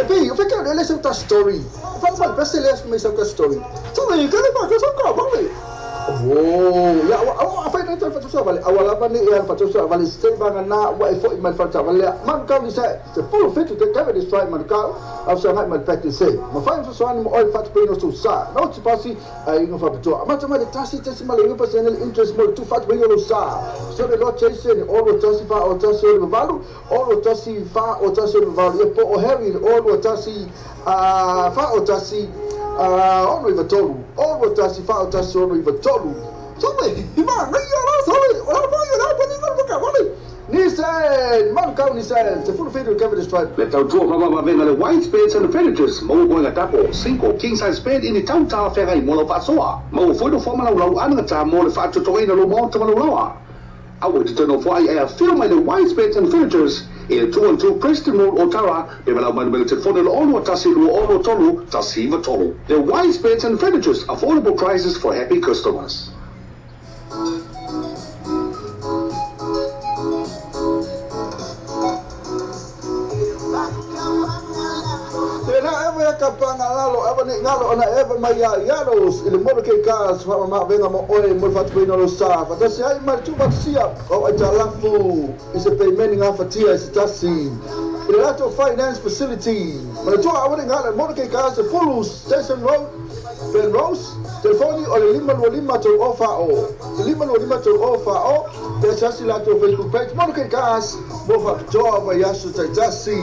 Te o feka le se ta story. Fa fa le se le me sa ta story. So le ka le pa ka so ka ba le. Oh, ya wa fa ta fa so vale. Awa la ni e fa so vale se ba na wa e fo mai fa ta vale. Man ka ni se se full fit to cover this right man ka. Au sa ngai mai fa se. Ma fa so so ni mo oi fa pe no so sa. No ti pasi ai no fa to. Ma ta ma le tasi tasi ma le yo pasi interest mo tu fa pe no sa. So le lo chase ni o lo tasi fa o tasi o le valu o lo tasi fa o tasi o le valu e po o Harry o lo tasi fa o tasi ono i vatolu o lo tasi fa o tasi ono i vatolu. So le ma ngai ala so le o la fa yo la pa ni no ka vale. Nissan, Manukau Nissan, te full feed Cavendish Tribe. Le tautua mama le white beds and furnitures, maua moega tapo, single, king size bed i ni tauta whengai mo lau whaasoa. Maua foi no whamana lau anangata mo le whaatutoina lo maota ma lawa. Aua te tino whai e a whiro mai le white beds and furnitures i le 212 Preston Road Otara, me malau manu mele telefone le ono tasi lua ono tolu, tasi iwa tolu. The white beds and furnitures, affordable prices for happy customers. Kapanga lalo eva ni ngalo ona eva mai ia iaros i le molo ke ka fa ma venga mo oe mo fa tu no sa fa tasi ai mai tu sia o ai talafu i se payment nga fatia se tasi i le lato finance facility ma tu a wani ngalo molo ke ka se full station road Ben Rose telefoni o le 525 tolu o fa o 525 tolu o fa o te sasi lato Facebook page molo ke ka mo fa toa va yasu tasi.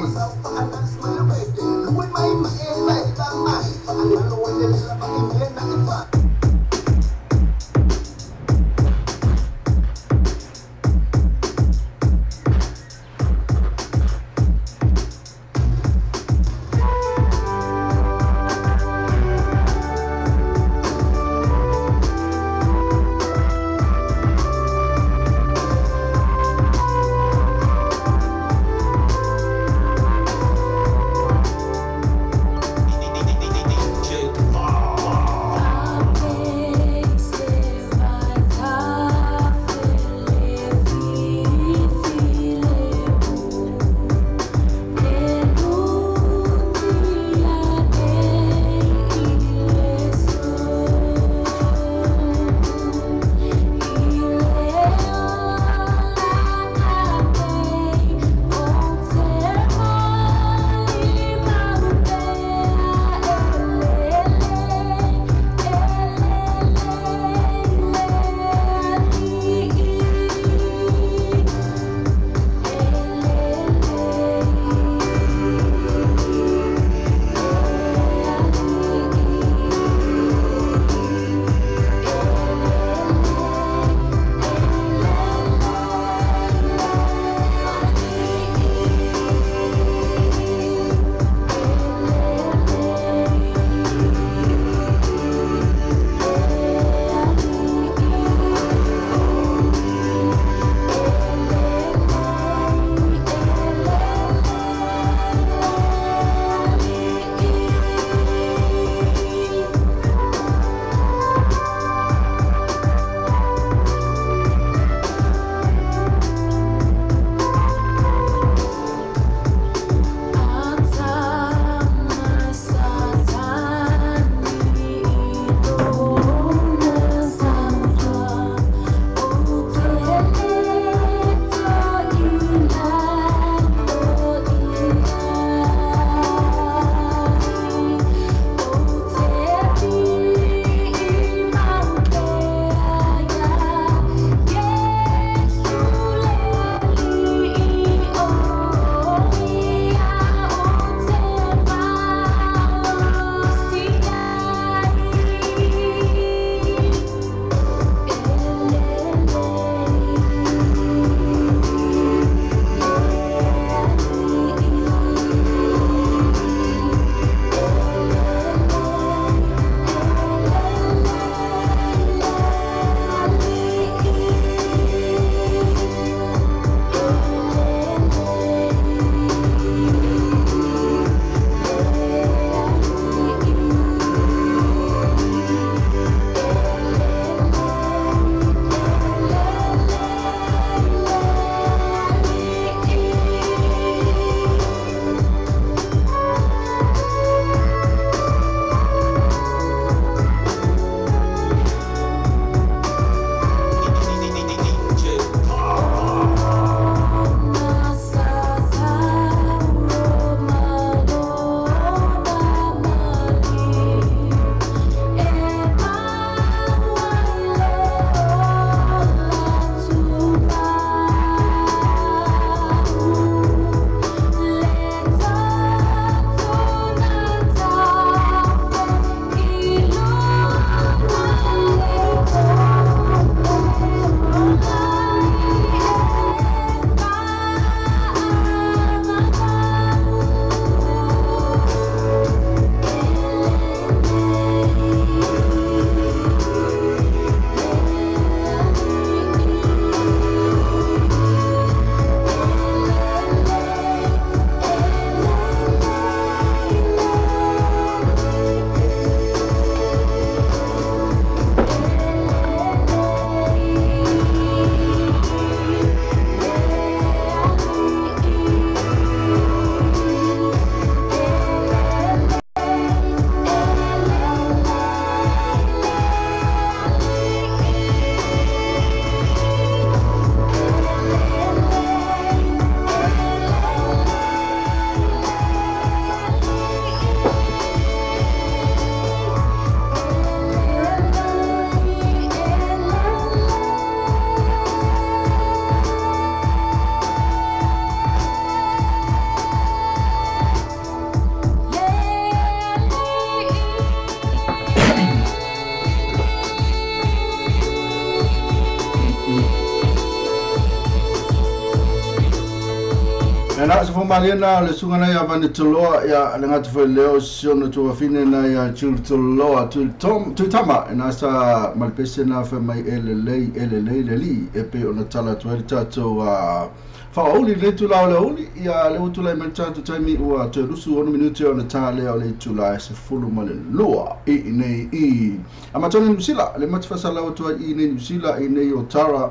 Na se fo na le sunga na ia vane toloa ia le ngata foi leo siona tu afine na ia tu toloa tu tom tu tama na sa malpese na fa mai ele lei le li e pe ona tala tu ele tato a fa oli le tu la oli ia le tu la mai tato taimi ua te lusu ono minuti ona tale o le tu la se fulu male lua i nei i amatoni nusila le matfasala o tu i nei nusila i nei o tara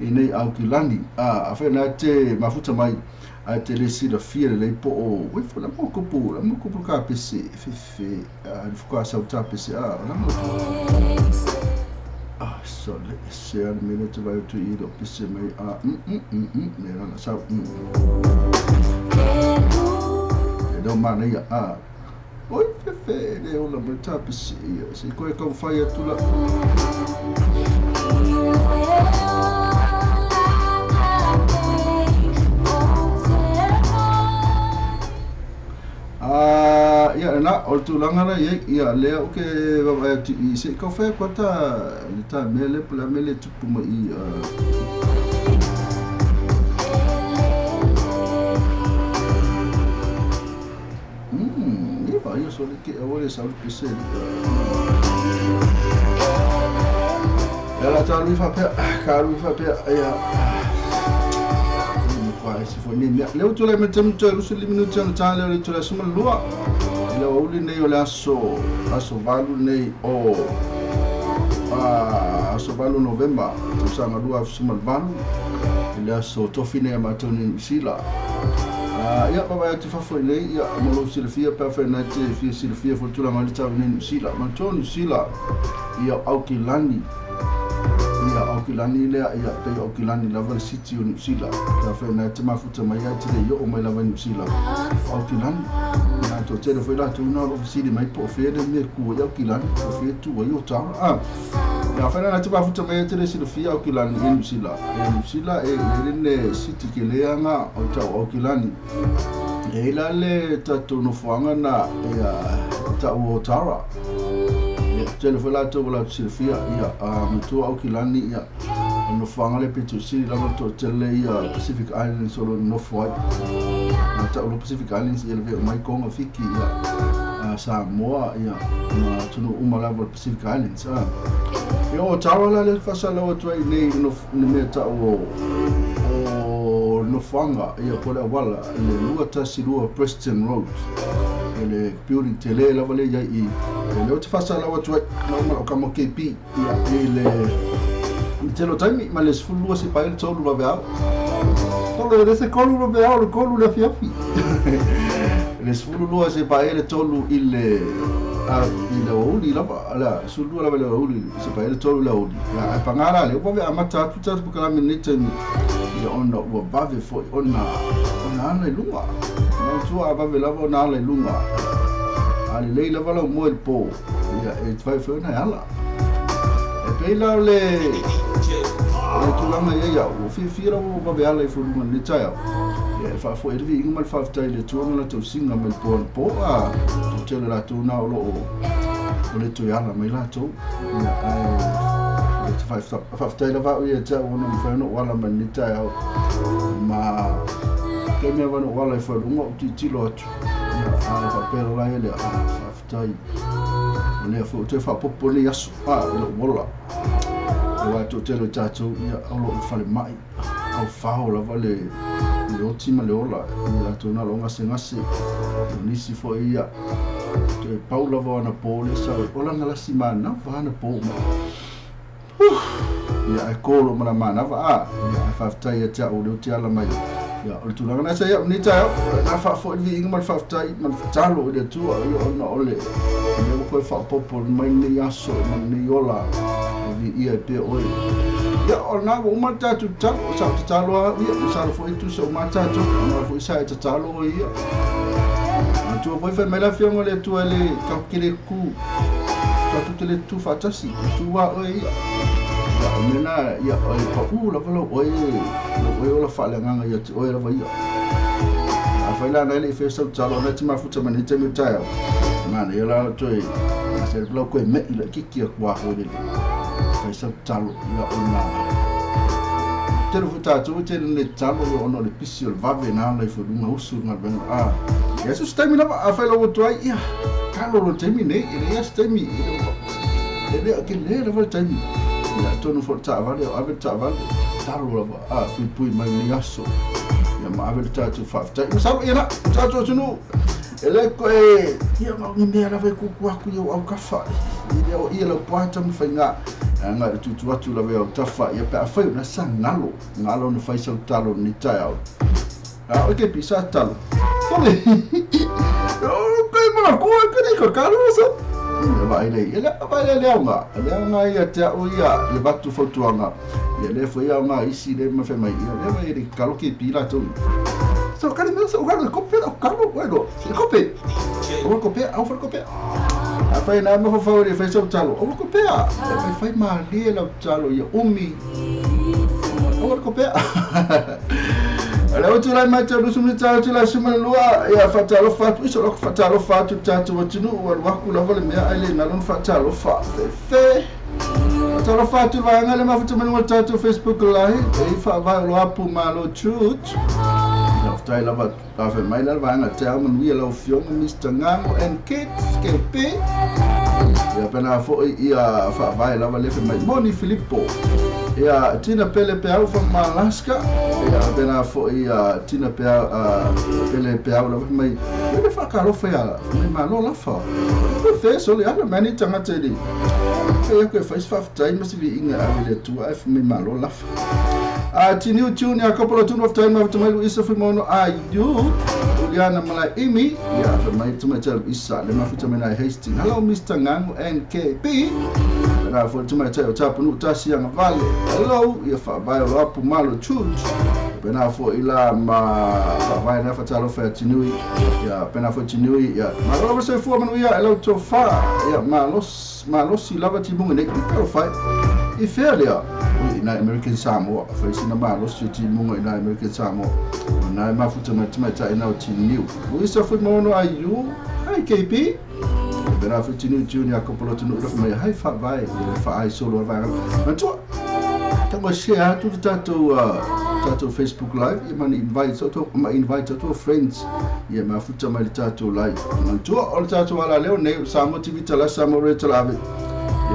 i nei aukilani a fa na te mafuta mai a te le sila fia le po o we fo la mo ko ka pc fe a fo ka sa ta pc a la mo ah so le se a minute vai tu i do pc mai a me la sa e do ma nei a oi fe le o la mo ta pc se ko e ka fai tu la ia na o tulaga la ia lea o ke vaavaai atu i se i kaufai aku ata le ta mea lea po le a mea lea e tupu mai i ia vaai so le ke aua le sau le pese ia la ta lui faapea ka lui faapea ia se foi nei mea lea ua tulai mai taimi toe 25 minute ona ta lea o le itula 12 i le aoauli nei o le aso 8 nei o aso 8 Novema tausaga 2018 i le aso tofi nei a matou nei Niu Sila. Ia vaavaai atu fafo i nei ia mo lou silafia pe afai na te fia silafia foi le tulaga o le tau nei Niu Sila manatua Niu Sila ia o Aukilani ia Aukilani lea ia pei Aukilani lava le city o Niu Sila pe afai na te mafuta mai ai te le i oo mai lava i Niu Sila Aukilani ia toatele foi latou na o loo fesili mai po o fea le mea ku ai Aukilani po o fea tu ai o Tara a ia afai na te mafuta mai ai te le silafia Aukilani i Niu Sila e Niu Sila e lene city ke leaga o tau Aukilani e ila le tatou nofoaga na ia tau o Tara tele foi latou ua latou silafia ia matua Aukilani ia o nofoaga le pito sili lava toatele ia Pacific Islands o lo nofo ai na tau lo Pacific Islands ia le mai Konga Fiki ia Samoa ia ma atunuu uma lava o le Pacific Islands ia o Tara la le faasalalau atu ai nei le mea tau o nofoaga ia po le auala le 212 Preston Road e le building tele lava le iai i e lea o te faasalalau atu ai na uma lau kama KP ia i le tele o taimi ma le 12 se pae le 3 vaveao tolo le se 3 vaveao le 3 le afiafi le 12 se pae le 3 i le i le aoauli lava la 12 lava le aoauli se pae le 3 le aoauli ia ae pagā la le ua vave amata atu tatou pokalame lenei taimi ia ona ua vave foi ona ala i luga manatua a vave lava ona ala i luga a lelei lava lau moe i le pō ia e fai foi ona e ala e pei la o le tulaga ia ia'u ua fiafia lava ua vave ala i foluga lenei taeao ia e faafo'i ai le viiga ma le faafetai i le Atua ma latou siga mai le pō anapo a toatele latou na o loo o le toe ala mai latou ia ae te faafetai lava a'u ia te a'u ona mafai ona ou ala mai lenei taeao ma taimi lava na ou ala i faluga ou tilotilo atu ia ae faapea lola ia lea faafetai o lea foi ua toe faapopo lenei aso i lou ola aua e toatele o tatou ia o loo i falemai aufao lava le oti ma le ola i latou na o loo gasegase o nisi foi ia toe pau lava o anapo le sau e ola galasi manava anapo ia ae kolo ma la manava a ia ae faafetai ia te a'u o lea ou te ala mai ia o le tulaga na sa ia'u lenei taeao na faafo'i le viiga ma le faafetai ma le tatalo i le Atua ia ona o le lea ua toe faaopoopo mai lenei aso ma lenei ola e viia ai pea oe ia o lena ua uma le tatou tatalo sa ou tatalo a'u ia masalo foi e tusa uma a tatou na foi sa e tatalo oe ia matua foi fai mai le afioga o le Atua e le tatou te le tu tatou te le tutu faatasi e tu a oe ia ia o mea na ia e paʻū lava lau oe lau oe ola faaleagaga ia te oe lava ia afai la na le i faia sau tatalo ona e te mafuta mai nei taimi o taeao manaia la toe se lau koe me'i laitiiti atu a foi lele fai sau tatalo ia ona Tele foi tātou e tele le talo ia ona o le pisi o le vave na ala i foi luga usu le galuega. A, ia so se taimi lava a fai lau atu ai, ia, talo lo taimi nei, e leai se taimi, e le e le ke le lava le taimi. Ia, atonu foi le taavale, o ave le taavale, talo lava, a, puipui mai lenei aso. Ia ma ave le tatou faafetai. Masalo ia na, tatou atunuu, e le koe, ia ma o ni mea lava e kuku aku i ou aukafa, i le o ia lau puata ma faiga. Aga i le tutu atu lava i au tafa, ia pe afai o na sa galo, galo na fai sau talo ni taeao. A o ke pisa talo. Sole. O kai ma ko ka ni ka kalo so. Ia va ile, ia va ile le nga. Le nga ia te au ia le vatu fautuanga. Ia le foi au nga isi le ma fe mai. Ia le va ile kalo ke pila tu. So kali me so kalo ko pe kalo bueno. Ko pe. O ko pe, au ko pe. A fai na mo fau le fai so talo. O ko pe. Fai fai ma le la talo ia umi. O ko pe. Ale o tula mai te rusu mi talo tula suma lua ia fatalo fatu iso loko fatalo fatu tatu atunu o waku lava le mea ai le nalon fatalo fa fe fatalo fatu va ngale ma futu manu tatu Facebook live e fa va lo apu malo chut ia ftai lava la fe mai la va nga te au manu ia lau fionga Mr Ngango and Kids KP ia pena fo ia fa va lava le fe mai Moni Filippo ia Tina Pele Peau from Alaska ia pena fo ia Tina Peau Pele Peau lava mai le fa ka lo fa ia mai malo la fa fe so le ala mani tanga te li fe ia ko fa fa time se vi inga ave le tu af mai malo la fa a tinu tune ia couple of tune of time of mai Luisa Fimono a you Juliana Malai Imi ia fa mai tu mai Isa le ma futa mai Hastings. Hello Mr Ngango NKP na fo tu mai tau tapu nu tasi anga vale. Hello ia fa vai lo apu malo chut pena fo ila ma fa vai na fa talo fa tinui ia pena fo tinui ia ma lo se fo manu ia hello to fa ia ma los lava ti munga ne ka fa i felia i na American Samoa fa sina ma los ti munga i na American Samoa na ma futa mai mai ta ina ti niu Luisa fo mono ayu hi KP pena fo tinui junior kopolo tunu ro mai hai fa vai fa ai solo vai ma tu tango share tu tatou tatou Facebook live ia man invite so ma invite to friends ia ma futa mai tatou live ma tu o tatou ala leo nei Samoa TV tala Samoa Radio tala ave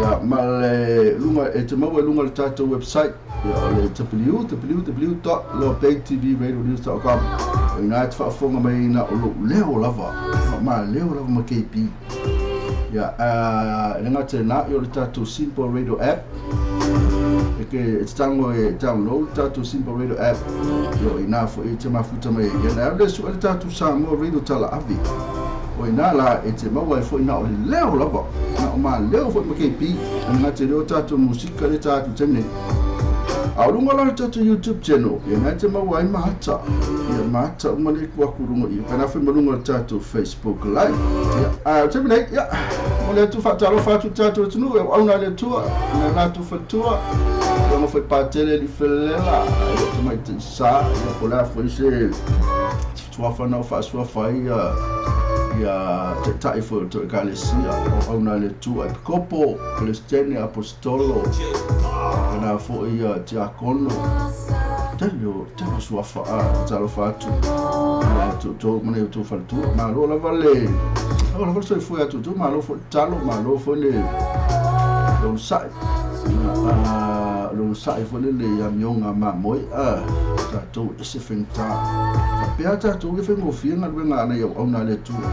ia ma le lunga e te maua lunga le tatou website ia o le www.lobangtvradionews.com o ina te faafofoga mai na o lou leo lava ma leo lava ma KP ia le gata na i o le tatou Simple Radio app e ke e tango e download tatou Simple Radio app yo ina fo e te mafuta mai ia na le su le tatou Samoa Radio tala ave o ina la e te maua e fo ina o le leo lava na o ma leo fo ma KP e ngate leo tatou musika le tatou tene a lunga la tatou YouTube channel ia na te maua ai mata ia mata uma le ku aku lunga ia kana fo malunga tatou Facebook live ia a tene ia o le tu fatalo fatu tatou tunu e au na le tua na la tu fatua ia mo foi patele li felela ia te mai te sa ia ko la foi se tua fa na fa sua fa ia ia te tai fo to ekalesia o au na le tua episkopo Palestine apostolo na fo ia diakono telo telo sua fa talo fatu na tu to mane tu fa tu ma lo la vale o la vale so fo tu tu ma lo fo talo ma lo fo le lo sai lo sai fo le le ya mionga ma moi a tatou e se fenta pea tatou e fengofia galuega ana ia auauna le Atua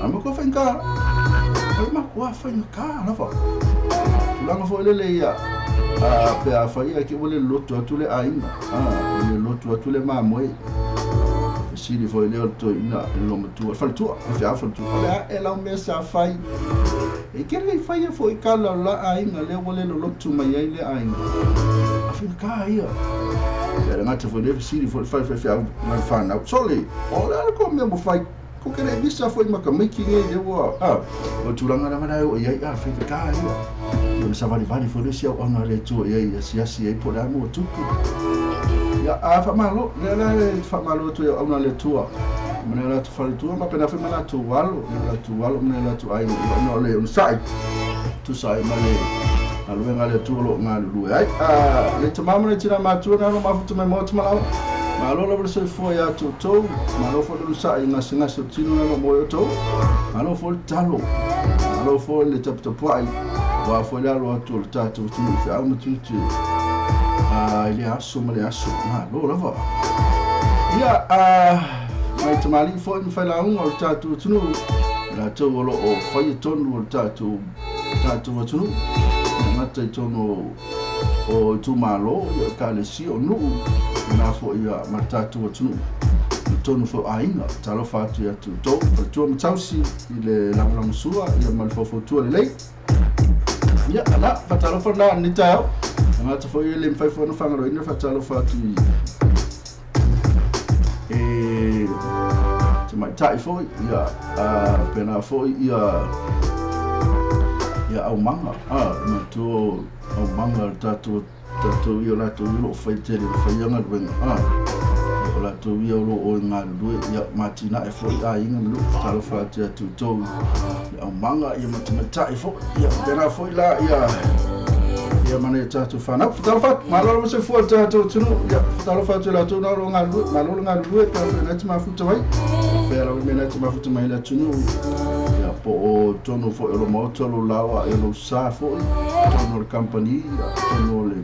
a ma kua faigā o le makuā faigā lava tulaga foʻi lele ia a pe afai ai ke ua le lotu atu le aiga a le lotu atu le mamoe fesili foʻi lea o le toeaina le lomatua le faletua le feau faletua o le aʻe lau mea sa fai e kele i faia foʻi kala o la aiga lea ua le lolotu mai ai le aiga a faigā ia ia le gata foʻi le fesili foʻi le faifeau ma le fanau sole o le ala ko mea mo fai ko kele visa foʻi ma ka maiki nei le ua a o tulaga lava la o ia a faigā ia ia sa valivali foʻi le isi auauna le Atua ia ia asiasi ai po o le a mo tupu ia a faamalo lea la e faamalo atu ia auauna le Atua ma le latou faletua ma pena foi ma latou alo ma latou alo ma latou aiga ona o le onosai tusa ai ma le Galuega a le Atua o lo o galulue ai. Le tama ma le tina matua na lo mafuta mai maota ma laoa. Malo lava le soifua ia te outou, malo foi le onosai i gasegase o tino na lo moe outou. Malo foi le talo, malo foi le taputapuai, aua foi le alo atu o le tatou atunuu i feau ma tiute i lea aso ma lea aso. Malo lava. Ia, nai tamalii foi ma failauga o le tatou atunuu, i latou o lo o faia tonu o le tatou tatou atunuu, e gata i totonu o itumalo, o ekalesia, o nuu, na foi ma le tatou atunuu i totonu foi o aiga. Talofa atu ia te outou, faletua ma tausi i le lagolagosua ia ma le faufautua lelei. Ia, ala, faatalofa lena i lenei taeao. Tagata foi e le mafai foi ona faagaloina le faatalofa atu i e tamaitai foi, ia, pēlā foi ia ia aumaga, manatua aumaga le tatou tatou ia o latou ia o lo o fai tele o faia galuega, o latou ia o lo o galulue ia ma atinae foi aiga ma nuu. Talofa atu ia te outou le aumaga ia ma tamaitai foi, ia pēlā foi la ia ia ma nai o tatou fanau. Talofa atu, malo lava soifua i le tatou atunuu, ia talofa atu i latou na o lo o galulue, malo le galulue, pe afai na te mafuta mai, fea lava le mea na te mafuta mai i le atunuu, ia po o totonu foi o lo maota, o lo laoa, o lo sa foi, totonu o le company, ia totonu o le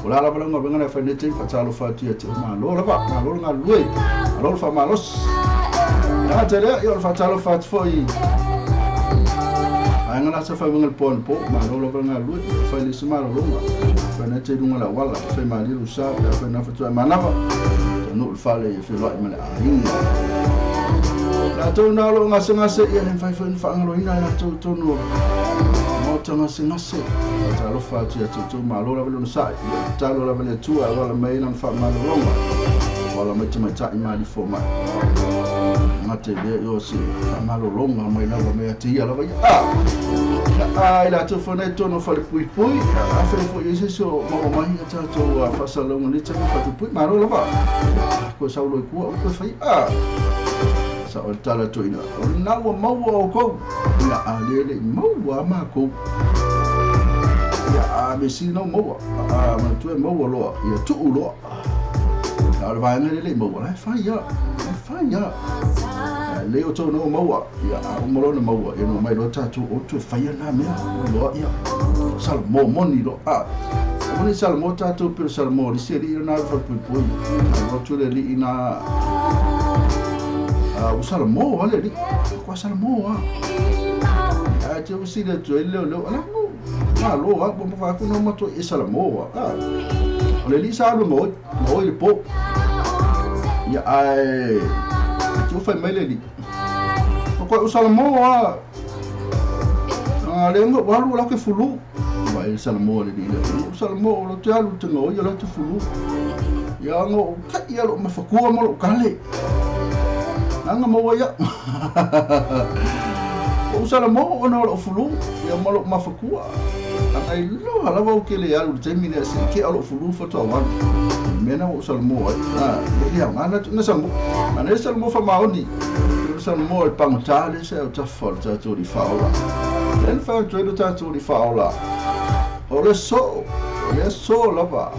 o la lava lau galuega na e fai nei taimi. Faatalofa atu ia te oe, malo lava, malo le galulue, malo le faamalosi. Ia gata i lea, ia o le faatalofa atu foi Aiga la sa fai le po po, malo lava le galulue, fai le se malologa, fai na te lunga le auala, fai malie lo sa, pe afai na faatoa manava, taunuu i le fale ia feloai ma le aiga. Latou na o lo o gasegase, ia le mafai foi ona faagaloina e latou i totonu o maota gasegase. Faatalofa atu ia te outou, malo lava le onosai, ia tatalo lava le Atua e auala mai ai lana faamalologa, auala mai tamaitai ma alii fomai. Gata i lea, o se faamalologa mai lava mai ia te ia lava ia. A i latou foi nei totonu o falepuipui, afai foi i ai se isi o maua mai ia tatou faasalalauga i lenei taimi falepuipui, malo lava. Koe saulo i kua, ua koe fai. Sao le tala toeaina, o lena ua maua outou, ia a le le i maua a makou. Ia a mea sili na ua maua, a manatua e maua loa, ia tuu loa. A o le vaega lea le i maua, la e fai lava, la e fai lava. A lelei outou na ua maua, ia a uma loa ona maua, ia ona omai loa tatou o toe faia na mea, loa ia salamo moni loa. A aua ne i salamo tatou pei o le salamo o le isi alii lena e falepuipui. Alu atu le alii na ua salamo lava le alii, ua salamo lava. Ae te fesili atu ai le leoleo, ala malo lava, ua mafa atu na matua e salamo lava. O le alii sa alu e maoi, maoi i le po. Ia ae te fai mai le alii, o koe o salamo lava. A le ngo alu o la ke fulu. Vai le salamo le alii lea. O salamo o lo te alu te maoi o la te fulu. Ia ngo kai ia lo mafakua ma lo kale. Anga maua ia. O salamo ona o lo fulu ia ma lo mafakua. Anga i loa lava o ke le alu le taimi lea se ke o lo fulu faatoa walu. Mea na o salamo ai. A le au ngana tu na salamo. Ana e salamo fa maoni. O salamo e pangata le se o tafa o le tatou li whaola. Le le whai atu ai lo tatou li whaola. O le so, o le so lava.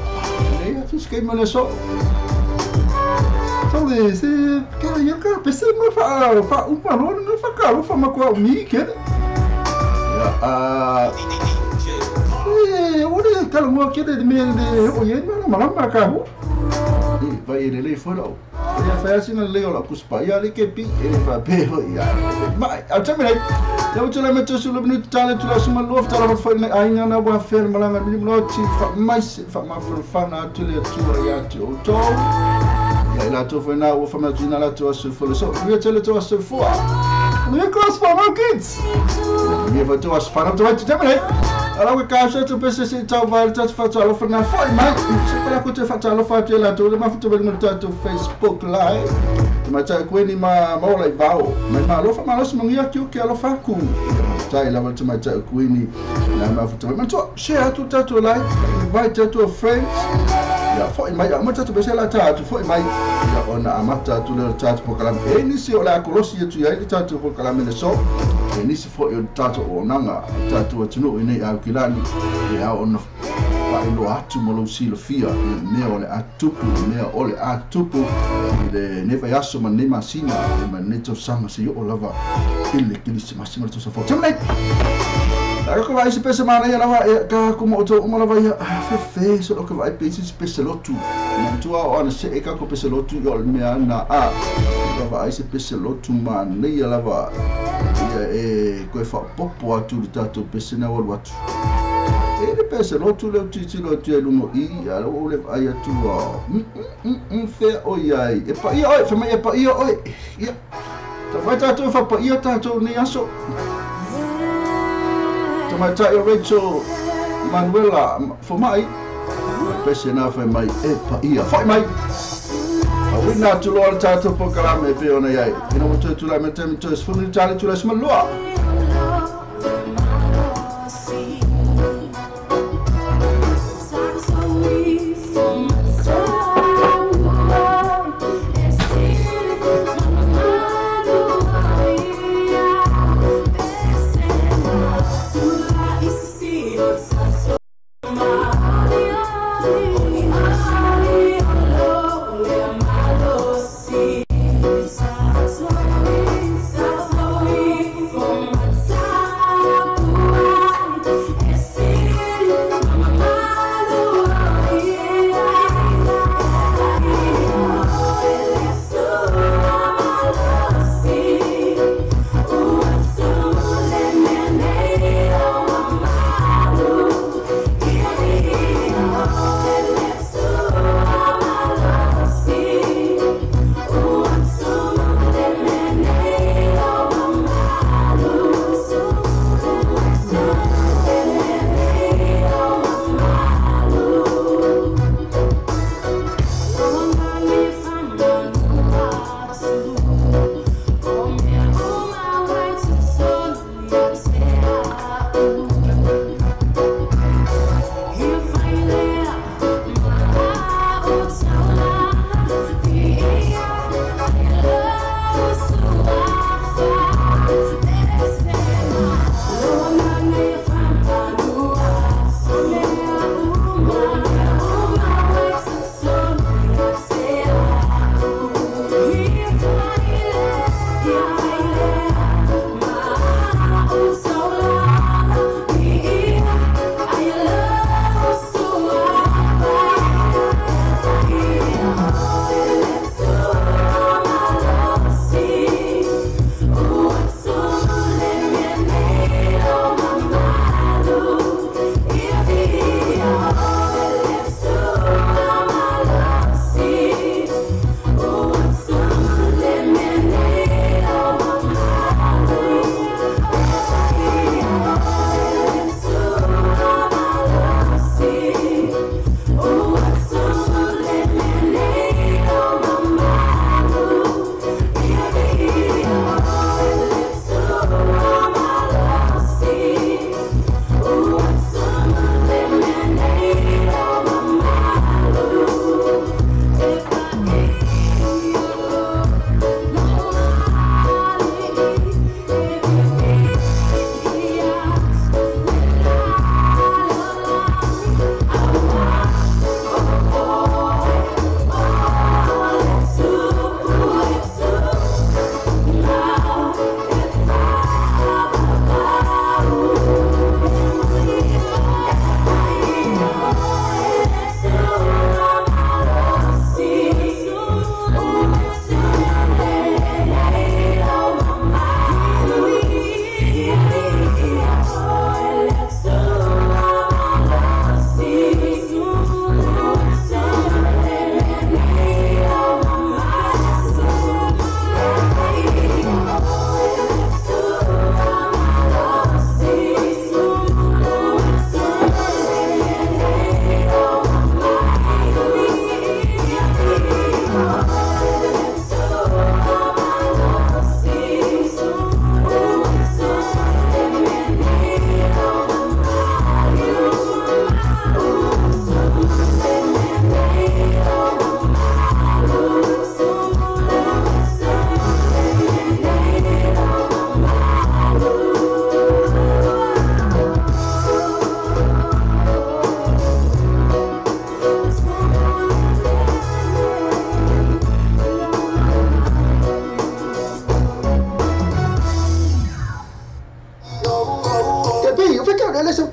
Le ia tu skei ma le so. Sau le se ka ia ka pese ma fa fa uma loa na fa ka fa ma kwa mi ke. Ia a e o le kala mo ke le me le o ye ma ma ma ka hu. E vai e le foi lau. Ia fai asina le o lau kuspa ia le ke pi e le fa pe ho ia. Ma a tami nei. Ia o tula me tusu le minutu tale tula suma lua tala fa foi nei aiga na wa fer malanga mini mloti fa mai se fa ma fana atu le atua ia te outou. Ia i latou foi na ua famanatuina latou aso soifua le so. Manuia tele tou aso soifua. Manuia ko aso whanau kids. Manuia foi tou aso whanau tamaiti tama nei. Ala ua ka atu pese se tau vai le tatu whaatalofa na foi mai. Se pala ko te whaatalofa atu e latou le mafuta mai le tatou Facebook Live. Te matai koe ni ma maola i vao. Mai malofa malosi mangia ki o ke alofa aku. Tai lava te matai koe ni na mafuta mai. Matua, share atu tatou live. Invite atu friends. Ia fo'i mai a uma tatou pese la ta atu fo'i mai ia ona amata atu lea o le tatou polokalame. E nisi o le a kolosi atu i ai le tatou polokalame le so e nisi fo'i o le tatou auaunaga o tatou atunuu i nei Aukilani e ao ona faailoa atu ma lou silafia i mea o le a tupu, mea o le a tupu i lenei vaiaso ma lenei masina ma lenei tausaga seia oo lava i le Kerisimasi ma le tausaga fou. Taimi nei, a ka vaai se pese manaia lava e ka ku mo to uma lava ia fefe so ka vaai pese se pese lotu. Manatua o ana se e ka ko pese lotu i o le mea na a ka vaai se pese lotu manaia lava ia e koe faapopo atu le tatou pese na walu atu. E le pese lotu le tilotilo atu ai luga i a o le vaai atu a fea o iai e paia oe, fai mai e paia oe. Ia ta vai tatou e faapaia tatou nei aso. Tamaitai o Rachel Manuela Fomai pese na fai mai e paia fo'i mai. Auina atu loa le tatou polokalame e pei ona iai ina ua toe tulai mai taimi toe 10 minita le tula 12.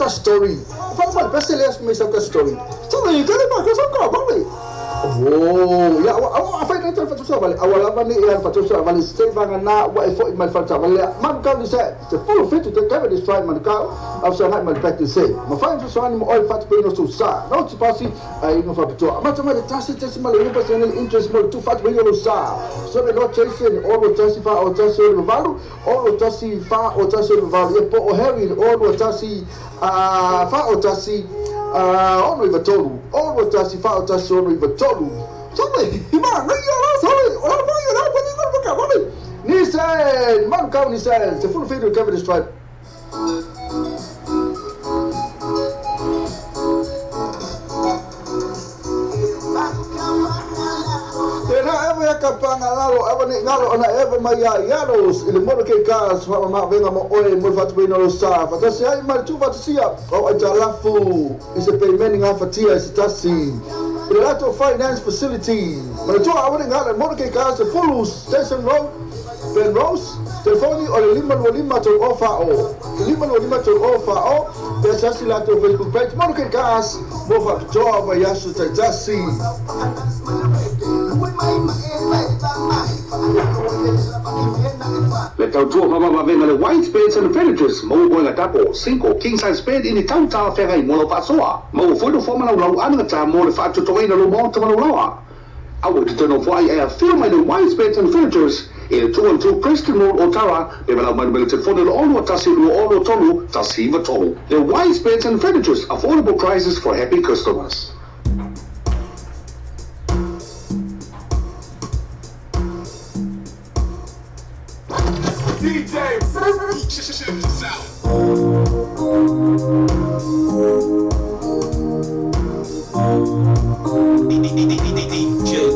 ta story. Fa ma pese le mai sa story. So le ka le ba ka sa ka ba le. Oh, ya wa fa ka ta fa vale. Awala ba ni ya fa sa vale se ba na wa e fo mai fa ta vale. Man ka ni se se full fit to cover this try man ka. Au sa ngai mai practice se. Ma fa so ni mo oil fat pe no so sa. No ti pasi ai no fa to. Ma ta ma ta se te ma le pa se interest mo tu fat pe no sa. So le no chasing all o tasi fa o tasi o valu all o tasi fa o tasi o valu. E po o Harry all o tasi fa o tasi ono iva tolu all o tasi fa o tasi ono iva tolu. So le ma no yo la so le o la yo la ko ka ba ni se man ka ni se se full feed cover this tribe. Kapanga lalo eva ni ngalo ona eva mai ia ialos ile mo ke ka sa ma venga mo oe mo fatu ino lo sa fa tasi ai mai tu fatu sia o ai talafu ise payment nga fatia ise tasi ile lato finance facility ma tu awani ngalo mo ke ka sa full station road Ben Rose telefoni o le 525 to ofa o 525 to ofa o pe sasi lato Facebook page mo ke ka mo fatu to ba yasu tasi. Le tautua mama venga le white beds and furnitures mo boy tapo 5 king size bed in tauta ferai mo lo fasoa mo foi no forma lau anga ta mo le fatu to ina lo mo to lo loa au te no foi a feel my the white beds and furnitures in 212 Preston Road Otara le lau mai le telefone lo ono tasi lo ono tolu tasi tolu. The white beds and furnitures, affordable prices for happy customers. DJ South. DJ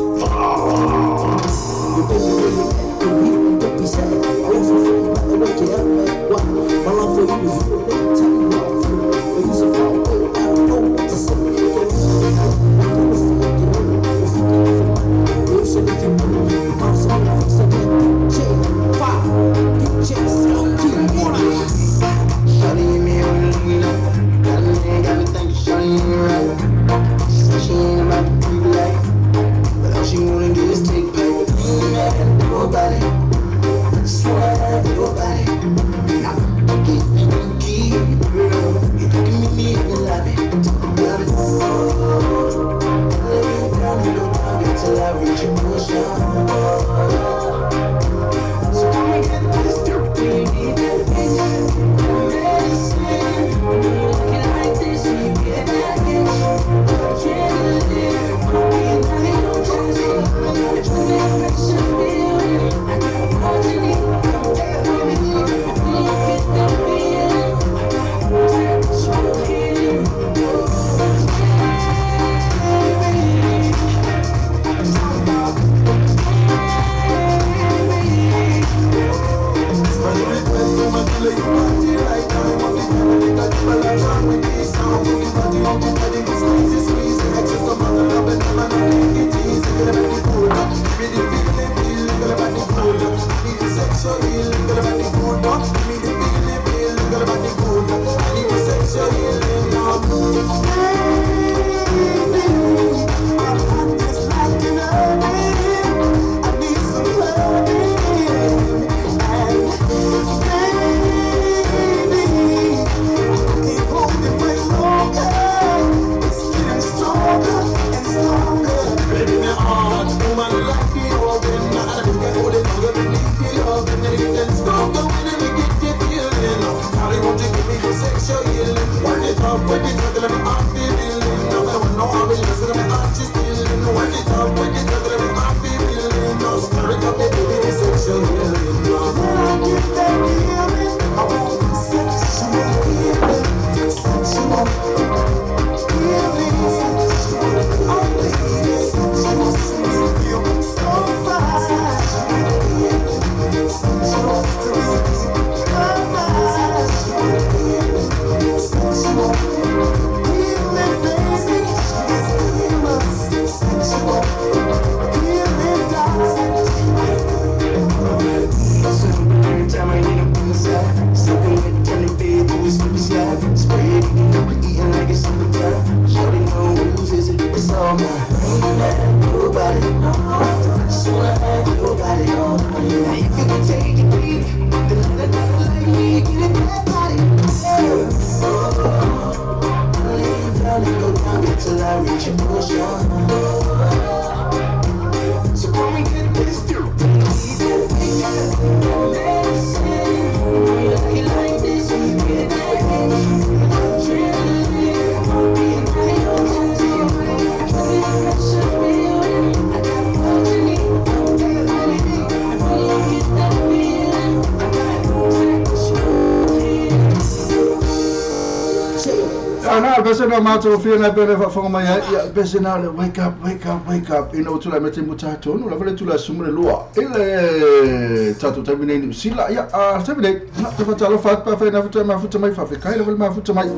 pese na matou fia na pele faafofoga mai ai, ia pese na le wake up, wake up, wake up ina ua tulai mai te mutatonu lava le tula sumu le lua i le tatou taimi nei Niu Sila. Ia a taimi nei na te fatalofa atu pa fai na futa mafuta mai faafetai lava le mafuta mai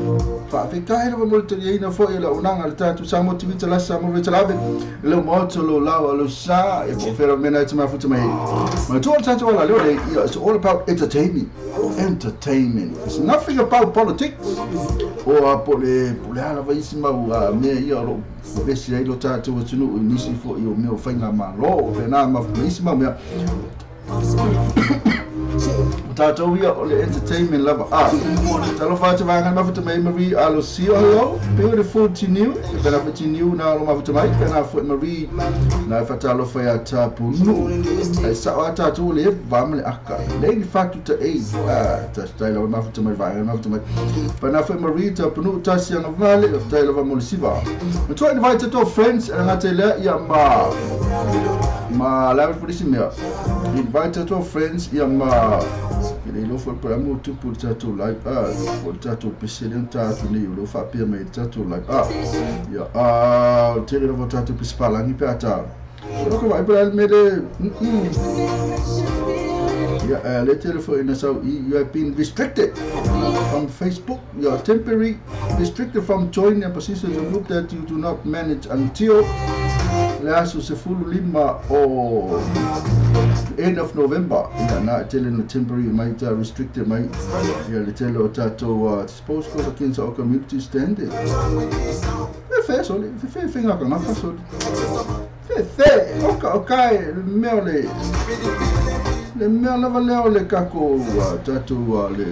faafetai lava mo le taliaina foi o le auaunaga a le tatou Samoa TV Talasi Samoa Veta Lave le maota lo lau alo sa e po fera mena te mafuta mai ma tua le tatou ala leo le ia. It's all about entertainment, entertainment. It's nothing about politics o a po le po le ala vai isi mau a mea ia o loo vevesi ai lo tatou atunuu i nisi foi o mea o faiga malo o pena ma isi mau mea o tatou ia o le entertainment lava. A talofa atu vaega mafuta mai Marie Alosio, hello beautiful Tiniu, pena foi Tiniu na lo mafuta mai pena foi Marie na fatalofa ia tapunu ai sao a tatou le va ma le aka le ni fatu ta e a ta style lava mafuta mai vaega mafuta mai pena foi Marie tapunu tasi anga vale style lava mo le siva. Ma invite to friends e ngate le ia ma ma la polisi mea invite to friends ia ma le lo fo pa mo tu pu tatou live a o tatou pese le tatou ni lo fa pia mai tatou live a ia a tele lo tatou pese pa langi pe ata lo ko vai pa me le ia le telefone na so you have been restricted from Facebook. You are temporarily restricted from joining a position of group that you do not manage until le aso se fulu lima o end of November. Ia na tele na temporary mai ta restricted mai ia le tele o tatou dispose goes against our community standard. E fe so le fe fe nga ka nga so fe fe o ka mea le le mea lava leo le kako tatou le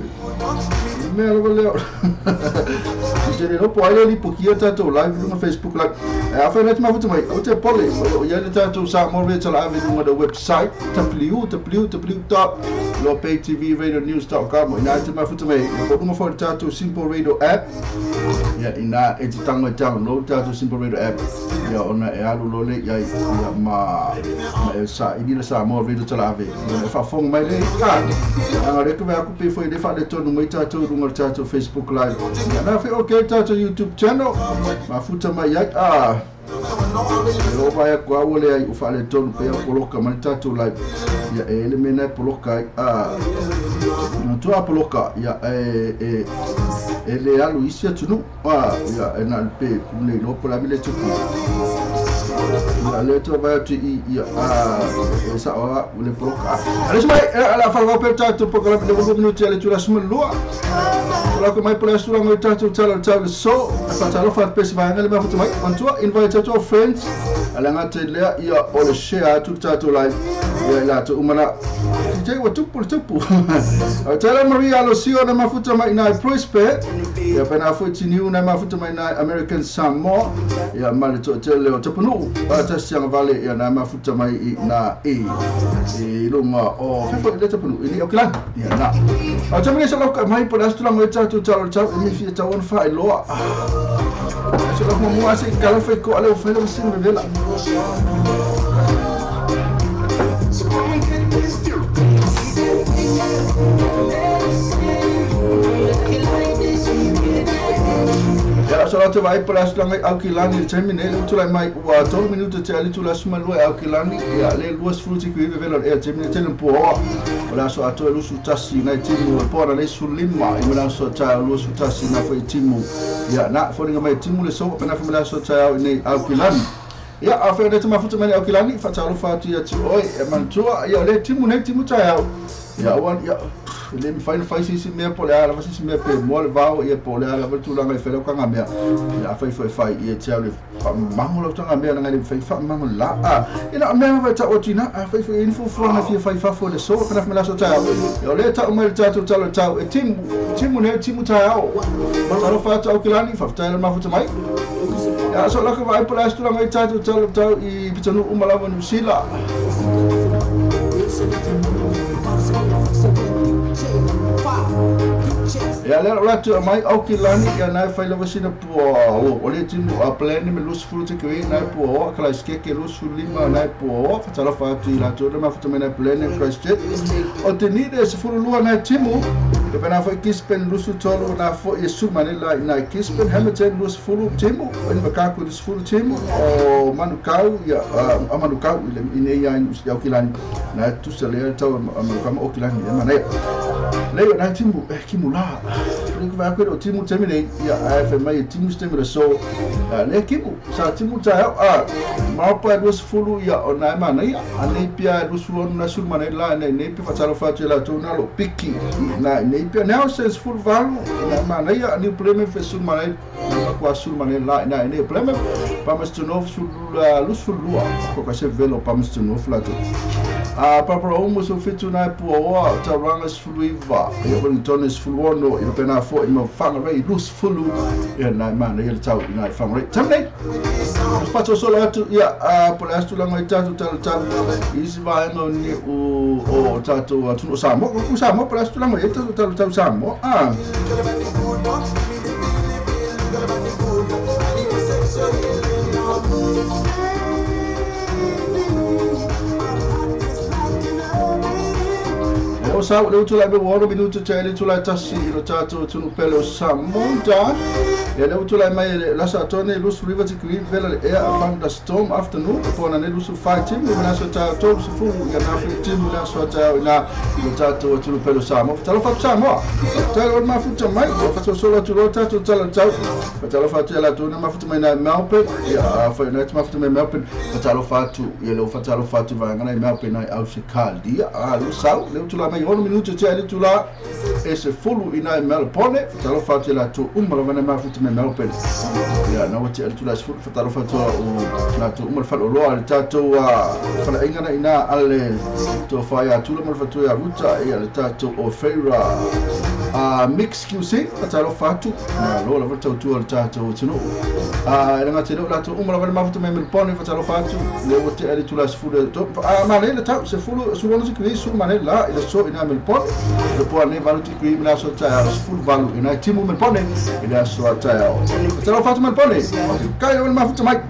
mea lava leo te le lopo ai le lipokia tatou live lunga Facebook live a fa net mafuta mai o te pole o ia le tatou Samoa Radio Ave lunga the website www.lopaytvradionews.com ina te mafuta mai o lunga fo tatou Simple Radio app ia ina e te tanga download tatou Simple Radio app ia ona e alu lole ia ia ma e sa i le Samoa Radio Ave e faafofoga mai le a le ku aku pe foi le fa le tonu mai tatou lunga tatou Facebook live ia na fe okay tatou YouTube channel mafuta mai ai a lo vai ku au le ai u fa le tonu pe poloka mai tatou live ia e le mena poloka a no tua poloka ia e e le alu isi atunu a ia e na pe le lo pola mi le tupu ia le to vai tu i ia a e sa o le poloka ale mai ala fa lo pe tatou poka le minuti ale tu la suma lua la ko mai pola sura ngai tatou tala tala so fa tala fa pe vai le mafuta mai antua invite to friends ala ngate le ia o le share tu tatou live ia la tu umana te wa tupu tupu tala Maria Alosio na mafuta mai na Prosper ia pena foi tiniu na mafuta mai na American Samoa ia male to tele o tapunu a tasi vale ia na mafuta mai na e e lunga o fe le tapunu i o klan ia na a tamine sa loka mai por astula mo tatou tala tala mi fi ta on fa loa so lo mo ase kala fe ko ale o fe lo sin vela. Ya so la te vai por as langai au kilani le taimi nei le tulai mai ua 3 minuta te ali tula suma lua au kilani ia le lua sefulu tiku iva vela e taimi nei tele poa o le aso atoa e 21 nai timu e poa na le 15 i ma le aso taeao 21 na foi timu ia na foliga mai timu le soa pena foi ma le aso taeao i nei au kilani. Ia a whae te mafuta mai au kilani whatalofa atu ia ti oi e mantua ia o le timu nei timu taeao ia ua ia le mawhai na whai sisi mea po le ala wa sisi mea pe moa le vao ia po le ala wa tūlanga i whalau kanga mea ia whai whai whai ia te au le whamango lau tanga mea nanga le whai whamango la a ina mea whai tau tina a whai whai info fuanga fia whai whafo le so kana whamela so taeao ia o le tau mai le tātou talo tau e timu timu nei timu taeao talofa atu au kilani whawhtai le mafuta mai ia so laka vai po le astulanga i tātou talo tau i pitanu umalawa New Sila. Ia lea o latu mai au ki lani ia nai fai lava sina pua o le timu a plane me lusu fulu te kui nai pua o Christchurch lusu lima nai pua o fatalofa atu i latou le mafuta mai nai plane Christchurch o te ni de 12 nai timu e pena foi Gisborne lusu tolu na foi e sumane la nai Gisborne Hamilton lusu fulu timu o ni makaku lusu fulu timu o Manukau ia a Manukau i nei ia i au ki lani nai tusa lea tau a Manukau ma o ki lani e mana lei nai timu e kimu la le va ko timu temine ia a fe mai timu stemere so le kimu sa timu ta a mapa lusu fulu ia o nai mana ia anei pia lusu onu na sul mana la nei nei pia fatalofa atu la tu na lo piki na nei pia now says full valu na mana ia ni problema fe sul mana na kwa sul mana la na nei problema Palmerston sul lusu lua ko ka se velo Palmerston la tu a papa o so fitu na pua o Tauranga suluiva ia Wellington suluono ia pena fo i ma Whangarei lusu fulu ia nai mana ia tau nai Whangarei tamne fato solo atu ia a pole astu langa i tatu tau tau isi vaenga ni o tatu atu Samoa ko Samoa pole astu langa i tatu tau tau Samoa a O sa le utula be woro minuto te le tula tasi i lo tatou tunu pele o Samoa e le utula mai la sa tone lusu river te green vela le air thunderstorm afternoon po na ne lusu five team le na so ta to su fu ya na fu team na so ta na lo tatou tunu pele o Samoa talo fa Samoa talo ma fu ta mai o fa so lo tu lo tatou talo tau talo fa te la tu na ma fu mai na Melbourne ya fa na ma fu mai Melbourne talo fa tu ye lo fa talo fa tu va na Melbourne na au se kaldia a lo sa le utula mai ono minuto te ale tula e se fulu ina i Melbourne fatalofa atu la tu uma lava na mafuta me Melbourne ia na wati ale tula se fulu fatalofa atu o la tu uma le faleoloa le tatou faleaiga na ina ale tofa ia tula ma le fatua ia Ruta ia le tatou o Feira Mix QC fatalofa atu na lo lava le tautua le tatou atunuu e le gata la tu uma lava le mafuta me Melbourne fatalofa atu le wati ale tula se fulu mane le tau se fulu sulono se kui sul mane la i le so ina Melbourne le po ane valu ti kui mina so ta full valu ina timu Melbourne ina so ta o talo fatu Melbourne kai o mafuta mai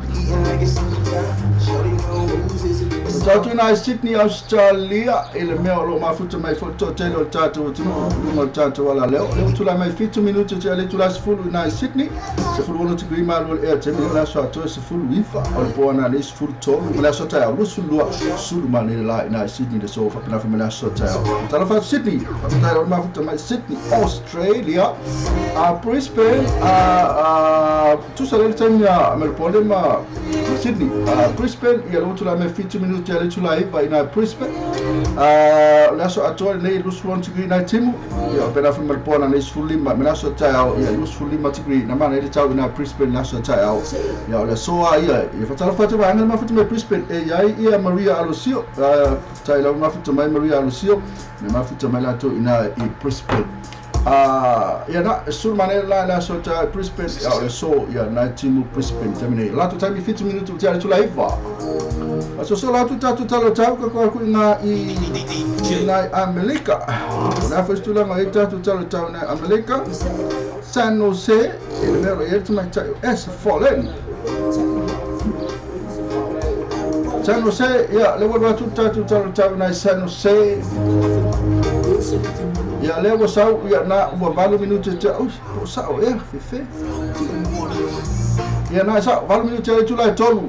tatu ina Sydney Australia ele mea o lo mafuta mai fo tele o tatu tunu lunga tatu ala leo le tula mai 7 minuto te ale tula sefulu ina Sydney se fulu ono ti kui malu e te mina so atu se fulu ifa o le po ana le sefulu tolu mina so ta o lusu lua sulu mane la ina Sydney le so fa pena fa mina so ta o talo fatu Sydney fa o mafuta mai Sydney Australia a Brisbane a tu sa le tanya Melbourne ma Sydney Brisbane ia lo tula mai 7 minuto te tula iva ina Brisbane la so atoa nei lusu on tiki na timu ia pena fa Melbourne nei sefulu lima mena so ta ia lusu lima tiki na mana ile tau ina Brisbane la so ta ia le so ia ia fatalofa atu va mafuta mai Brisbane e ia ia Maria Alusio ta ila mafuta mai Maria Alusio me mafuta mai la to ina i Brisbane ia na sul mane la la so ta Brisbane ia le so ia na timu Brisbane tamine la to taimi 7 minuto te ale tula iva so so la tu tatu talo tau ka ko ina i na Amerika na first tula ngai tatu talo tau na Amerika San Jose e le mero e te mai tai S Fallen San Jose ia le wa tu tatu talo tau na San Jose ia le wa sau ia na ua 8 minuto te au po sao e fefe ia na sa 8 minuto te tula tolu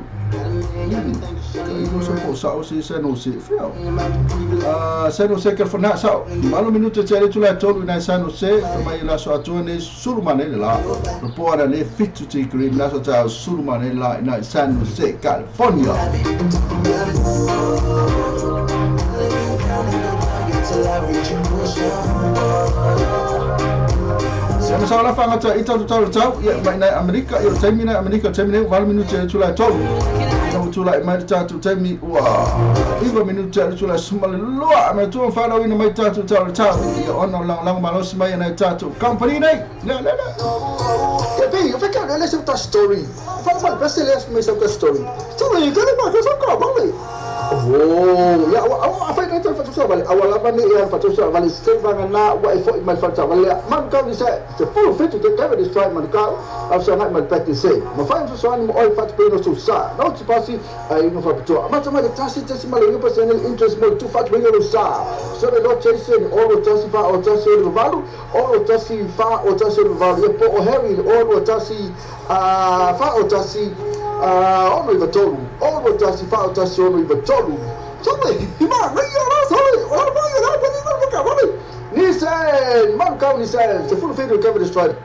Io so sa o si San Jose feo San Jose California sa 8 minuto te tula tolu na San Jose mai la so atu ne sulu mane la lo po ara ne 50 degree la so ta sulu mane la na San Jose California Ia sa la fanga i tau tau tau ia mai na Amerika ia taimi na Amerika taimi ne 8 minuto te tula tolu ia tula mai tatu taimi ua 9 minuto te tula sumale loa mai tu whanau ina mai tatu tau tau ia ona lang malosi mai na tatu company nei le le le Ia pe o feka le se ta story fa fa best le mai sa story story ka le ma ka sa ka ba le oh ya wa fa na ta fa Vale awala ni ia fa vale seva na wa e fo mai fa vale man ka ni se te full fit te Kevin is trying man ka au sa ngai mai pack se ma fa so ni mo oi fa te no so sa no te pasi ai no fa to ma ta ma tasi tasi ma le percent interest mo tu fa te no sa so le no chase ni o tasi fa o tasi o valu o tasi fa o tasi o valu po o Harry o tasi fa o tasi o no tolu o tasi fa o tasi o no tolu Nissan, Mount Nissan, the full video cover destroyed.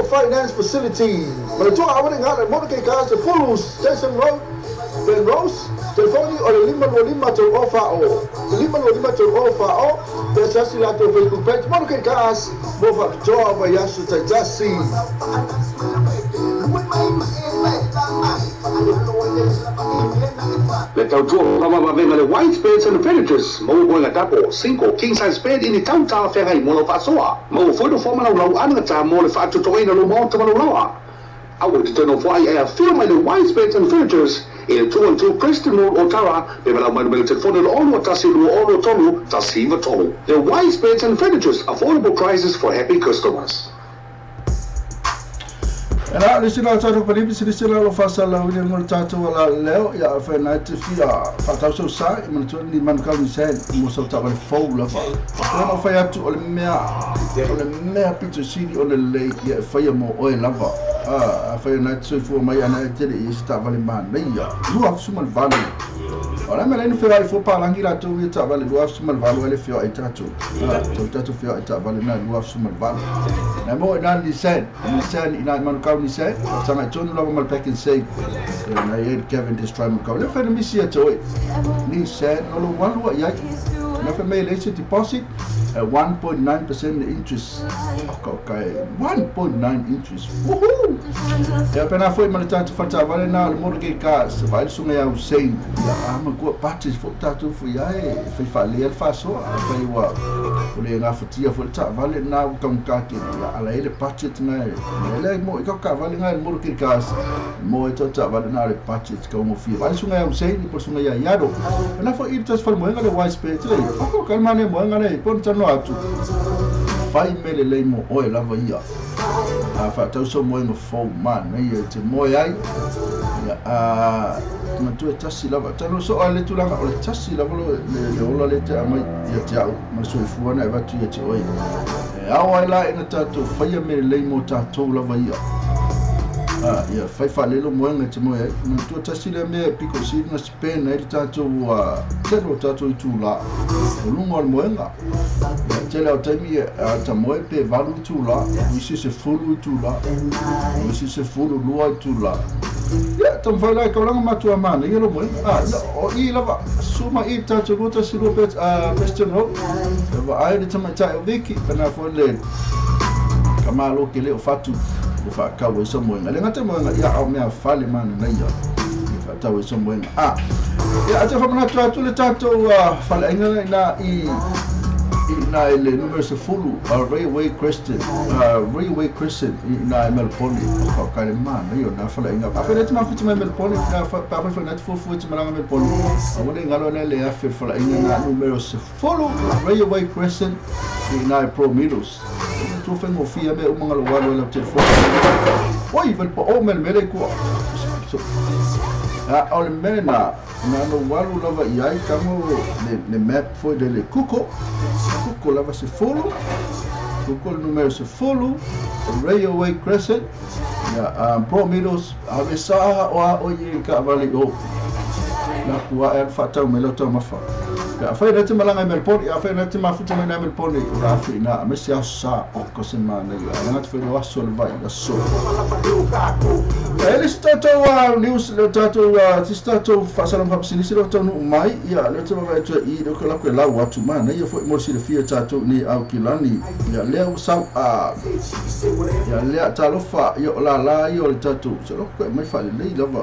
Finance Facility. Station Road, Ben Rose, telefoni o le 525 tolu o 525 tolu o te sasi lato Facebook page Motorcade Cars mo fa toa wa yasu taitasi. Le tautua kama venga le white beds and furnitures mo boy tapo 5 king size bed in the town ferai mo lo fasoa mo foi no forma lau anga ta mo le faatotoina lo mo ta lo Awe te tano fai e a feel mai le white beds and furnitures in 212 Preston Road Otara pe mai mai telefone lo ono tasi lo ono tolu tasi tolu. The white beds and furnitures, affordable prices for happy customers. Ela listen out to pali bisi listen lo fasa la uli mo tato wala leo ya fa na te fia fa ta so sa e mo to ni man ka ni sen mo so ta wala fo la fa no fa ya tu o le mea pito sili o le le ya fa ya mo o e lava a fa na te fo mai ana te le sta vale man nei ya lu af sumal vale ora me le fa fo pa langi la to ta vale lu af sumal vale le fia e tato to tato fia e ta vale na lu af sumal vale na mo na ni sen ina man ka ni se sanga tonu lava mal pack and say na ye Kevin destroy mo ka le fa ni si to ni se no lo walu ya na fa me le deposit at 1.9% interest. Okay, 1.9 interest. Woohoo! Ya pena foi mal tato fa ta vale na le mortgage cars vai sunga ya Hussein ya ama ko parties fo tato fo ya e fa fa le fa so fa wa o le nga fatia fo ta vale na kam ka ke ya ala ele budget na le mo ka ka vale nga mortgage cars mo e ta vale na le budget ka mo fi vai sunga ya Hussein por sunga ya yaro na fo interest fa mo nga le wise pay le ko kalma ne mo nga le pon ta no atu fai mele le mo oe lava ia a fa tau so mo ngo fo man nei te mo ai ia a matua tasi lava tano so ale tulanga o le tasi lava le ola le te amai ia te au ma so fuana e vatu ia te oi e au ai la ina tatou faia mele le mo tatou lava ia a ia fai fa le lo mo nga te mo ai matua tasi le me piko si na spend ai tatou a te lo tatou i tula o lunga o le moenga te leo taimi a ta moe pe valu tula isi se fulu tula isi se fulu lua tula ia tamfai lai kaulanga matua mana ia lo moenga a o i lava suma i tatou luta si lua Preston Road va ai le tamaitai o Viki pana foi le kamalo ke le o fatu o whaakau e sa moenga. Le ngata moenga ia au mea fale mana nei ia. I whaatau e sa moenga. A, ia ate whamanatu atu le tātou whale ainga ina i ina e le numero se fulu Railway Crescent ina e Melponi o whakaere mana ia na whale ainga. A whaere te mawhiti mai Melponi na whawhai whai nati fufu te maranga Melponi. A wane ngalo na le awhi whale ainga na numero se fulu Railway Crescent ina e Pro Middles. Tu whengo fia me umanga lo walu ele telefone. Oi, vel pa o mele mele kua. A o le mele na no walu lava i ai kamo le map foi de le kuko. Kuko lava se fulu. Kuko le numero se fulu. Railway Crescent. Ya Pro Middles ave sa o a o ye ka vale o. Na kua e whatau me lo tau mawha. Ia whai na te malanga i Melponi, ia whai na te mafuta mai na Melponi, ia awhi na mesi au sa o ko se mana ia. Ia ngata whai no aso le vai, aso. Ia ele se tatou news le tatou tatou faasalam faapisilisili o taunuu mai ia le te vaavaai atu i le lako e lau atu manaia foi mo le silafia tatou nei Aukilani ia lea ua sau ia lea talofa ia o lala ia o le tatou se loko e mai faalelei lava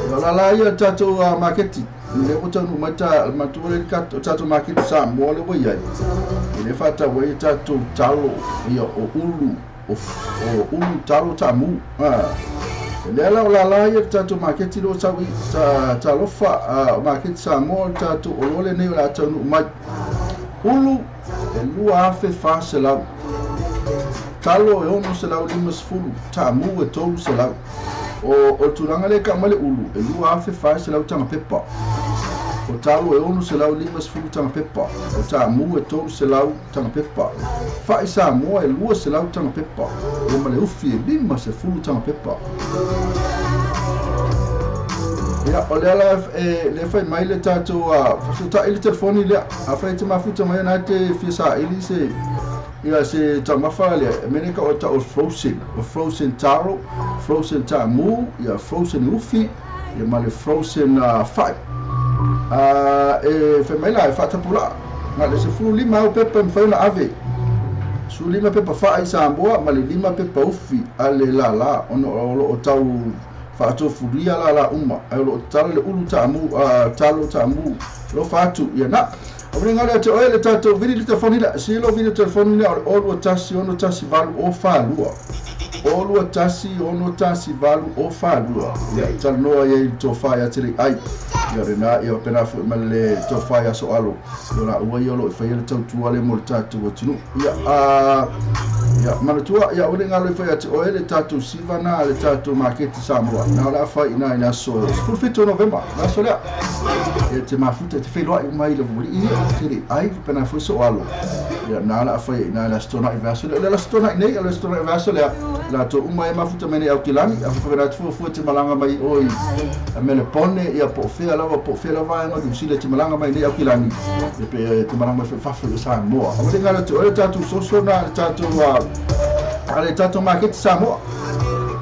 ia o lala ia o le tatou maketi le ua taunuu mai ta matua le tatou maketi Samoa le ua i ai e le faatau ai tatou talo ia o ulu o ulu talo taamu lea la o lala ia le tatou maketi lo sau i talofa o maketi Samoa le tatou oloa lenei o le a taunuu mai ulu e 2,400 talo e 650 taamu e 300 o tulaga le ka mai le ulu e 2,400 tanga pepa o talo e 650 tanga pepa o taamu e 300 tanga pepa fai Samoa e 200 tanga pepa e ma le ufi e 50 tanga pepa ia o lea la e le fai mai le tatou fasota'i le telefoni lea afai te mafuta mai na te fia saili se ia se taumafa lea e mene ka o ta'o frozen o frozen taro frozen taamu ia frozen ufi ia ma le frozen fai e fai mai la e faatapula'a na le 15 au pepa e mafai ona ave 15 pepa fa'i Samoa ma le 5 pepa ufi a le lala ona o loo tau faatofulia lala uma ai o loo tatalo le ulu taamu talo taamu lo faatu ia na o le ngale atu oe le tatou vili le telefoni la silo vili telefoni la o 2 1 6 1 8 o 4 2 o 2 1 6 1 8 o 4 2 ia talanoa ia i tofa ia tele ai ia le na ia pena foi ma le tofa ia so alo ia la ua ia lo e faia le tautua le mo le tatou atunuu ia ia manatua ia o le ngalo e fai atu oe le tatou siva na le tatou maketi Samoa na o le a fai ina i le aso 17 Novema le aso lea ia te mafuta te feiloai mai le vuli ia tele ai pena foi so alo ia na la fai ina le aso tona'i vaso lea le aso tona'i nei le aso tona'i vaso lea la to uma e mafuta mai nei Aukilani a fafavena atu fuafua te malaga mai oi a Melepone ia po o fea lava po o fea lava aega Niu Sila te malaga mai nei Aukilani ia pe te malaga mai foi fafo i Samoa a le ngalo atu oe le tatou soso na le tatou a le tatou maketi Samoa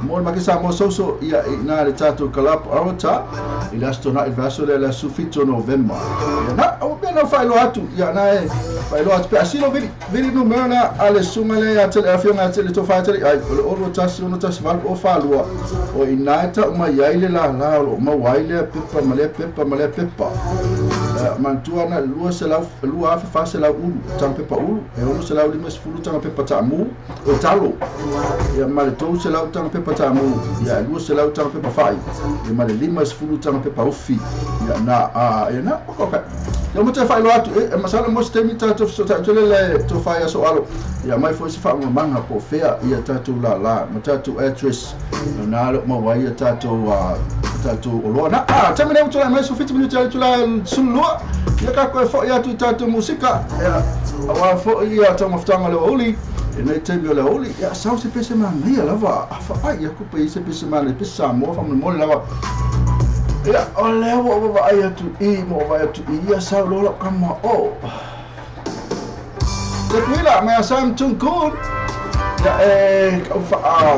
mo le maketi Samoa soso ia ina le tatou Club Arota i le aso tona'i vaso lea le aso 7 Novema ia na o pea nau faailoa atu ia na e faailoa atu pe asilo vili vili numera na a le suga lea ia tele afioga ia tele tofa tele ai o le 2 1 6 1 8 o 4 2 o ina e ta'u mai ai le lala o loo maua ai lea pepa ma lea pepa ma lea pepa manatua na 2,400 ulu tanga pepa ulu e 650 tanga pepa taamu o talo ia ma le 300 tanga pepa taamu ia 200 tanga pepa fa'i ia ma le 50 tanga pepa ufi ia na ia na okay ia mo te faailoa atu e masalo mo se taimi tatou fesota'i tele le tofa ia so alo ia mai foi se faamamaga po o fea ia tatou lala ma tatou address na loo maua ai ia tatou tatou oloa na taimi nei ua tulai mai so 7 minuti ale tulai sululua ia kako e fo'i atu i tatou musika ia auā fo'i ia taumafataga o le aoauli e nei taimi o le aoauli ia sau se pese manaia lava afaai aku pe i se pese manaia pese Samoa faamolemole lava ia o lea ua ou vavaai atu i ma ou vaai atu i ia sau loa lau kama o te tuila mai a Sam Tungkun ia e kau faa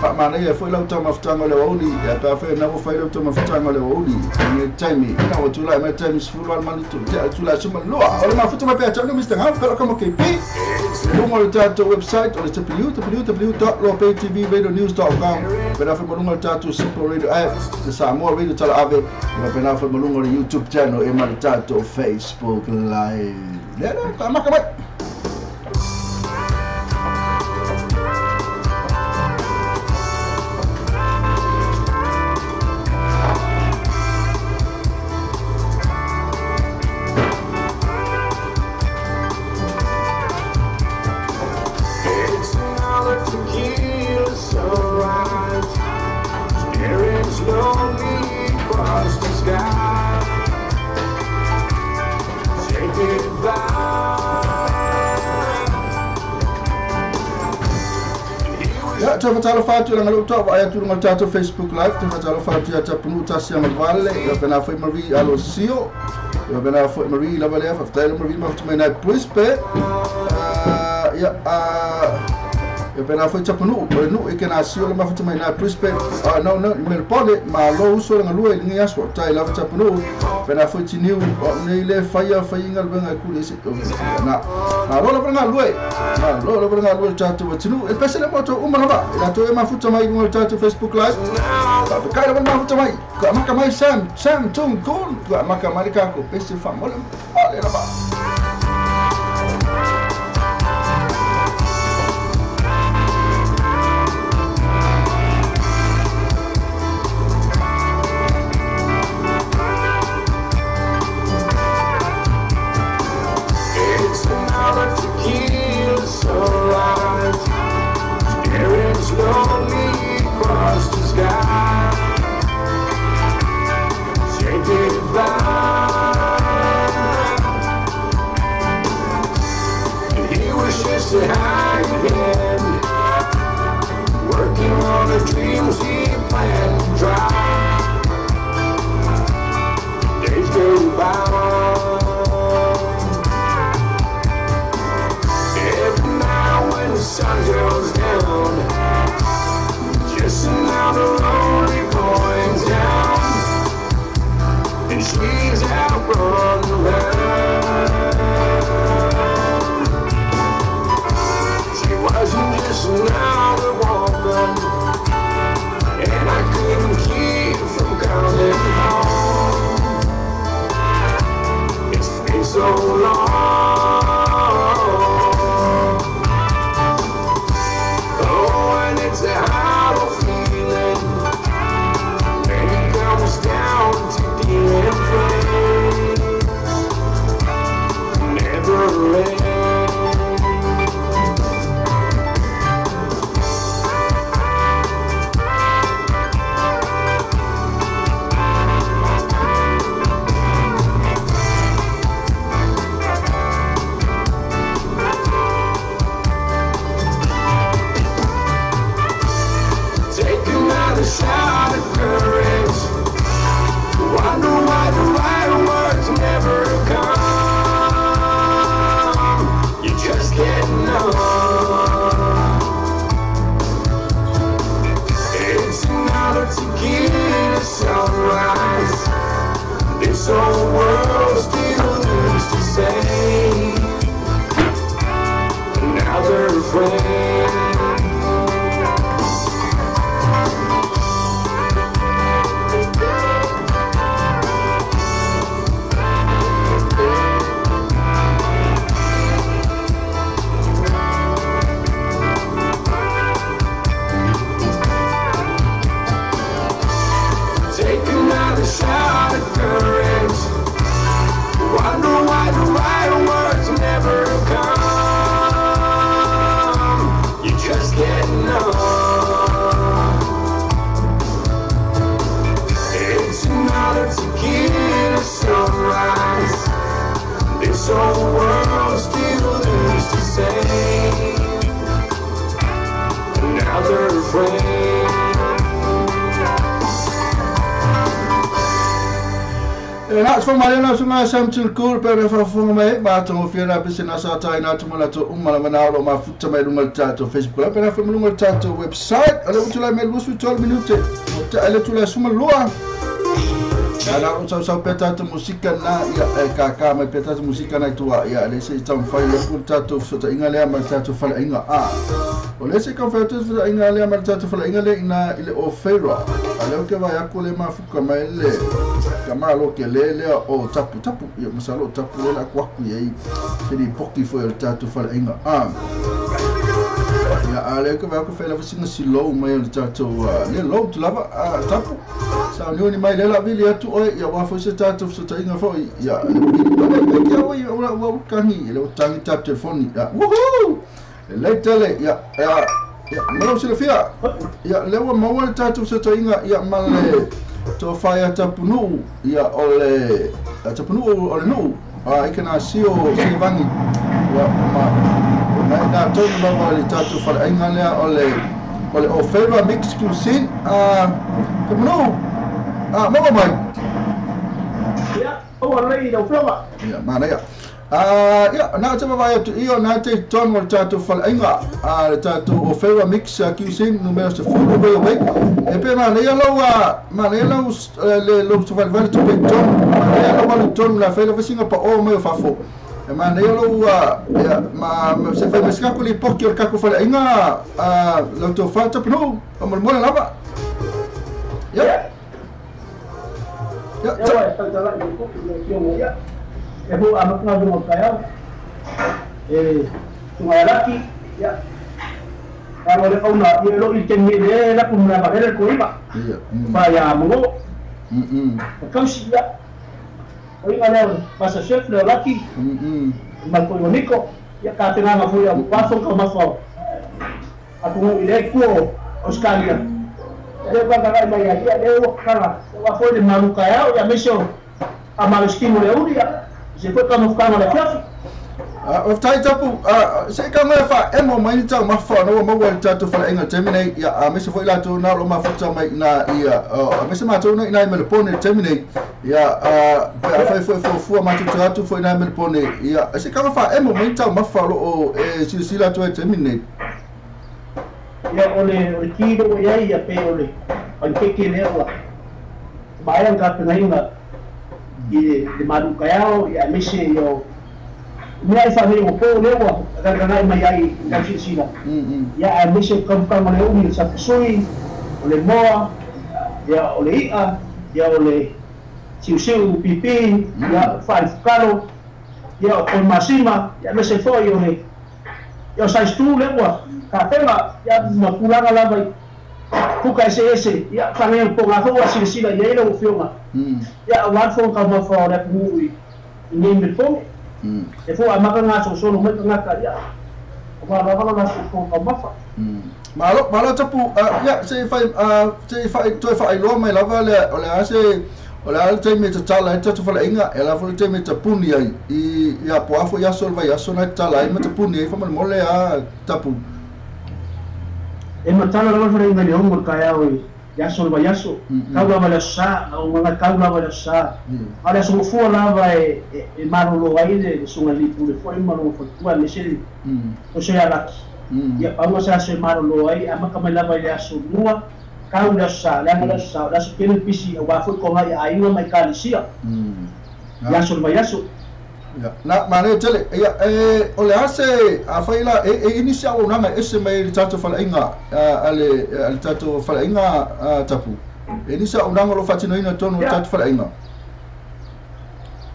faamanaia foi lau taumafataga o le aoauli ia pe afai na ua fai lau taumafataga o le aoauli nei taimi ina ua tulai mai taimi 18 manitu te a tulai suma lua o le mafuta mai pea tau Mr. Ngau pela kama KP luga o le tatou website o le www.loapaytvradionews.com pena foi maluga o le tatou Simple Radio app le Samoa Radio Tala Ave ia pena foi maluga o le YouTube channel e ma le tatou Facebook Live lea la taamaka mai. It's another tequila sunrise, staring slowly across the sky. Say goodbye. Ia te whatalo whātu ranga lou tau vaai atu runga le tatou Facebook Live te whatalo whātu ia tapunu tasi anga vale ia pena foi Marie alo sio ia pena foi Marie lava lea whaftai lo Marie mafuta mai nai Brisbane ia Ia pena foi tapunu o le nu e kena sio le mafuta mai na Brisbane no no Melbourne ma lo uso le ngalue i lenei aso tai lava tapunu pena foi tiniu o nei le faia fainga le venga ku le se na ma lo le ngalue ma lo le ngalue tatou tinu e pese le moto uma lava la to e mafuta mai no tatou Facebook Live pa kai le mafuta mai ka maka mai Sam Sam tung kun ka maka mai ka ko pese fa mole mole lava. Sunrise, staring slowly across the sky. Say goodbye. And he was just a hired hand, working on the dreams he planned to drive. Days go by. The sun goes down, just another lonely boy in town, and she's out running around. She wasn't just another woman, and I couldn't keep from coming home. It's been so long. It's a hollow feeling when it comes down to being friends. Never ends. Shot of courage. Wonder why the right words never come. You just get numb. It's another tequila sunrise. This whole world still looks the same. Another friend. Shot of courage. Wonder why the right words never come. You just get numb. It's another tequila sunrise. This whole world still looks the same. Another friend. Na so mai na so na Sam Cool pe fa fo mai ba to fi na pe na sa tai na to mala to umma na lo ma futa mai lunga tato Facebook pe na fa lunga tato website ale utula me lusu 12 minute ta ale tula suma lua na na o sa pe tato musika na ia ka ka mai pe tato musika na tua ia le se tam fai le ku tato so ta inga le ma tato fa inga a o le se ka fa tato inga le ma tato fa inga le ina ile o feira ale o ke va ya ko le ma fuka mai le kamalo ke le le o tapu tapu ia masalo tapu le la kwa ku ia se di poki fo el tato fa inga a ia ale ke va ko fela singa silo mai el tato le lo tu lava tapu sa ni ni mai le la vili atu oi ia wa fo se tato so ta inga fo ia le ke o ia o kangi le o tangi tap telefoni ia woohoo le tele ia ia malo se fia ia le wa mo le tato so ta inga ia male to fire tapunu ia ole tapunu ole nu a ikena sio sivangi ia ma na na tonu lava le tato fa inga le ole ole o favor mix cuisine a tapunu a mo mai ia o le ida flova ia mana ia Ia, na te mawai atu ia na te tonu o le tātou whalainga a le tātou o Fewa Mix a Kiusin numero se fulu wei wei. E pe manaia lau manaia lau le lau whale tupe tonu manaia lau walu tonu la whaila wasinga pa o mai o fafo. E manaia lau ia ma se whai mesikaku li poki o le kaku whalainga lau tō whātapu o molemole lava. Ia. Ia. Ia. E ho a maka mo kai e tunga laki ya ka le ona i lo i tengi le la kumna ba le ko iba pa ya mo ka si ya o i ngale pasa chef le laki ma ko niko ya ka te nga fu ya pa so ka ma fo a ku i le ku Australia le ba ka mai ya le o kala wa fo le maluka ya ya mesio a maluskimo le uri ya se foi como ficar na fiafi. O tai tapu se ka ngai fa emo mai tau mafa no mo wa tatu fa inga terminate ya a mese foi la tu na lo mafa mai na ia a mese ma tu na ina Melbourne terminate ya a pa fa foi foi fua ma tu tu foi na Melbourne ya se ka fa emo mai tau mafa lo o e sila tu terminate ya ole kilo ya ya pe ole pancake le wa bayang ka pengainga i le malu kayao ya mese yo mea i whanei o pō lewa ka mai ai ka sisila ya a mese ka mo le umi sa sui o le moa ya o le ia ya o le siusiu pipi ya whaifukalo ya o masima ya mese foi o le ya o saistu lewa ka pena ya mapulanga lava kuka ese ese ya whanei o pō ngā hoa silasila ia ila o whionga ya o wan ka mawha o le puhu i nei Melbourne. E fo a maka ngā solo mai ngā ka ya. O wa lava la so ka mafa. Malo malo tapu ya se fai se fai toi fai lo mai lava le o le ase o le ale te me tala e tatu fala inga e la fo te me tapuni ai i ya po afo ya sol vai aso na tala ai me tapuni ai fa mole a tapu. E matala lava fala inga le ongo ka ya oi. Ya sol vai aso. Kau lava le sa, o nga kau lava le sa. Ale so fu lava e marolo ai le sunga li pule foi marolo foi tua le se. O se ala. Ya pa sa se marolo ai ama ka mai lava le aso nua kau le sa, le le sa, la so kele pisi o wa foi ko ngai ai mai kalisia. Ya sol vai aso. Ya, na mane tele ya e o le ase a faila e inisia o nanga ese mai le tato fala inga ale ale tato fala inga tapu. E inisia o nanga lo fatino ina tono tato fala inga.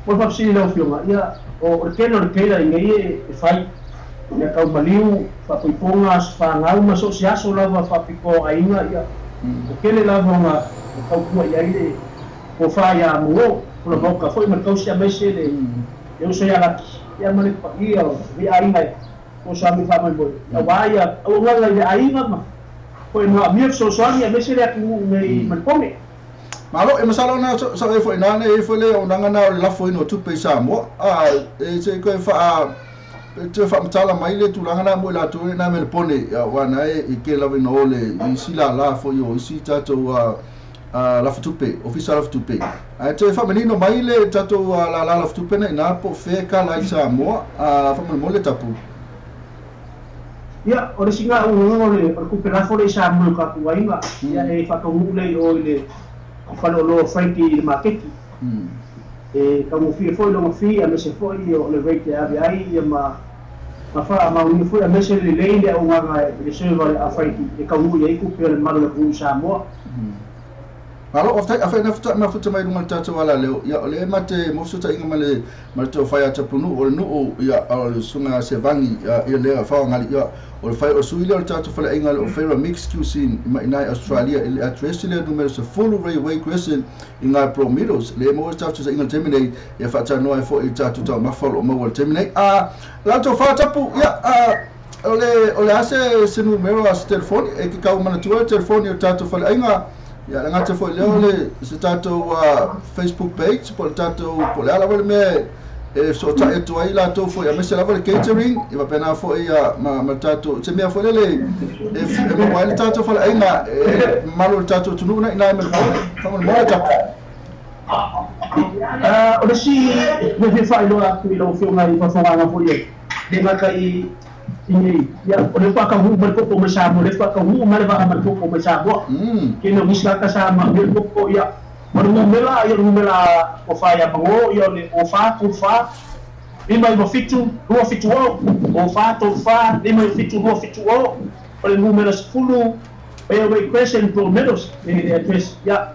O fa si le fionga ya o ke no ke la ngai e fai ya ka maliu fa poiponga fa ngau ma so sia so lava fa piko ainga ya. O ke le lava nga ka ku ya ile o fa ya mo o lo ka foi ma ka sia mai se le eu sei ala ya mane pa ia vi ainga o sa mi fa mai boy ya wa ya o nga le ainga ma foi no mi so so ya me se le ku me me malo e masalo na so e foi na e foi le o nanga na o la foi no tupe sa mo a e se ko fa te fa mtala mai le tulanga na mo la tu na me pone ya wa na e ke la no le i sila la foi o isi tato a la futupe ofisa la futupe a te fa menino mai le tato la la futupe na po fe ka la isa mo a fa mo le tapu ya o le singa o le ku pela fo le sa mo ka ku ainga ya e fa ko le o le fa lo lo Frankie le market e ka mo fi fo lo fi a me se fo o le rate a ai ya ma fa ma o fo a me se le le o nga le server a Frankie e ka mo ye ku pela malo le ku sa mo. Malo of tai afai na mafuta mai lunga tato wala leo ya ole mate mofuta inga male male fai atapunu o nu ya o le sunga sevangi ya le fa ngali ya o fai o suile o tato fala inga o Fewa Mix Cuisine ma ina Australia ele address le numero se full Railway Crescent inga Pro Meadows le mo tato inga terminate ya fa no ai fo i tato ta mafalo mo terminate a la to fa tapu ya ole ase se numero a telefone e ki ka mana tua telefone o tato fala inga ya la ngata foi leo le se tato Facebook page por tato por la vale me e so ta eto ai la to foi a me se la vale catering e va pena foi a ma tato se me foi le e mo wale tato foi ai na malo tato tunu na ina me fa mo mo tato O le si me fia faailoa atu i lau afioga i faafogaga foi e le gata i nei ia o le faakauu ma le popo mai Samoa le faakauu ma le vaa ma le popo mai Samoa ke no misaka sa ma le popo ia o le numera ia le numera o fa ia mango ia le o fa tu fa 5 7 2 7 o fa tu fa 5 7 2 7 o le numera 10 Railway Crescent Pro Meadows le address ia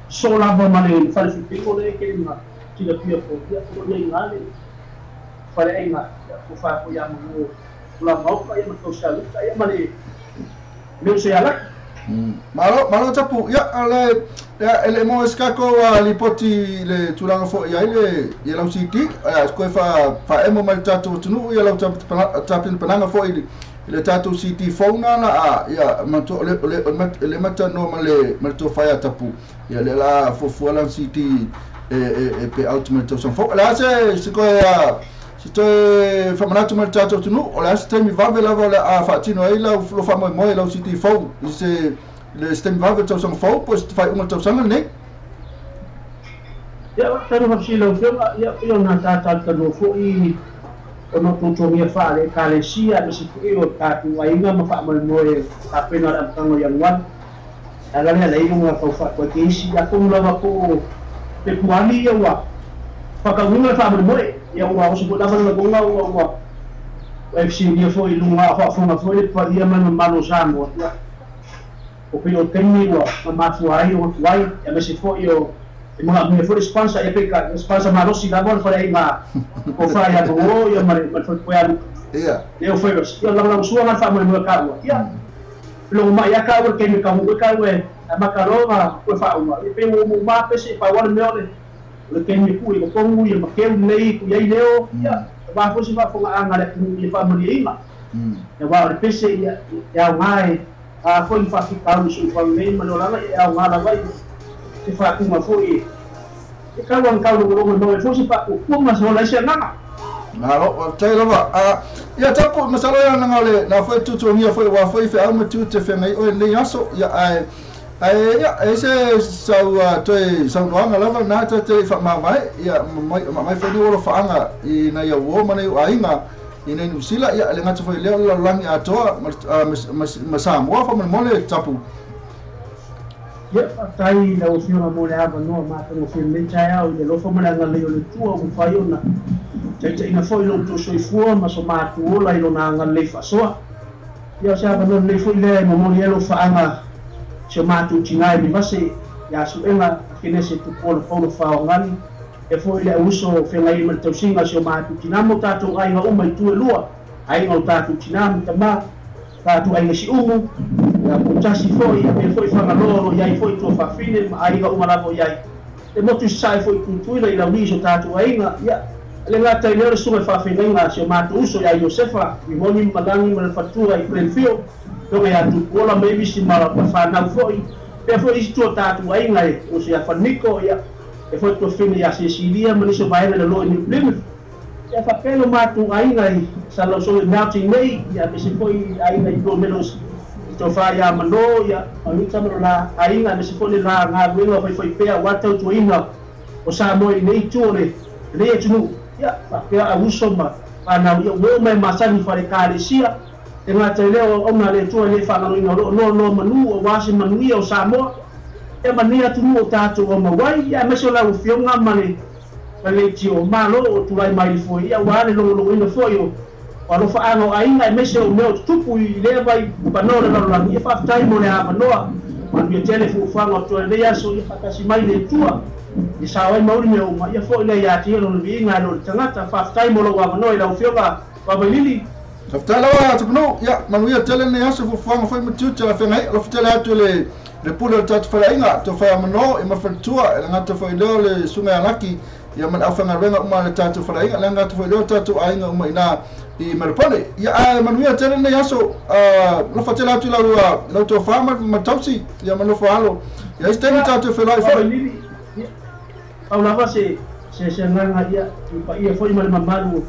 so lava ma le fale fipingo le ke ma tila pia po ia o le ngale fale ainga ia ko fa ko ia mo la mauka ia ma to saluta ia ma le leo se ala. Malo malo tapu ia ale ele mo skako lipoti le tulanga fo ia ile ia lau siti ko fa fa emo mal tatu tunu ia lau tapin pananga fo ile le tatu siti fauna la ia manto le le mata no male mal to fa ia tapu ia le la fo fo la siti e pe out mal to fo la se ko ia se toe famanatu ma le tatou atunuu o le a se taimi vave lava o le a faatino ai lau lo faamoemoe lau siti fou i se le se taimi vave tausaga fou po o se faaiuga le tausaga lenei. Ia tanu faafesili lau afioga ia pei ona tatalutanoa foʻi ona tutogia faale ekalesia ma se foʻi o tatou aiga ma faamoemoe tapena o le amataga o Ianuari ala lea le iuga taufaatoakeisi atonu lava po o Pepuali ia ua faakauina le faamoemoe ia ua oso foi lava le lagoga ua ua fesiligia foi i luga faafofoga foi le paia ma le mamalu o Samoa ia o pei o taimi ua mamafua ai o atu ai ia aemaise foi o e magaʻomia foi le sponsor ia pei sponsor malosi lava o le faleaiga o faaiagogo ia ma le falepoe aluka ia lea o fairos ia lagolagosua ga le faamoemoe kaua ia logomaʻi a kaua le taimi kaguʻu e kaua e amata loga koe faauma ia pei ua umuumā pese paua le mea o le taimi e kuʻu i totonu ia makeu lelei kuʻi ai leo ia va foi se faafogaaga le atunuu ia faamalieina ia uā o le pese ia e aogā e a foi faafitauli soifuaga nei ma le olaga ia e aogā lava i se faatuga foi e tau aga taulogologo e maua ai foi se faatuatua ma se ola ai se agaga. Malo, faafetai lava. Ia tapu masalo ia lana o le na foi tutuagia foi ua foi feau ma tiute feagai oe lenei aso ia ae ae ia e se sau toe saunoaga lava na tate i faamavae ia maimai foi ni alofaaga i nai auō ma nai o aiga i nei Niu Sila ia le gata foi lea o le lalolagi atoa ma Samoa faamolemole tapu. Ia faafetai lau afioga mo le avanoa matagofie lenei taeao i le alofa ma le agalelei o le Atua ua mafai ona taitaiina foi lo outou soifua ma so matou ola i lona agalelei faasoa. Ia o se avanoa lelei foi lea e momoli ai alofaaga si o matou tinā e Vivase ia Suega Akenese Tupuola Paulo Faoagali e foi le auuso o feagai ma le tausiga si o matou tinā ma o tatou aiga uma i tu e lua aiga o tatou tinā ma tamā tatou aiga siumu ia poutasi foi ia pea foi Fagaloa o loo iai foi tuafafine ma aiga uma lava o iai le motu i sasae foi Tutuila i laulii i so tatou aiga ia le gata i lea o le susuga i faafeagaiga si o matou uso ia Iosefa Rimoni ma Malagi ma le faletua i Plainfield toga ia Tupuola ma Ivisi ma fanau foi pea foi isi tua tatou aiga e uso ia Faniko ia e foi tuafine ia Cecilia ma nisi o vaega i lalō i New Plymouth ia faapea lo matou aiga i Salausoga i Mountain nei ia aemaise foi aiga i Blue Meadows i tofā ia Manō ia Manuta ma lo la aiga aemaise foi le la galuega o faifaipea auā tautuaina o Samoa i lenei itu o le lenei atunuu ia faapea auuso ma fanau ia ua oo mai masani falekalesia e gata i lea o auauna a le Atua e lē faagaloina o loo noanoa manū auā se manuia o Samoa ia manuia atunuu o tatou aumau ai ia aemaise o lau afioga ma le leitio o malo o tulai mai le foe ia auā le logologoina foi o alofaaga o aiga aemaise o mea o tutupu i lea vai panoa o le lalolagi ia faafetai mo le avanoa manuia tele fuafuaga o toe lenei aso ia faatasi mai le Atua i sao ai mauli mea uma ia foʻi lea iā te ia lona viiga e lo le tagata faafetai mo lou avanoa i lau afioga Vaavailili. Faafetai lava Tapunuu, ia manuia tele lenei aso fuafuaga foi ma tiute afeagai alofa tele atu i le le pule o le tatou faleaiga to fai amano i ma faletua e le gata foi lea o le susuga ia Laki ia ma le aufaigaluega uma a le tatou faleaiga le gata foi lea o tatou aiga uma iina i Melbourne ia ae manuia tele lenei aso alofa tele atu i lau lau tofa ma tausi ia ma nofo alo ia isi taimi Ia tatou feiloai foi. Vaavailili ia pau lava se se se agaga ia i paia foi ma le mamalu o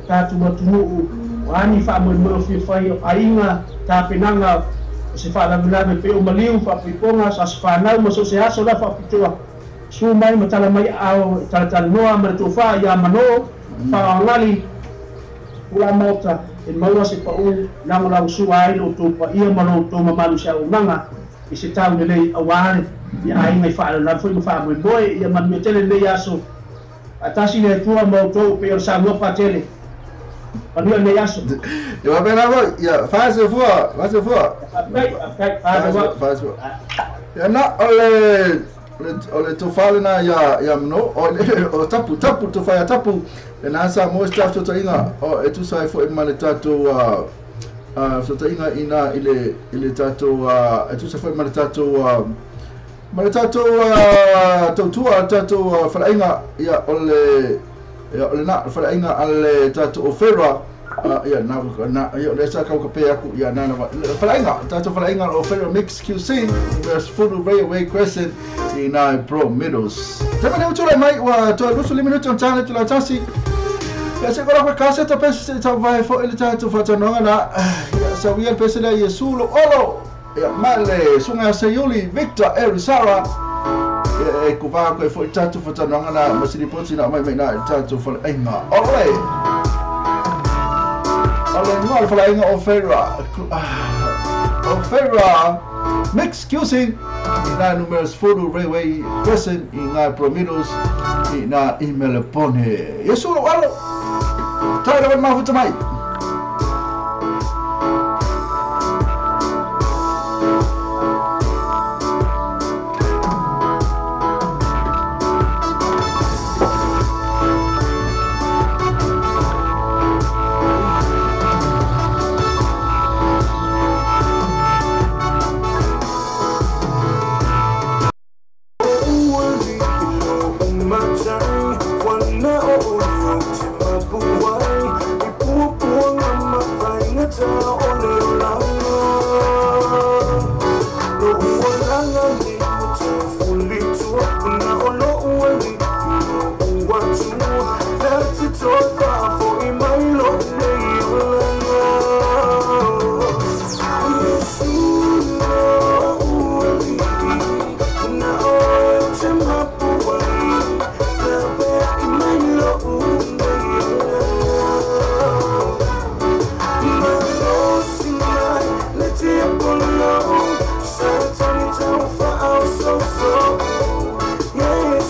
tatou atunuu o a ni faamoemoe o fia fai o aiga tapenaga o se faalavelave pei o maliu faapuipoga sa aso fanau ma so o se aso la faapitoa. Su mai ma tala mai au talatalanoa ma le tofā ia manō faaogali pula maota e maua se pa'u lagolagosua ai lo outou paia ma lo outou mamalu se auaunaga i se tau lelei auā le ia aiga i faalalalu foi ma faamoemoe ia manuia tele lenei aso faatasi le Atua ma outou pei o le saunoa patele manuia lenei aso. Ia faapena foi ia faasefua faasefua faasefua ia na o le tofā lena ia mano o tapu tapu tofā ia tapu e nā sa mo staff fesootaiga o e tusa ai foʻi ma le tatou fesootaiga ina i le tatou e tusa foi ma le tatou tautua tatou faleaiga ia o le na faleaiga a le tatou Ofera ia na ia le sa kau ka pe aku ia na faleaiga tatou faleaiga o Ofera Mix QC numero 10 Railway Crescent i nai Pro Middles. Tema ne utulai mai ua toe 25 minuti on tane tula tasi. Ia se kora ka se ta pese ta vai fo ile tatou faatanoaga na ia sa wia pese le Iesu lo olo ia male sunga se Yuli Victor Erisara ia e kuva ko fo tatou faatanoaga na masini poti na mai mai na tatou faleaiga ole ole no le faleaiga o Ofera Mix QC i nā numero 10 Railway Crescent i ngā Prominos i nā i Melepone. Iesu lo alo tai rawa mafuta mai. So, so, yeah.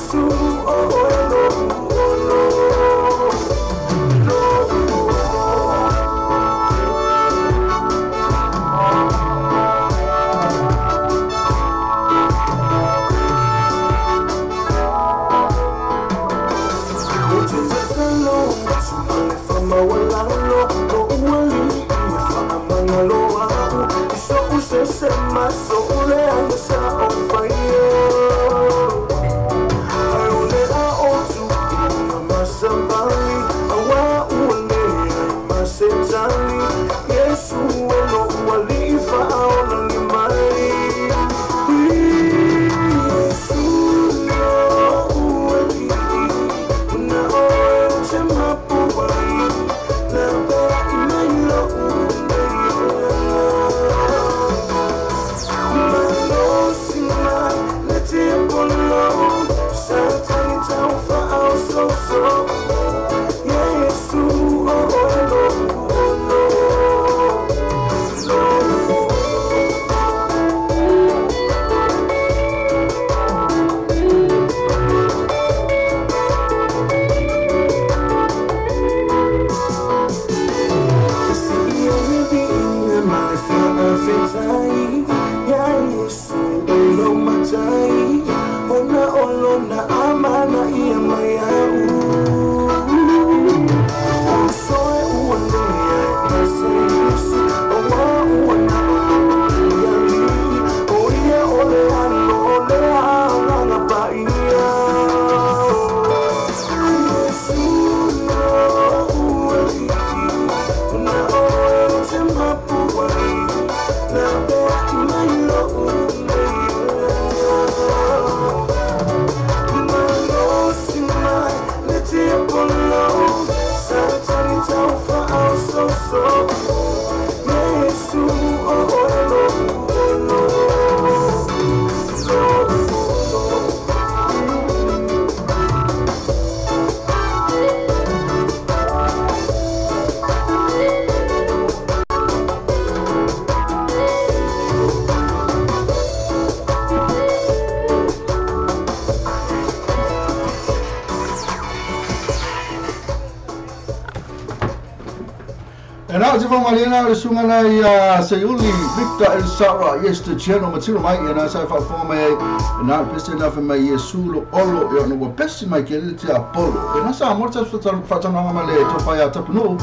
te whamalena o le sunga nei a Seiuli, Victor El Sara, yes, the channel, matiro mai, e nā sa whaafonga mai ai, e nā pese nā wha mai Yesu lo olo, e ona ua pesi mai ke le te Apollo. E nā sa amor ta whaatananga ma le tōwhai a tapunu,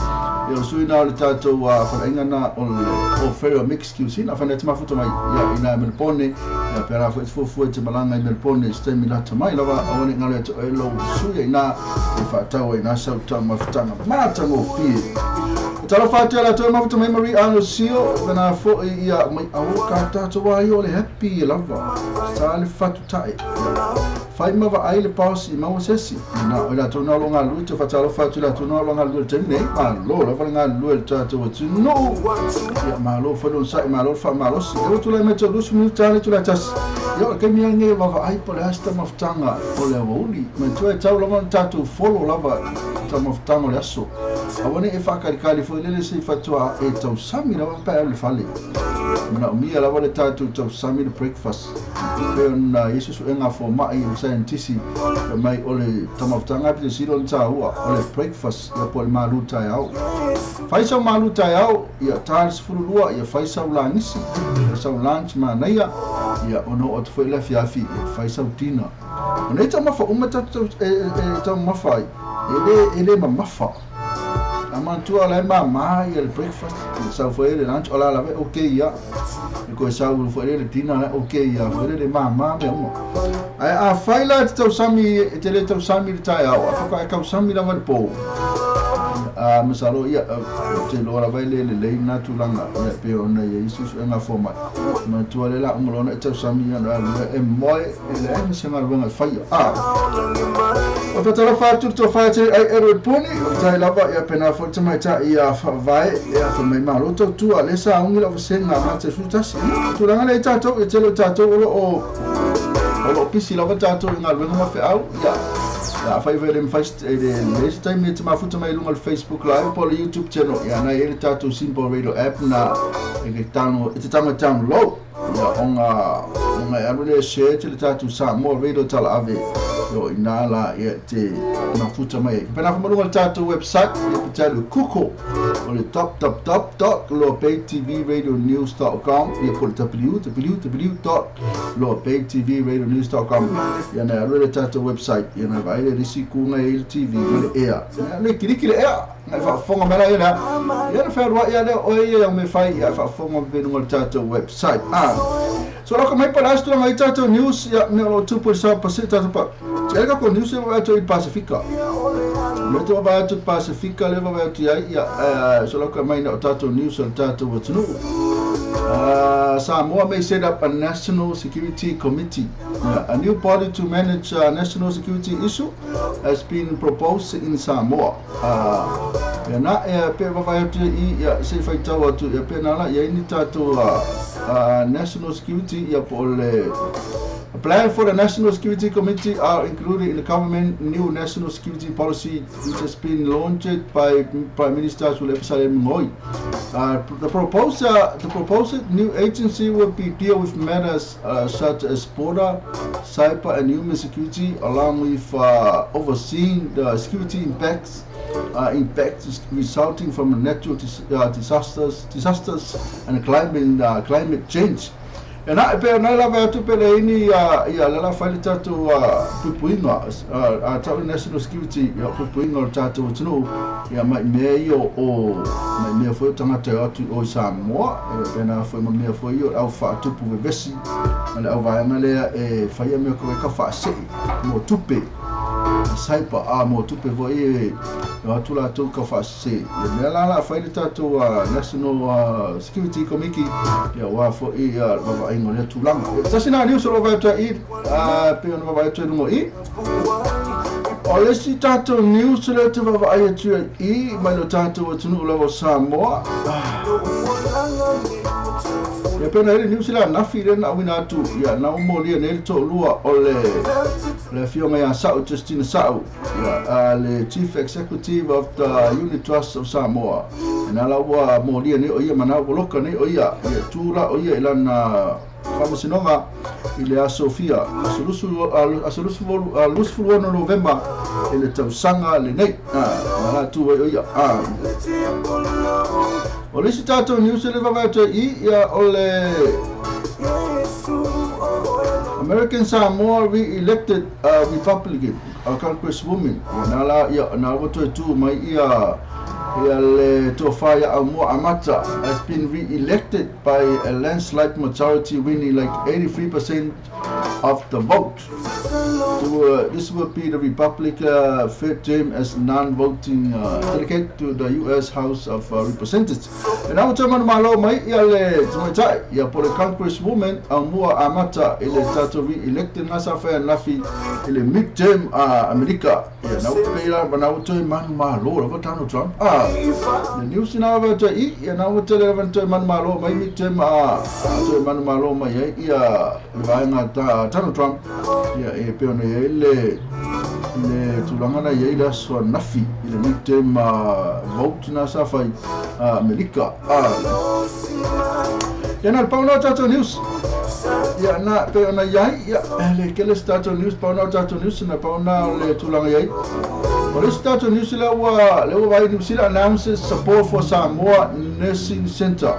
e o sui nā o le tātou whalainga nā o le o Ferro Mix QC, nā whanea te mafuta mai, ia i nā Melbourne, ia pera fo fufu e te malanga i Melbourne, ste mi lata mai, lava awane ngalo e te oelo sui i nā, e whaatau i nā sautau mafutanga, mātango fie. Talofa atu ia latou mafuta mai Marie Ano Sio, pena fo'i ia mai au ka tātou ai o le happy lava. Sa le fatu tae. Fai ma vaai le paosi i maua sesi. Na o latou na lo ngā lui te whatalofa atu latou na lo ngā lui te nei. Ma lo lava le ngā lui le tātou atu no. Ia ma lo whalon sai ma lo wha ma losi. E o tulai mai te lusu minuta le tulai tasi. Ia o le kaimi ange vava ai po le asta mafutanga o le awauli. Mai tua e tau lava tātou follow lava ta mafutanga o le aso. Awane e whakarikari fo lele se fatua e tau sami lava pa le fale. Mana o mia lava le tātou tau sami le breakfast. Pe ona Yesu e ngā fo mai o scientist e mai o le tamafutanga pe silo le tāua o le breakfast ia po le malu tai au. Faisau malu tai au ia tālis furulua ia faisau langisi ia sau lunch manaia ia ono o te foi le fiafi ia faisau tina. Ona e taumafa uma tātou e taumafa ai e le mamafa. Amantua la ma ia le breakfast sau foi le lunch ola la ve okay ia e ko sau foi le dinner la okay ia foi le ma me uma ai a fai la te sami te le tau sami le tai au a fa ka sami la va po a masalo ia te lo la vai le le na tulanga ia pe ona ia isu e nga fo mai matua le la umlona e tau sami ia na e moe e le e se nga fai a o patala fa tu to fa te ai e poni o tai lava ia pena fo te mai ta ia vai ia fa mai malo to tu ale sa ungi la senga ma te futasi tulanga le tato e te lo tato o o pisi lava tato nga lwenga ma fe au ia ia fai vele first e le time e te mafuta mai lunga Facebook live po le YouTube channel ia na e tato Simple Radio app na e te tango download ia onga onga alu le share te le tato Samoa Radio tala ave yo ina la ia te mafuta mai pena fa malunga le tato website ia petalu kuko o le www.lobaytvradionews.com ia po le www.lobaytvradionews.com ia na alu le tato website ia na vai le risi kunga e le TV ma le ea le kiriki le ea na faafofoga mai la ia lea ia na fealuai ia lea oe ia me fai ia faafofoga penuga le tatou website so lako mai pala aso tulaga i tatou news ia mea o loo tupu i sa pasi tatou pa te ka ko news e vaai atu i Pasifika me te vaai atu Pasifika le vaai atu ai ia so lako mai na o tatou news o le tatou atunuu. Samoa may set up a national security committee. A new body to manage national security issue has been proposed in Samoa. Ia na e pe vaai atu i ia se faitau atu ia pe nala ia ini tatou national security ia po le A plan for the National Security Committee are included in the government new national security policy, which has been launched by Prime Minister Tuilaepa Sailele Malielegaoi. The proposed new agency will be deal with matters such as border, cyber, and human security, along with overseeing the security impacts resulting from natural disasters and climate change. E na pe na la va tu pe le ni ia la la fai tatou puipuiga a tau national security ia puipuiga o tatou atunuu ia mai mea ia o mai mea foi o tagata e o atu o i Samoa e pena foi ma mea foi o au faatupu vevesi ma le auvaega lea e faia mea koe ka faasei mo tupe cyber a mo tupe foi e atu latou ka faasese ia mea la la fai le tatou National Security Committee ia ua foi ia vavaaiga o lea tulaga tasi na news o lo vai atu ai pe ona vavaai atu ai luga i o le isi tatou news lea te vavaai atu ai i mai lo tatou atunuu lava o Samoa ia pe ona ele news la nafi lea na auina atu ia na umolia nei le to'alua o le afioga ia Sa'u Justina Sa'u ia le Chief Executive of the Unit Trust of Samoa na la ua molia nei o ia mana ua loka nei o ia ia tu la o ia i lana faamasinoga i le aso fia aso 26 Novema i le tausaga lenei na la tu ai o ia O le isi tatou news le vavae atu i ia o le American Samoa re-elected Republican Congresswoman. Ia na la ia na ua toe tu mai ia ia le tofa ia Aumua Amata has been re-elected by a landslide majority, winning like 83% of the vote. This will be the Republic third term as non-voting delegate to the U.S. House of Representatives. E na ua manu malo mai ia le tamaitai ia po le Congresswoman Aumua Amata i le tatou re-elected na sa whai nafi i le midterm Amerika. Ia na ua peila na ua toe manu malo lava Donald Trump. Le news na ua toe i ia na ua tele lava toe manu malo mai midterm toe manu malo mai ai ia le vaenga Donald Trump. Ia e pe ona ia le tulaga na ia i le aso nafi i le midterm vote na sa whai Amerika. Ia na le pauna o tatou news. Ia na pe ona iai ia le kele se tatou news pauna o tatou news na pauna o le tulaga iai. O le isi tatou news le ua vai New Zealand announces support for Samoa Nursing Centre.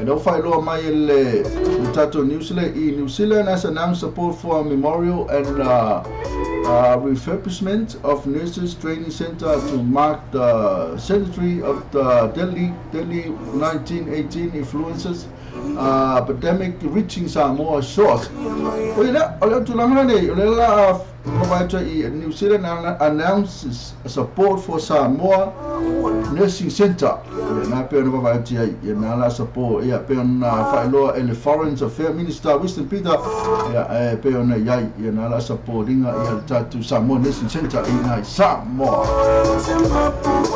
E lau whailoa mai le tatou news le i New Zealand has announced support for a memorial and refurbishment of nurses training center to mark the centenary of the deadly 1918 influences epidemic reaching Samoa shores. O le o le tulaga nei o le la New Zealand announces support for Samoa Nursing Centre. Ia na pe ona vavaeti ai ia na la support ia pe ona whailoa e le Foreign Affairs Minister Winston Peter ia e pe ona iai ia na la supportinga ia le tatou Samoa Nursing Centre i nai Samoa.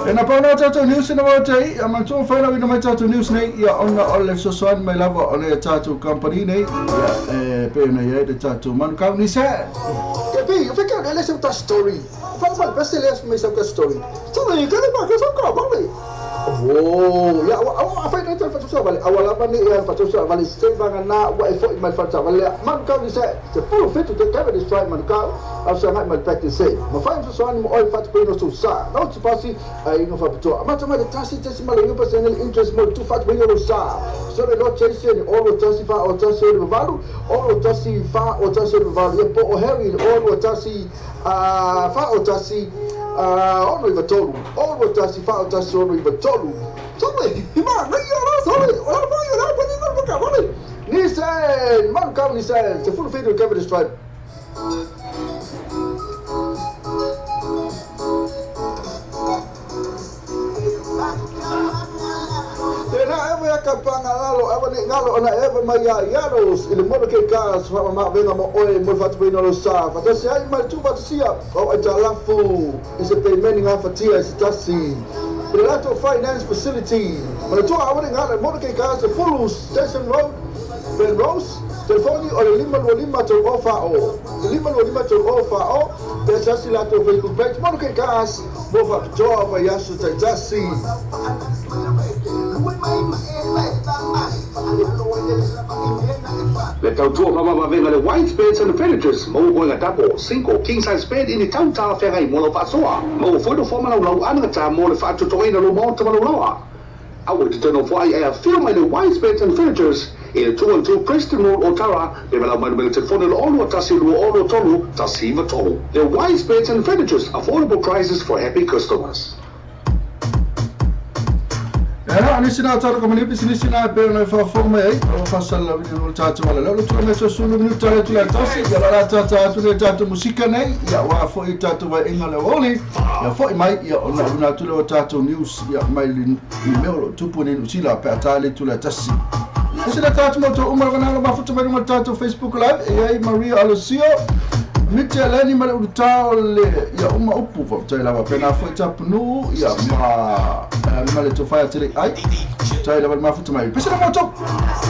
E na pauna o tatou news na vavaeti ai ia mantua whaina wina mai tatou news nei ia ona o le fesoasoani mai lava o le tatou company nei ia e pe ona iai le tatou Manukau Nissan. Pi, fica ele é outra story. Fala para se ler mas outra story. Só aí, que ele vai só cá, vale. Oh, ya, a fai não faz só vale. A wala vale e faz só vale. Se vai na wa e foi mal faz vale. Man kau ni se full fit to cover this try man kau. A só mai mal practice se. Ma fai só ani mo oi faz bem no sa. Não se passe aí não faz to. Mas mas tasi tasi mal eu passe interest mo tu faz bem no sa. So le lo chase ni o tasi fa o tasi o valu, o tasi fa o tasi o valu. E po o Harry o tasi fa o tasi ono iva tolu ono tasi fa o tasi ono iva tolu. Sorry, ma nei ora sorry, ora vai ora vai vai vai vai. Nissan, Manukau Nissan, se full video cover this tribe. Kapanga lalo ewa ni ngalo ona ewa mai ia iaros i le mono ke kas fa ma venga mo oe mo fatu ina lo sa fa tasi ai mai tu fatu o ai talafu i se payment nga fatia se tasi i le lato finance facility ma le tua awa ni ngalo mono ke kas full station road Ben Rose telefoni o le 525 tau ofa o 525 tau ofa o pe tasi lato Facebook page mono ke kas mo fa toa va yasu tasi. Le tautua mama venga le white beds and furnitures mo boy tapo 5 king size bed in the town ta ferai mo lo fasoa mo foi do forma lau anga ta mo le faatotoina lo mo ta lo Awe te tano fai e a film le white beds and furnitures i le 212 Preston Road Otara le malau mai le telefone le olo tasi lua olo tolu tasi iva tolu. The white beds and furnitures, affordable prices for happy customers. Ia nisi na taro kamani business na pe na fa forma ai o fa sala ni no tatu wala lo tu me so sulu ni tare tu la tasi ia la tata tu le tatu musika nei ia wa fo i tatu wa inga le oli ia fo i mai ia ona una tu le tatu news ia mai ni meo tupu ni usila pe atale tu la tasi. Nisi na tatu mo to umar kana lo mafuta mai no tatu Facebook live e ai Maria Alosio Mite lani male uta le ia uma upu fa tai lava pena fo tapnu ia ma male to fire tele ai tai lava mafuta mai pesa mo to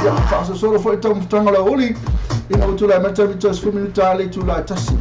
ia fa so solo fo tam tanga la oli ina utula mata vitos fu minuta le tula tasi.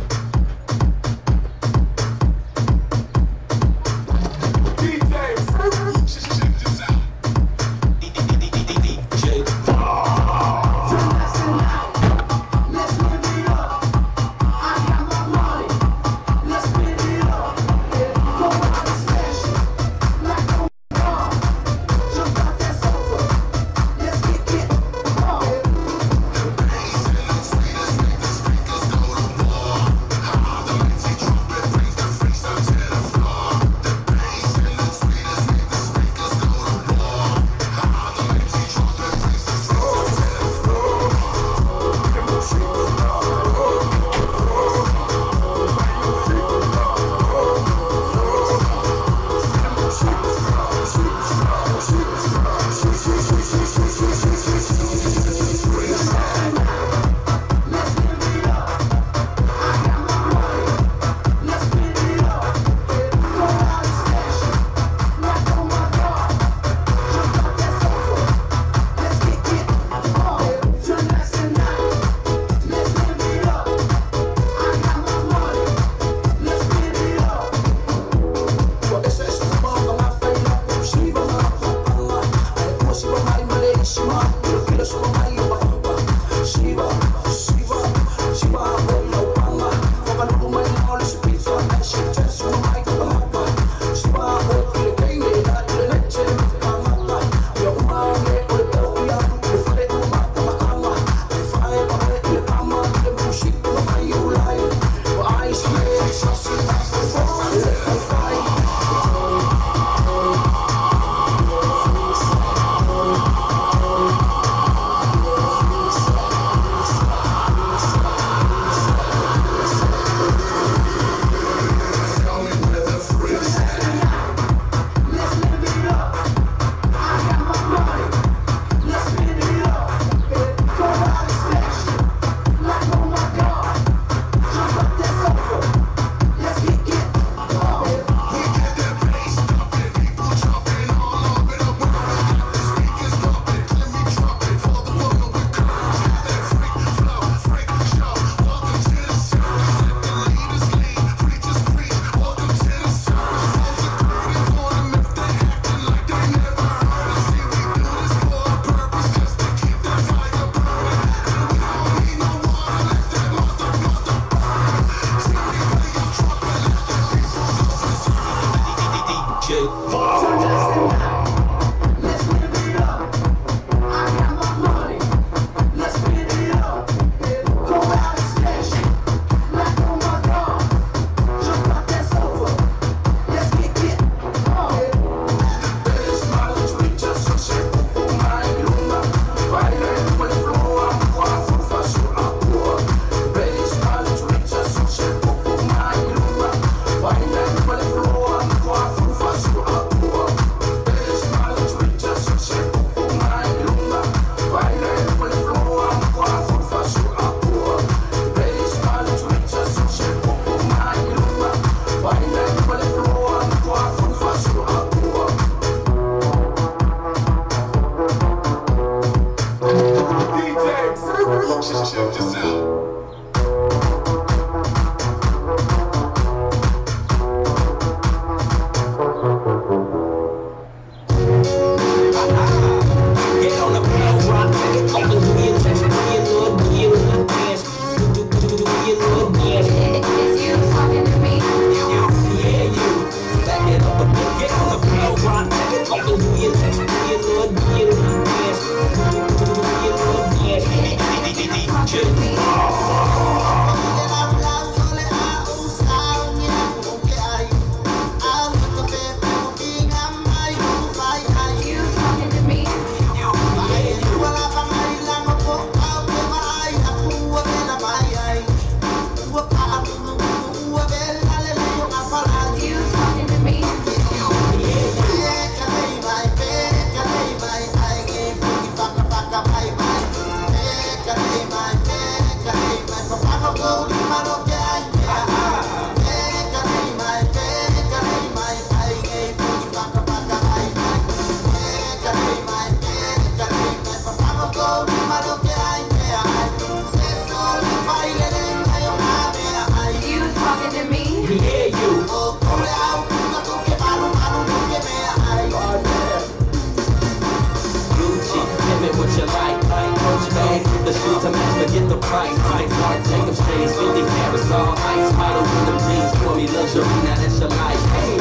Marc Jacobs shades, 50 carats, all ice. Model in them jeans for me, luxury, now that's your life. Hey.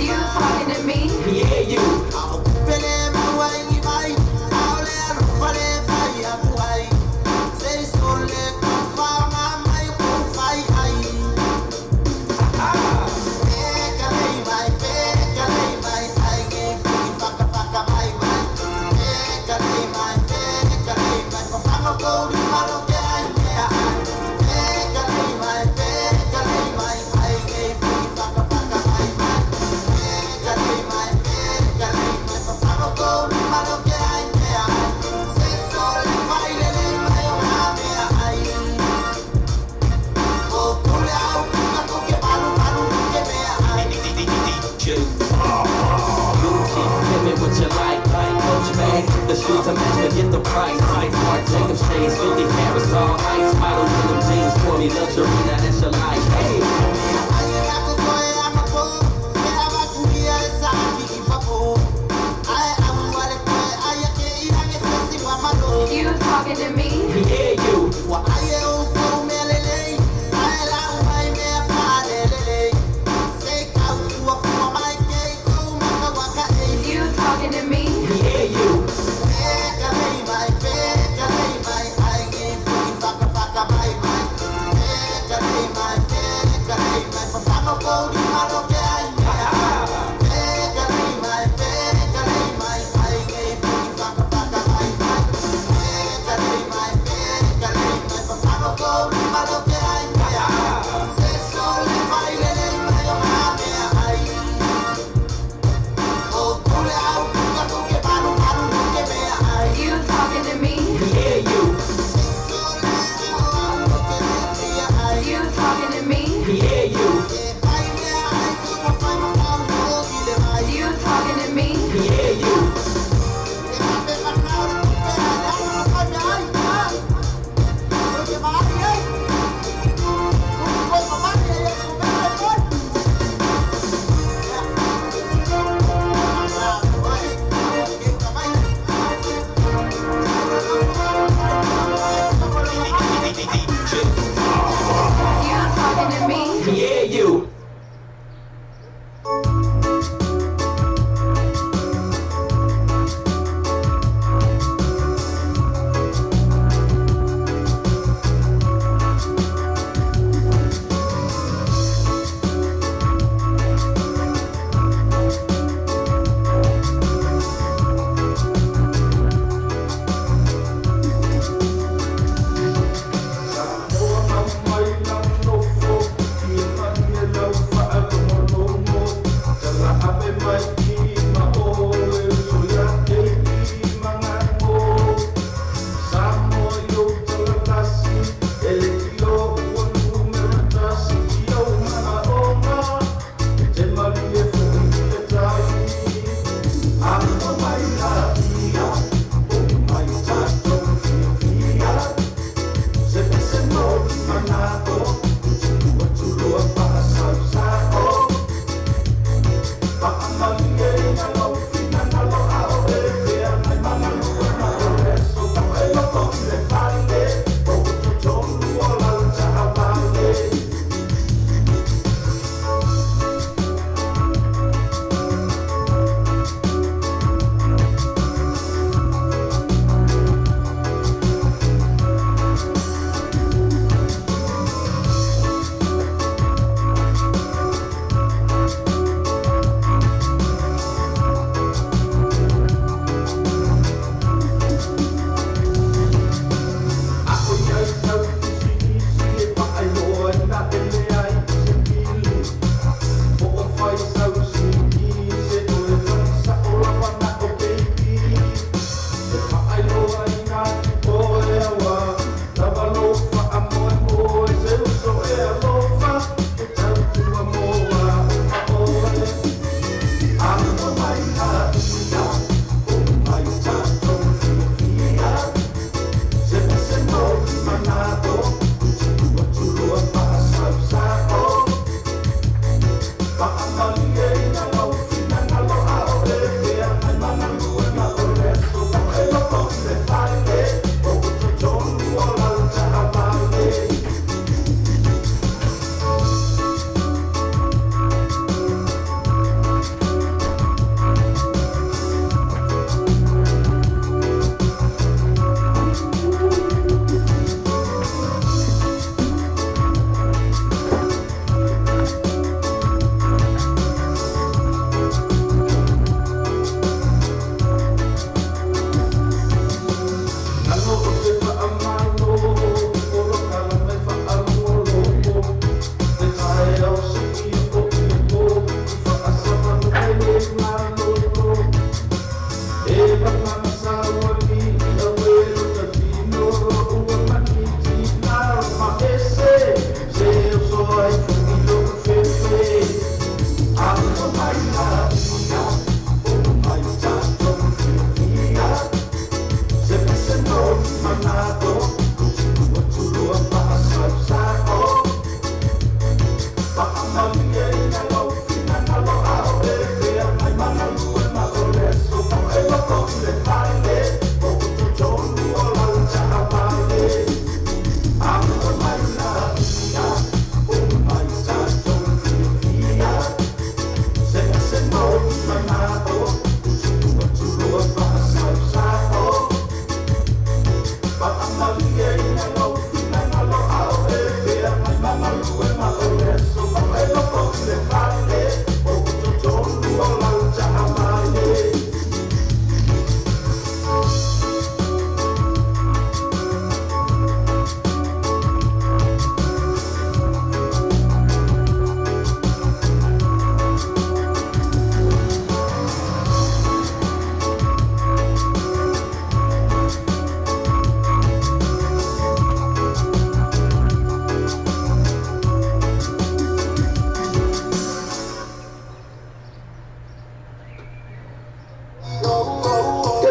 You talking to me? Yeah, you. Gucci, give me what you like. Coach bag, the shoes to match, forget the price. Marc Jacobs shades, 50 carats, all ice. Model in them jeans for me, luxury, now that's your life. Hey. You talking to me? Yeah, you. You talking to me? Yeah, you.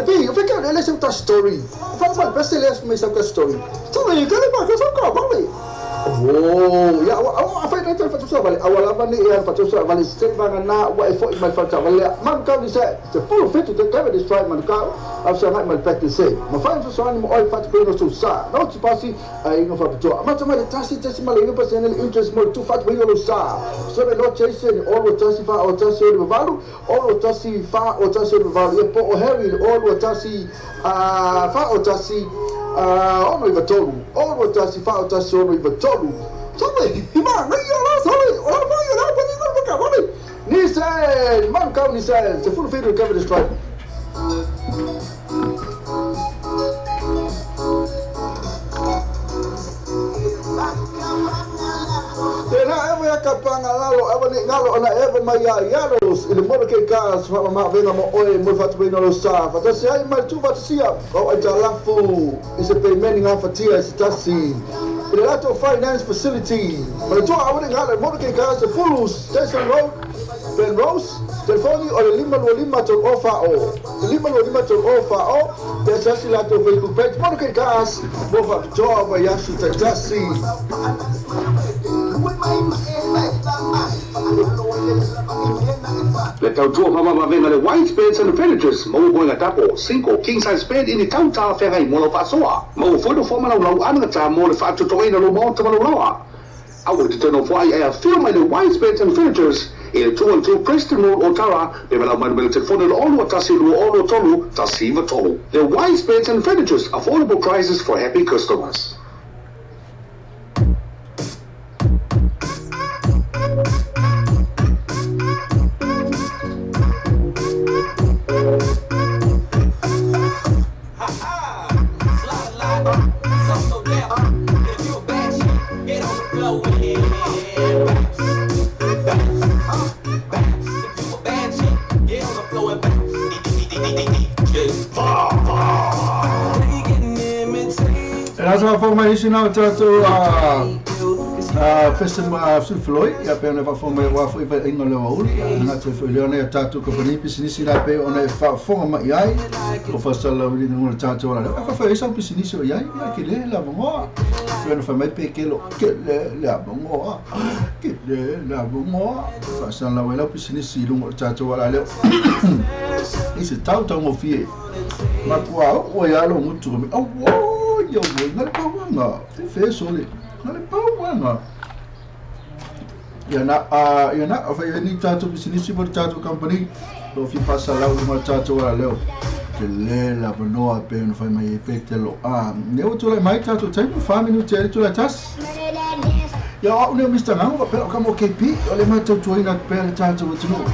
pi, o feka le se ta story. Fa fa pa se le mai sa ka story. Sorry, ka le pa ka sa ka ba le. Oh, ya wa wa fa ta fa sa vale awala ba ni ya fa sa vale se ba na wa e fo mai fa ta vale. Man ka ni se se full fit to cover this try man ka af sa mai practice se. Ma fa so ni mo oi fa te no so sa. No ti pasi ai no fa to. Ma ma tasi tasi ma le pa se ne interest mo tu fa te no sa. So le no chase ni all tasi fa o tasi o valu, all tasi fa o tasi o valu. E po o Harry all tasi fa o tasi ono i vatolu, ono tasi fa o tasi ono i vatolu. Sorry, ma ngai ala sorry, ora fa ia la pa ni ko ka vale. Ni se, man ka ni se, se full feed cover this try. Tena ewa ya kapanga lalo, ewa ni ngalo ona ewa mai ya yaros, ile mora ke ka sa ma venga mo oe mo fatu ina lo sa. Fatasi ai mai tu fatasia, o ai talafu, ise payment nga fatia ise tasi. Ile lato finance facility. Ma tu awa ni ngalo mora ke ka sa full Station Road, Ben Rose, telefoni o le 525 tolu ofa o. 525 tolu ofa o. Tesi lato Facebook page mora ke ka mo fatu wa yasu tasi. Le tautua mama venga le white beds and furnitures mo boy tapo 5 king size bed in the town ta ferai mo lo fasoa mo fo do fo mana lau ana ta mo le fa to to ina lo mo to lo loa au te no fo ai a film my the white beds and furnitures in 212 Preston Road Otara le mala man le telefone lo lo tasi lo lo tolu tasi va tolu. The white beds and furnitures, affordable prices for happy customers. Forma tātou festa sulfloi ia pe ona fa wa fo iva inga le wauli na te fo le ona tātou ko pani pisinisi la pe ona fa fonga mai ai o fa sala uli no tātou la fa fa isa pisinisi o ia ia ke le la bongo pe ona fa mai pe ke lo ke le la bongo ke le la bongo fa sala wela pisinisi lungo tātou la le ise tau tau mo fie ma kwa o ia lo mutu mi o yo ngal pa wanga fe sole ngal pa wanga ya na fa ni tato business bo tato company lo fi pasa la mo tato wala leo ke le la bonoa pe no fa mai pe te lo a ne o tole mai tato time fa minuti to la tas ya o ne Mr. Ngango pe o kamo KP o le ma tato ina pe tato tunu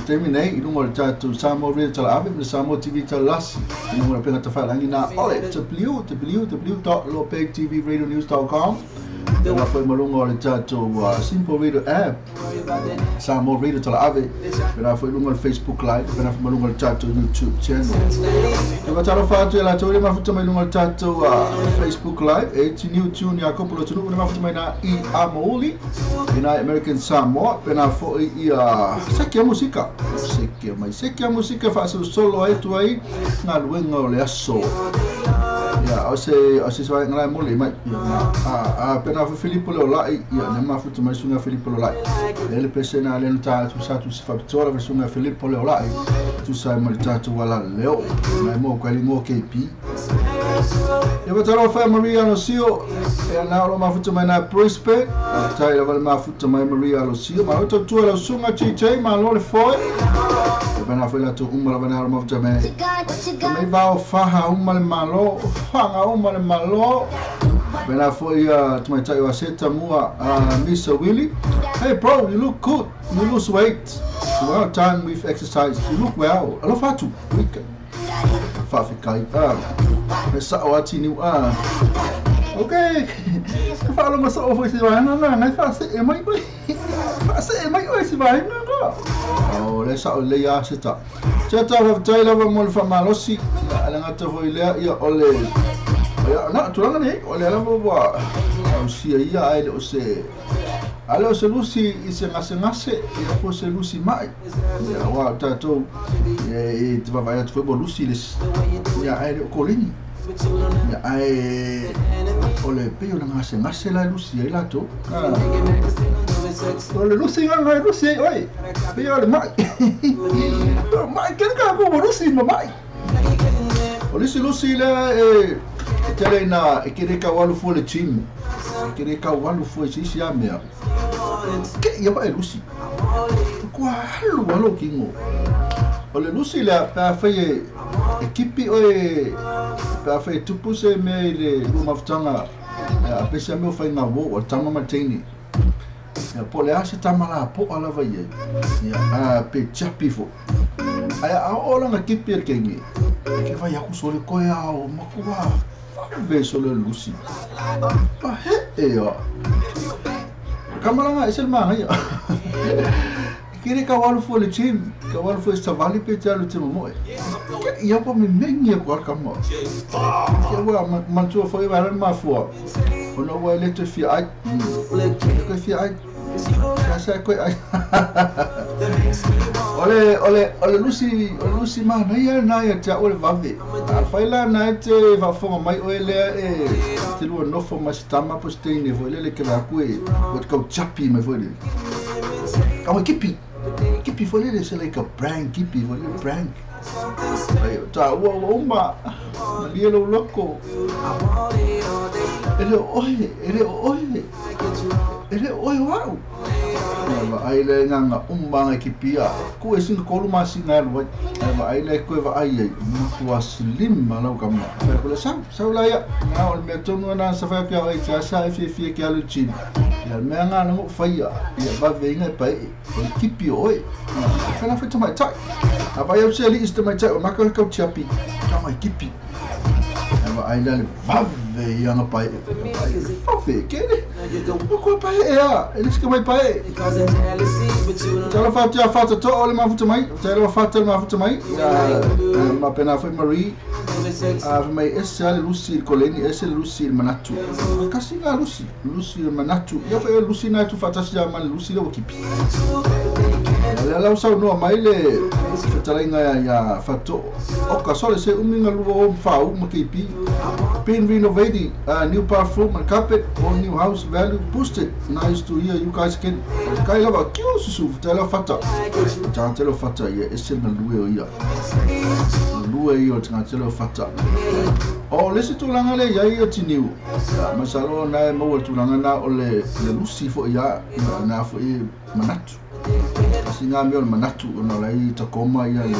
terminate i lunga o le tatou Samoa Radio Tala Ave ma le Samoa TV Talalasi i lunga o le pega tafailagi na ole www.lopegtvradionews.com na foi ma lunga o le tatou Simple Radio app Samoa Radio Tala Ave pena foi lunga o le Facebook Live pena foi ma lunga o le tatou YouTube channel e matalofa atu e latou le mafuta mai lunga o le tatou Facebook Live e tiniu tune ia kopo lo tunu le mafuta mai na i Amauli i na American Samoa pena foi ia sekia musika sekia mai sekia musika faasolosolo ai tu ai galuega o le aso ia o se sai ngai mole mai ia a pena foi Filipo Leolai ia ne mafuta mai sunga Filipo Leolai le pesena le ta tu sa tu fa tola sunga Filipo Leolai tu sai mai ta tu wala leo mai mo ka lingo KP e va fa Maria Lucio e na lo mafuta mai na Brisbane tai la val mafuta mai Maria Lucio ma to tu la sunga chiche ma lo le foi e bena foi la tu umma la bena mafuta mai mai va fa ha umma le malo fa ga umma le malo bena foi tu mai tai wa seta mua Mr. Willie. Hey bro, you look good, you lose weight, well done with exercise, you look well. Alofa atu week fa fikai e sa o ati ni okay fa lo ma sa o foi se va na na ngai fa se e mai mai fa se e mai oi se va na na o le sa o le ya se ta ta ta fa tai la mo le fa malosi ala ngata foi le ia o le ia na tulanga nei o le ala mo ba o sia ia ai o se Ale o se lusi i se gasegase, ia po se lusi mai. Ia ua tatou e te vaavaai atu foi ua lusi le isi, ia ae le o koleni. Ia ae o le pei o le gasegase la e lusi ai latou. O le lusi nga e lusi ai oe, pei o le mai. Mai kele ka ko ua lusi ma mai. O le isi lusi lea e tele ina e kele kau alu fua le gym. E kele kau alu fua i se isi a mea. Ke ia pa e lusi. Kua alu alo kingo. O le lusi lea pe a fai e kipi oe pe a fai e tupu se mea i le lua mafutaga a pese a mea o fai ngā wō o tama ma teine. Ia po le a se tama la po'a lava i ai. Ia a pe tiapi fo. Ae a oo langa kipi e le kenge. Ke vai aku sole koe a o makua vave sole lusi. Pa he e a. Kamalanga e se le māngaia. Kere ka walu fua le gym, ka walu fua i savali pe te alu te momoe. Ke ia pa me mengi e kua kama. Ke ua mantua fo i wala mafua. Ona ua e le te fia ai. Koe fia ai. Ka sa koe ai. Ole lusi, ole lusi mānaia nā ia te au le vave. A whai la nā e te whaafonga mai oe lea e te lua nofo mai se tama po se teine fo lele ke la koe o te kau chapi mai fo le. Ka mai kipi. Kipi fo lele se like a prank kipi fo lele prank. Ai ta ua ua uma ma lia lo loko. E le oe, e le oe. E le oe wau. Ia vaai le nganga uma ngai kipi a. Ku e singa kolu ma singa alu ai. Ia vaai le koe vaai ai. Matua slim ma lau kama. Whai kule sau, sau la ia. Ngā o le mea tonu ana sa whai kia oi te asa e fie fie ki alu gym. Ia le mea ngā nango whaia. Ia vave inga e pai e. O le kipi o oe. Whai la whai tamai tai. A vai au se ali isi tamai tai o maka kau tiapi. Ka mai kipi. Ia vaai le vave i anga pai e. Vave, kere. O koe pai e a. E lisi ka mai pai e. Tala whātea whātatoa o le mafuta mai. Tala whātea le mafuta mai. Ia ma pena whai Marie. A whai mai ese ale lusi i le koleni, ese le lusi i le manatu. Kasi ngā lusi. Lusi i le manatu. Ia whai lusi nā e tu whātasi a ma le lusi le wakipi. Lea lau sau noa mai le whetalainga ia whātoa. Oka sole se umi ngā lua o whāu ma KP. Been renovating new bathroom and carpet, all new house value boosted. Nice to hear you guys again. Kai lava kiu susu tele fata. Ta tele fata ia ese na lue o ia. Lue ia tanga tele fata. O le se tulaga le ia ia tiniu. Masalo na e maua tulaga na o le lusi fo ia na fo i manatu. Kasi ngā mea o le manatu ona lai takoma ia le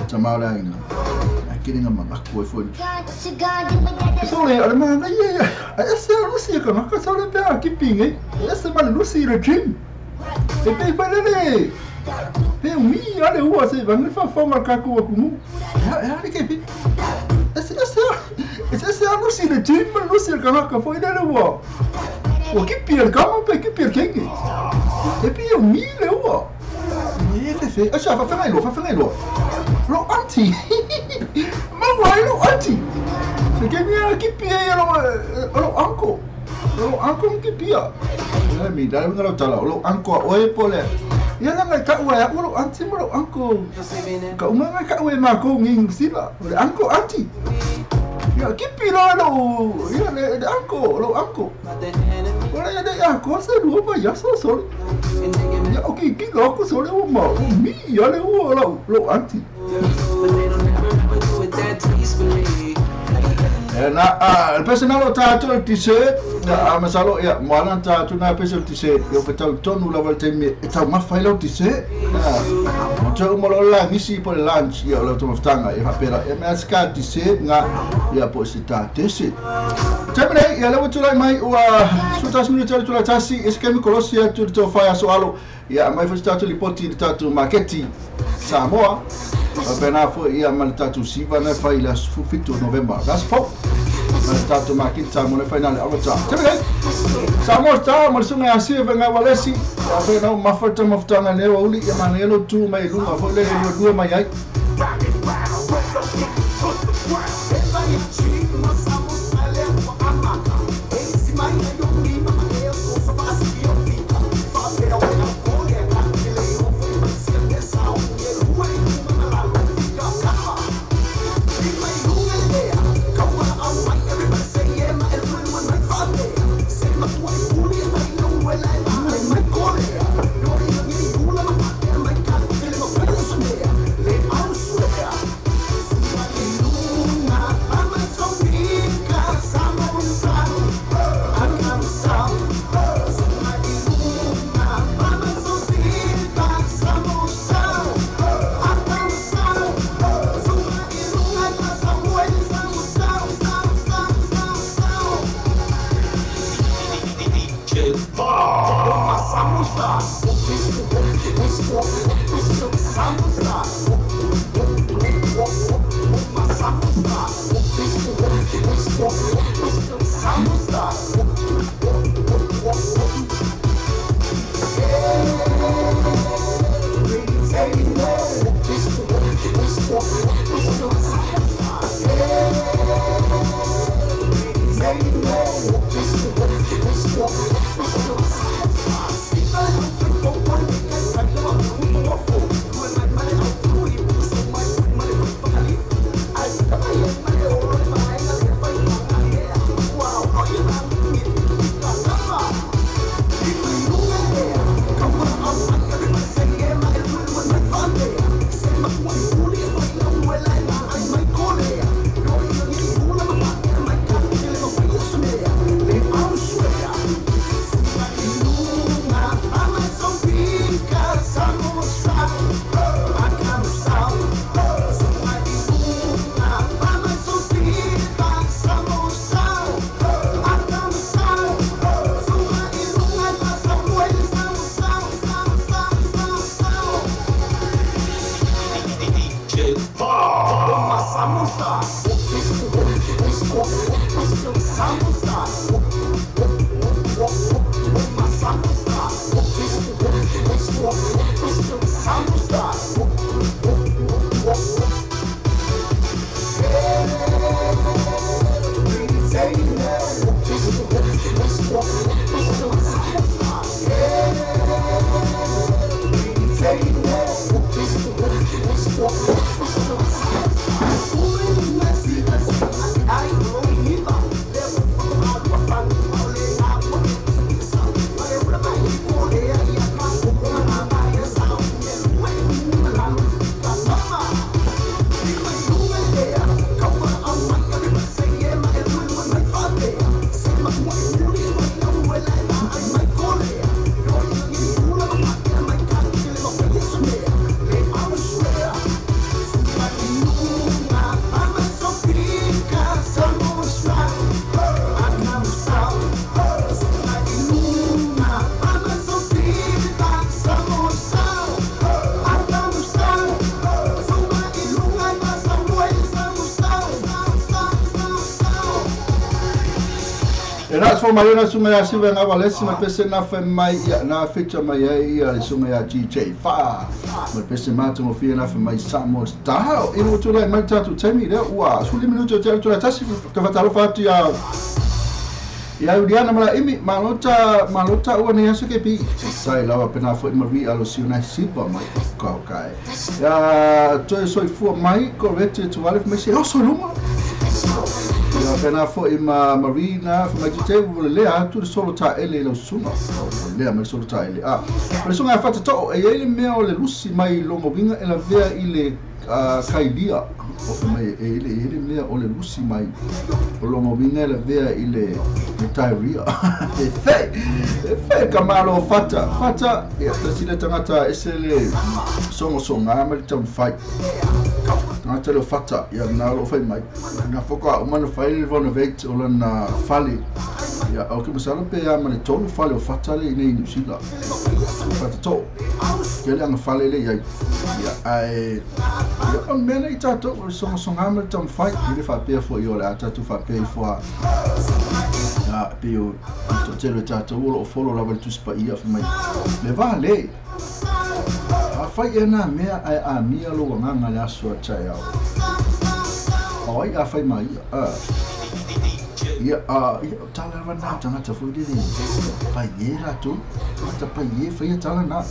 tamara ina. Kere ngā mangaku e fo. Sole, o le mana ia ia. A ese a lusi e kanaka sole pe a kipi ngai. Ese ma le lusi i le gym. E pe pa lele. Pe umi ale ua se vangi fa fa ma kaku aku mu. E ale ke pi. Ese ese ese a lusi i le gym ma lusi e kanaka fo i lele ua. Ua kipi e kama pe kipi e kenge. E pe umi le ua. E le fe. Asa fa fa ngai lo, fa fa ngai lo. Lo auntie. Maua ai lo auntie. Se ke mea kipi e lo uncle. Lo uncle mo kipi a. E mi dai nga lo tala lo uncle a oe po le. Ia la ngai ka ua lo auntie mo lo uncle. Ka uma ngai ka ua ma ko ngi sila. Le uncle auntie. Ia kipi lo lo ia le uncle lo uncle. Ora ia ia ko se lu pa ia so so. Ia o ki ki lo ko so le o ma o mi ia le o lo lo auntie. Na el personal o tātou le t-shirt a masalo ia moana tātou nā pese le t-shirt ia petau tonu lava le taimi e tau mafa ai lau t-shirt o te uma lo la ngisi po le lunch ia o lau tamafutaga ia faapela ia mea se ka t-shirt ngā ia po se tā t-shirt. Taimi nei ia lea ua tulai mai ua 11 minuti o le tula tasi e se kaimi kolosi atu le tau whai aso alo ia mai foi se tātou lipoti i le tātou maketi Samoa. Pena foi ia ma le tātou siva na whai le aso 7 November. That's fo. Ma le tātou maketi Samoa na whai nā le awata. Taimi nei Samoa tā ma le sunga asia venga walesi. Ia whai nau mawhata mafutanga leo uli ia mana elo tū mai lunga foi le lua lua mai ai. Mariona sunga ya siwe nga walesi ma pese na fe mai ya na feature mai ai ya sunga ya GJ fa ma pese ma tu fia na fe mai Samoa style i mo tula mai tatu temi le ua suli minuto te tula tasi ka fatalo fatu ya ya Udiana mala imi malota malota ua ni aso ke pi sai lawa pena fo Marie alo siuna sipa mai ka kai ya toi soi fu mai ko vete tu alef mai se oso luma ya pena fo ima Marina fo mai te ua le atu solo ta ele lo suma le mai solo ta ele a le sunga fata to e ele mea o le lusi mai longo winga ela vea ile kailia o fo mai ele ele mea o le lusi mai longo winga ela vea ile diarrhea e fe kamalo fata fata ya tasile tangata esele songo songa ma le fai tangata le fata ya na lo fai mai na foka o mana fai le renovate o lana fale ya o ke masala pe ya mana tolu fale o fata le nei New Zealand fata to ke le anga fale le ya ya ai ya o mena i tatou o songo songa ma le fai le fa pe fo yo la tatu fa pe fo ya pe o to tele tatou o folo la tu spa ia mai le va le a fai e na mea ai a mia lo nganga le aso a chai au oi a fai mai a ia a tala va na tangata fo de pai e la tu ta pai e fai tala na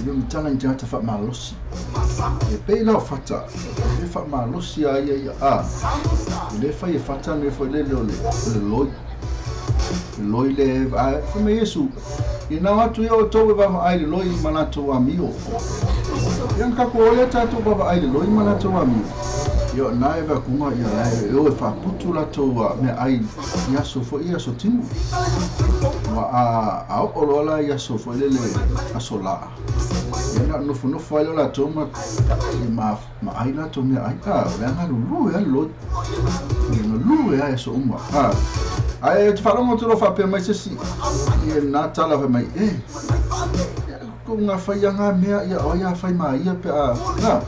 le tala nja ta fa malosi e pe la fata e fa malosi a ia a le fai e fata me fo le le le loi loi le a fo me Yesu i na atu ia o tau e vava ai le loi malato amio ia ka ko ia tatu vava ai le loi malato amio ia na e va kunga ia la e o e fa putu la to me ai ia so fo ia so timu wa a o lo la ia so fo le le aso la ia na no fo no fo la to ma ma ma ai la to me ai ka le nga lu e lo no lu e so uma a ai te falo mo fa pe mai se si ia na tala fa mai e ko nga fai nga mea ia o ia fai mai ia pe a na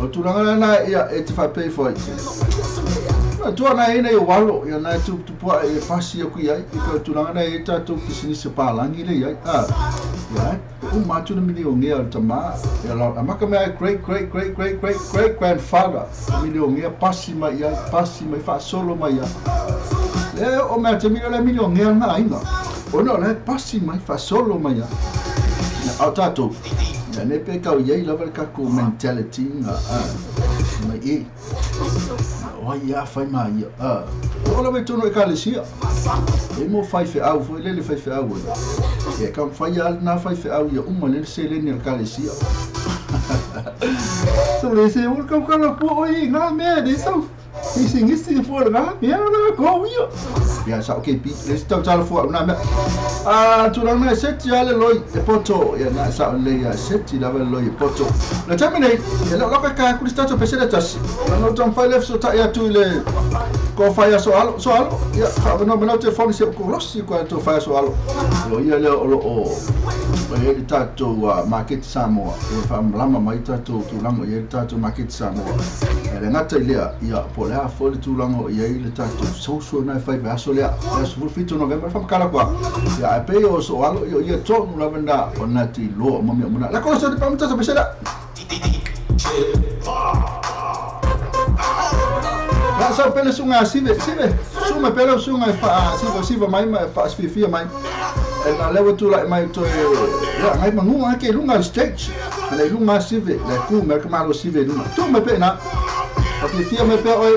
o tulaga na ia e te fa pe fo na tua na ina i walo ia na tu tu pua e pasi aku ia i ka tulaga na e tatou pisinisi palangi le ia a ia o matu na milionea o tama ia la maka mea great great great great great great grandfather milionea pasi mai ia pasi mai fa solo mai ia le o mea te milionea milionea na ainga o no le pasi mai fa solo mai ia o tatou ia ne pe kau iai lava le kako mentality na mai e o ia fai mai ia o la mai tono e kalesia e mo fai fe au foi le fai fe au e ka fai al na fai fe au ia uma le se le ni kalesia so le se o ka ka po o i na me de so i singi fo na me na ko ia ya sa okay bi le sta tala fo na me a tu na se ti ale loi e poto ya na sa le ya se ti la loi e poto le tamine ya lo ka ka ku sta to pesele tas no tam fai left so ta ya tu le Ko fai aso alo so alo ia fa no mena telefoni se ko losi ko to fai aso alo lo ia le o o e le tatou market Samoa e fa mlama mai tatou tulaga ia le tatou market Samoa e le gata i lea ia po le a foi le tulaga ia i le tatou social na fai aso lea aso 7 November fa kala kwa ia e pe o so alo ia ia tonu lava na o na ti lo mo me mo la ko so de pa muta so pesela la sa pele sunga sive sive suma pele sunga fa sive sive mai mai fa sfifia mai e na lewa tu lai mai to ya ngai mangu ke lunga stage ale lunga sive le ku me ka malo sive lunga tu me pe na sfifia me pe oi.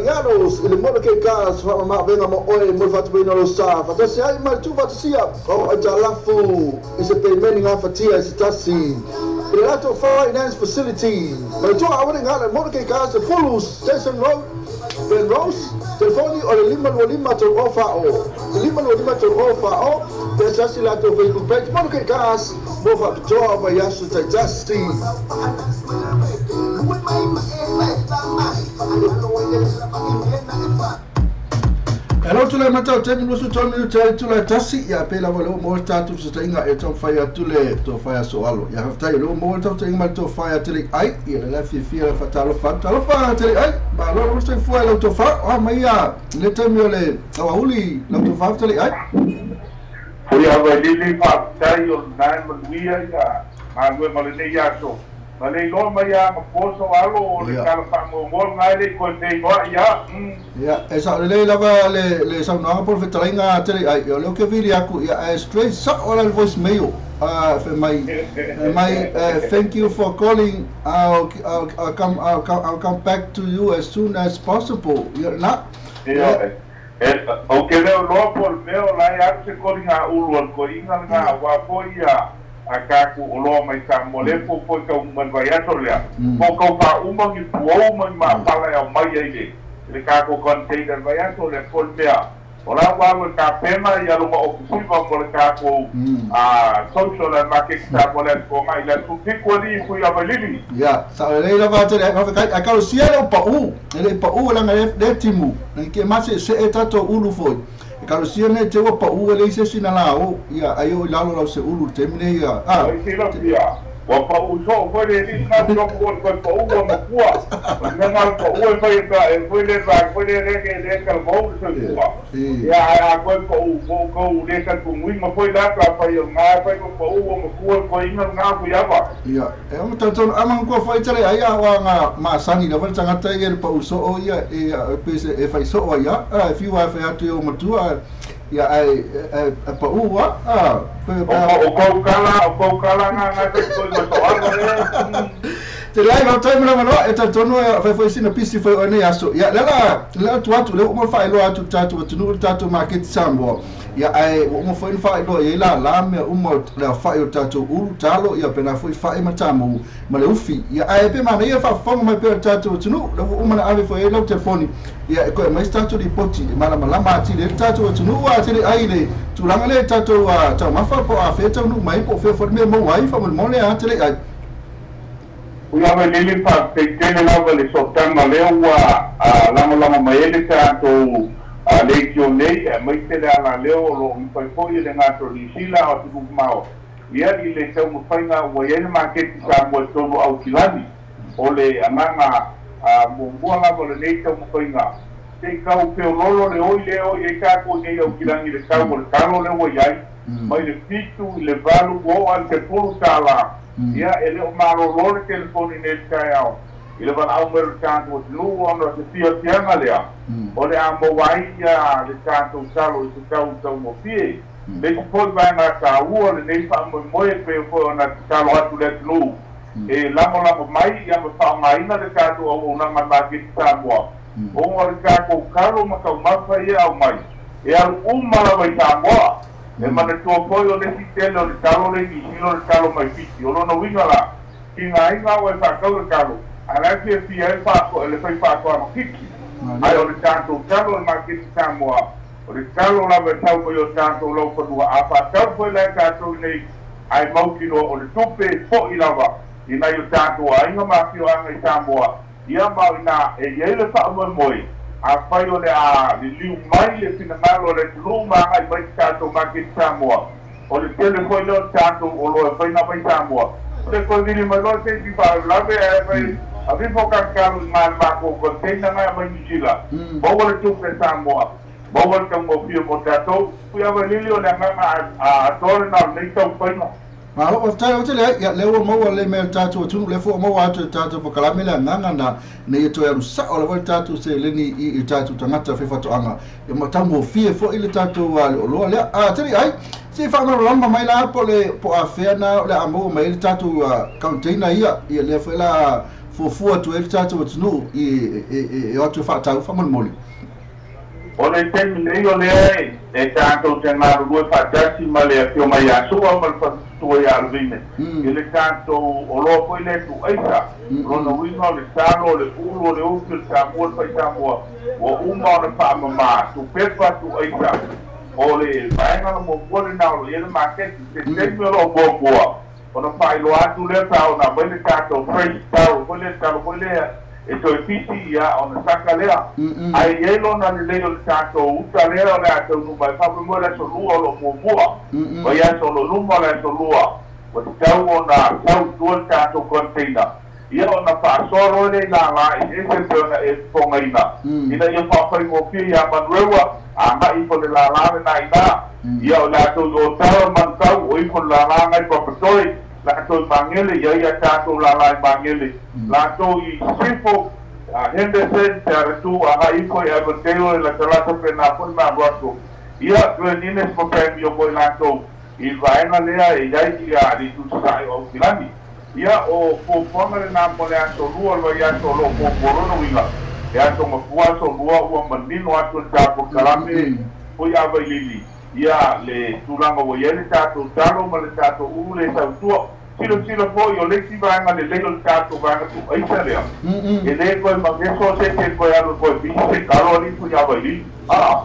Yaros ile mo ke ka sa ma venga mo oi mo fatu bina lo sa fa se ai ma tu fa sia o ai talafu ise pe meni nga fatia ise tasi I le latou finance facility. Manatua aua ne i galo e Motor K Cars, 10 Station Road, Penrose. Telefoni o le 525 3040. 525 3040. Pe asiasi i latou Facebook page Motor K Cars mo faapitoa o vaiaso taitasi. Hello tulai matau taimi 23 minute ai tulai tasi ia pe lava leo mo tatou fesootaiga e taumafai atu le tofa ia Soalo. Ia faafetai o lea ua maua le taumafaiga ma le tofa ia Tele ai ia le la fiafia le faatalofa atu. Talofa Tele ai, malo lava le soifua i lau tofa. O a mai ia le taimi o le aoauli lau tofa Tele ai. Fui ava lili faafetai o lena e manuia ia galuega o lenei aso. Na le iloa mai a ma poso alo o le tala faamoemoe lena e le i toe feiloai a. Ia, e sao lelei lava le le saunoaga po o le fetalaiga a Tele ai, o lea ou te vili atu, ia ae straight sao la le voice mail, fai mai, fai mai, thank you for calling, I'll, I'll, I'll come, I'll come, I'll come back to you as soon as possible. Ia lena. Ia, e, ou te le o iloa po o le mea o la e alu se koliga ulu a le toeaina lena aua foi ia a tatou oloa mai Samoa lea po foi tau mai le vaiaso lea, po o tau faauma ni puou ma ni maapala e aumai ai le le tatou container le vaiaso lea, po o le mea o la ua alu e tapena ia lona ofisiva mo le tatou social and maketi Samoa le Aso Toonai le Aso 7 alii Fui Availili. Ia, sao lelei lava tele ai faafetai. Ae talosia le pau, e le i pau leaga lea timu, nei ke ma se'ese'e tatou ulu foi. E talosia nei te ua pau e leai se isi na la o, ia ai o i lalo lau se ulu i le taimi nei ia, a. Oi silafia, ua pau soo foi le alii lena tonu o le toe pau ua matua. O le mea lena o le pau e fai e pe a e foi le vae foi lea le le talavou le soifua. Ia ae a toe pau po o tou le talitonuina foi la pe afai o lena e fai ma pau ua matua le toeaina lena Fuiava. Ia, e ono talitonu a manatua foi tele ai a oa nga masani lava le tagata ia le pau soo ia e pei se e fai soo ai a, e fiu a e fai atu i ou matua ia ae e pau a, a, O kou kala, o kou kala nga nga fai toi ma toaga le. Te lai faafetai mo le avanoa e talitonu e fai foi sina pisi foi o nei aso. Ia, le ala, le ala atu atu, lea ua uma ona faailoa atu i le tatou atunuu i le tatou maketi Samoa. Ia, ae ua uma foi ona faailoa i ai lala mea uma o le aofai o le tatou ulu, talo, ia pena foi fai ma tamou ma le ufi. Ia, ae pe manaia le faafofoga mai pea o le tatou atunuu, lea ua uma ona ave foi i ai lau telefoni, ia e toe aumai se tatou lipoti e malamalama atili ai le tatou atunuu atili ai i le tulaga lea i tatou taumafa po o afea e taunuu mai ai po o fea foi le mea e maua ai faamolemole atili ai. Ui ava lele faafetai tele lava le sootaga lea ua lagolago mai ai le tatou leitio nei aemaise le alaleo o lo o mafai foi e le gata o Niu Sila a o atunuu mamao ia i le taumafaiga ua i ai le maketi Samoa i totonu o Aukilani. O le agaga muamua lava o lenei taumafaiga se i tau feoloolo le oi lea e oi ai tatou i nei Aukilani i le tau o le talo lea ua i ai mai le 7 i le 8 ua oo lava i le $10. Ia, e le o malolo le telefoni nei i le taeao i le valaau mai o le tatou atunuu ona o se fiafiaga lea o le a maua ai ia le tatou talo i se tau taugofie. Le isi foi vaega taua o lenei faamoemoe e pei foi ona tatalo atu le atunuu e lagolago mai ia ma faaaogaina le tatou auaunaga a Maketi Samoa ona o le tatou talo ma taumafa ia e aumai e alu uma lava i Samoa. E manatua foi o le isi tele o le talo le i Niu Sila o le talo mai Fiti. O lona uiga la, tigaina au e faatau le talo, ae la e fiafia ai le faifaatoaga Fiti. Ae o le tatou talo o le maketi Samoa, o le talo lava e sau mai o tatou laufanua. A faatau foi la e tatou i nei, ae mautinoa o le tupe e fo'i lava i nai o tatou aiga ma afioaga i Samoa, ia ma o inā e i ai le faamoemoe, afai o le a liliu mai le finagalo o le atunuu ma agai mai i se tatou maketi Samoa, o le tele foi lea o le tatou oloa e fai mai Samoa. O le toe vili mai loa se isi faalavelave ae fai avifo tatalo i na i le matou container na e aumai Niu Sila, maua le tupe a Samoa, maua le taugofie mo tatou. Pui ava lili o le agaga atoa lena o lenei taumafaiga. Malo, faafetai ua tele ai. Ia, lea ua maua lelei mai e le tatou atunuu, lea foi ua maua atu e le tatou polokalame le agaga na, ina ia toe alu sao lava le tatou seleni i i tatou tagata faifaatoaga, ia ma taugofie foi le tatou le oloa lea. A, tele ai, se i faamalamalama mai la po o le, po o afea na o le a maua mai ai le tatou container ia, ia lea foi la fuafua atu ai le tatou atunuu i e o atu e faatau faamolemole. O le taimi nei o lea e tatou te galulue faatasi ma le afioga ia Sua ma le faletua ia Alvine i le tatou oloa foi lea tuaisa. Lona uiga o le talo, o le ulu, o le ufi, o le Samoa, le faisamoa ua uma ona faamamā tupepa tuaisa. O le vaega na muamua lena o lo o i ai le maketi. Se taimi o lo o muamua ona faailoa atu lea pe a ona aumai le tatou fresh talo foi lea, talo foi lea e toe fisi ia ona saka lea. Ae i ai lona lelei o le tatou uta lea o le a taunuu mai faamoemoe le aso lua o lo o muamua. Vaiaso o lo o luma o le aso lua ua tatau ona sau i tua le tatou container. Ia ona faasoa loa lea i lala eseese pei ona e fofogaina ina ia faafaigofie ia Manueua agai ifo le lala lena iina. Ia o latou i Otara ma Manukau o ifo le lala nai Papatoe, latou i Magele ia ia tatou lala i Magele, latou i Sisifo, Henderson, Te Aratū agai ifo i Avondale e latalata pena foi ma alu atu. Ia Glen Innes ma Panmure mo i latou i le vaega lea e i ai ia le itu sasae o Aukilani. Ia o fuafuaga lena mo le aso lua o le vaiaso o lo o muamua lona uiga e aso mafua aso lua ua manino atu le tatou polokalame foi Availili ia le tulaga ua i ai le tatou talo ma le tatou ulu le sautua. Silosilo foi o le isi vaega lelei o le tatou vaega tuaisa lea e lē toe mageso se isi e toe alu e toe pisi se talo alii foi Availili.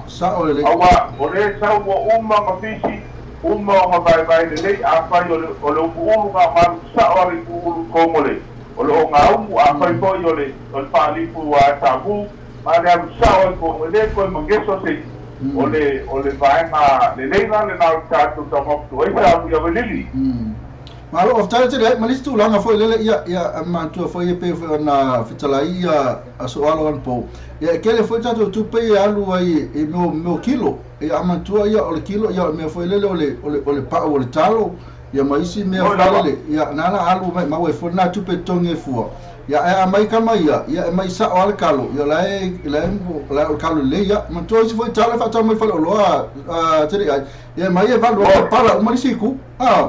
Sao lelei. Auā o lea sau ua uma ma pisi uma ona vaevae lelei afai o le o le upuulu na malu sao a le upuulu tonu o le o le ogaumu afai foi o le o le faalifu a savu ma le alu sao ai tonu e lē toe mageso se isi o le o le vaega lelei la lena o le tatou taumafa tuaisa au ia Vailili. Malo faafetai tele ai ma le isi tulaga foi lele ia ia manatua foi e pei foi ona fetalai ia aso alo anapo ia e tele foi tatou tupe ia e alu ai i mea mea o kilo ia a manatua ia o le kilo ia o le mea foi lele o le o le o le pau o le talo ia ma isi mea Moi foi lava. lele ia na ala alu maimau ai foi lena tupe e totogi ai fua ia ae a aumai kama ia ia e mai sao lava le kalo ia la e la e la o le kalo lelei ia manatua isi foi talo e faatau mai faleoloa a tele ai ia e mai e valu ai Moi. papala uma le isi itu a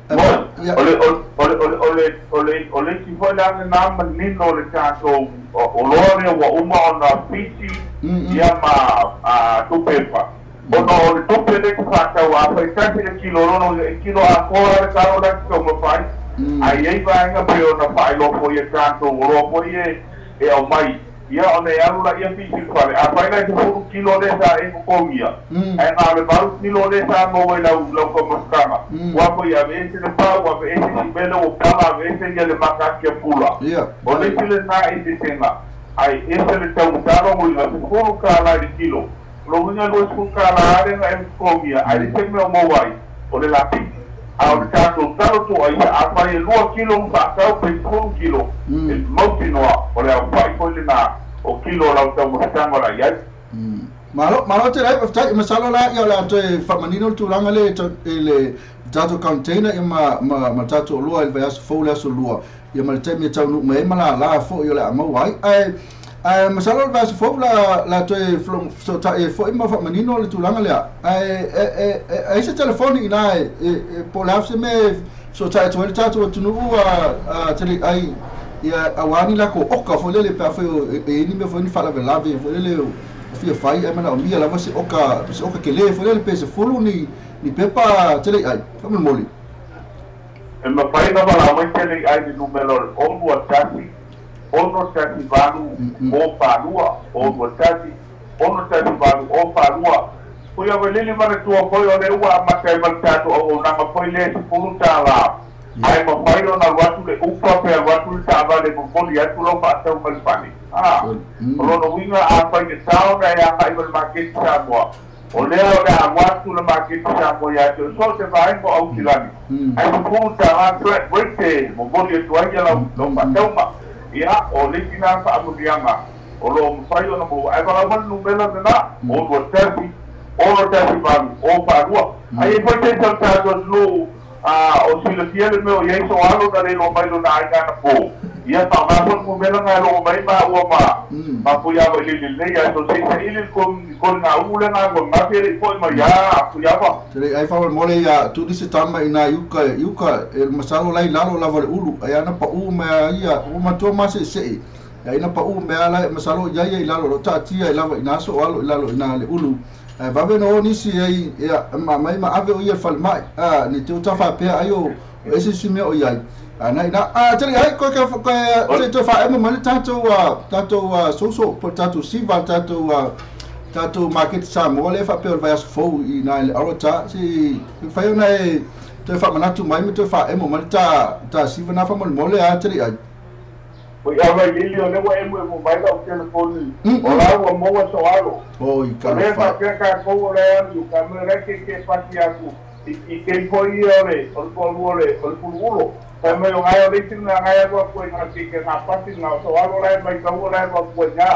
Moi, o le, o le, o le, o le, o le, o le isi foi la lena manino o le tatou oloa lea ua uma ona pisi ia ma tupepa. Ona o le tupe lea e te faatau a fai tasi le kilo lona uiga e kilo atoa le talo la e te taumafai. Ae i ai vaega pei ona faailoa foi e tatou oloa foi e e aumai ia ona e alu laia pisi i le fale. Afai la e 10 kilo lea sa e totogia, ae na o le 8 kilo lea sa maua i lau lau taumafataga, ua foi aveese le pau, aveese si mea lea ua pala, aveese ia le maka ake a pula. O le isi lena eseesega, ae ese le taugata lona uiga, 10 tala i le kilo. O lona uiga 20 tala lava lea na e totogia, ae leai se mea o maua ai, o le lapisi. A o le tatou talo tuaisa, afai e 2 kilo ma faatau pe 10 kilo, e mautinoa o le aofai foi lena o kilo o lau taumafataga o le a i ai. Malo, malo tele ai, faafetai. Masalo la ia o le a toe faamanino le tulaga lea i le tatou container ia ma ma ma le tatou oloa i le vaiaso fou le aso lua ia ma le taimi e taunuu mai ai ma lala foi o le a maua ai. Ae ae masalo o le vaiaso fou la la toe fesootai ai foi ma faamanino le tulaga lea. Ae e e e ai se telefoni i ina e e po o le a se mea e fesootai atu ai le tatou atunuu a tele ai ia aua ni latou oka foi lele pe afai e i ai ni mea foi ni faalavelave foi lele o fia fai ae manaomia lava se oka se oka tele foi lele pe 10 ni ni pepa tele ai faamolemole. E mafai ona valaau mai tele ai le numera o le 6 1 1 8 0 4 2 6 1 1 8 0 4 2. Pui Availili manatua foi o lea ua amata ai ma le tatou auaunaga foi lea e 10 tala ae mafai ona alu atu le upa pe alu atu le taavale e momoli atu lau faatauga i le fale. A o lona uiga afai tatā ona e agai ma le maketi Samoa, o lea o le a alu atu le maketi Samoa ia te oe so o se vaega o Aukilani, ae 10 tala flat rate e momoli atu ai ia lau lau faatauga. Ia, o le isi lena faamuniaga o lo o mafai ona maua, ae valaau mai le numera lena, 6 1 6 1 8 0 4 2. Ae i ai foi se isi o le tatou atunuu o silafia le mea o i ai so alo na le iloa mai lona aiga anapo, ia faaaoga foi le numera lena e logo mai ai maua ma ma Fuiava i le lelei aso se i saili le koligaumu lea na alu ananafi e le i foi mai ia Fuiava. Tele ai faamolemole ia tuli se tama i na i uka i uka e masalo la i lalo lava o le ulu ae ana pau mai a ia ua matua maseesee Ia ina pa'ū mea la e masalo i ai ia i lalo o loo taatia ai lava i so alo i lalo i na le ulu. Ae vave na o nisi ai ia ma mai ma ave o ia falemai a ni te uta faapea ai o ese si mea o i ai. A na ina a tele ai koe ka koe te whaemo mai le tātou tātou soso po tātou siva tātou tātou market Samoa le whaapea o le vaiaso fou i nā le arota si whai ona e toe whaamanatu mai me toe whaemo mai le tā siva nā whamolemole a tele ai. Oi ava i lili o lewa emu emu mai lau telefoni o la ua maua so alo. Oi O lea faapea kākou o le alu ka mea la ke ke pati aku i ke foi ia o le toalua o le puluulo. Fai mai o ngai o le isi na ngai alu aku ai ngā ke ke ngā pati ngā o so alo la e mai taua la e alu aku ai ngā.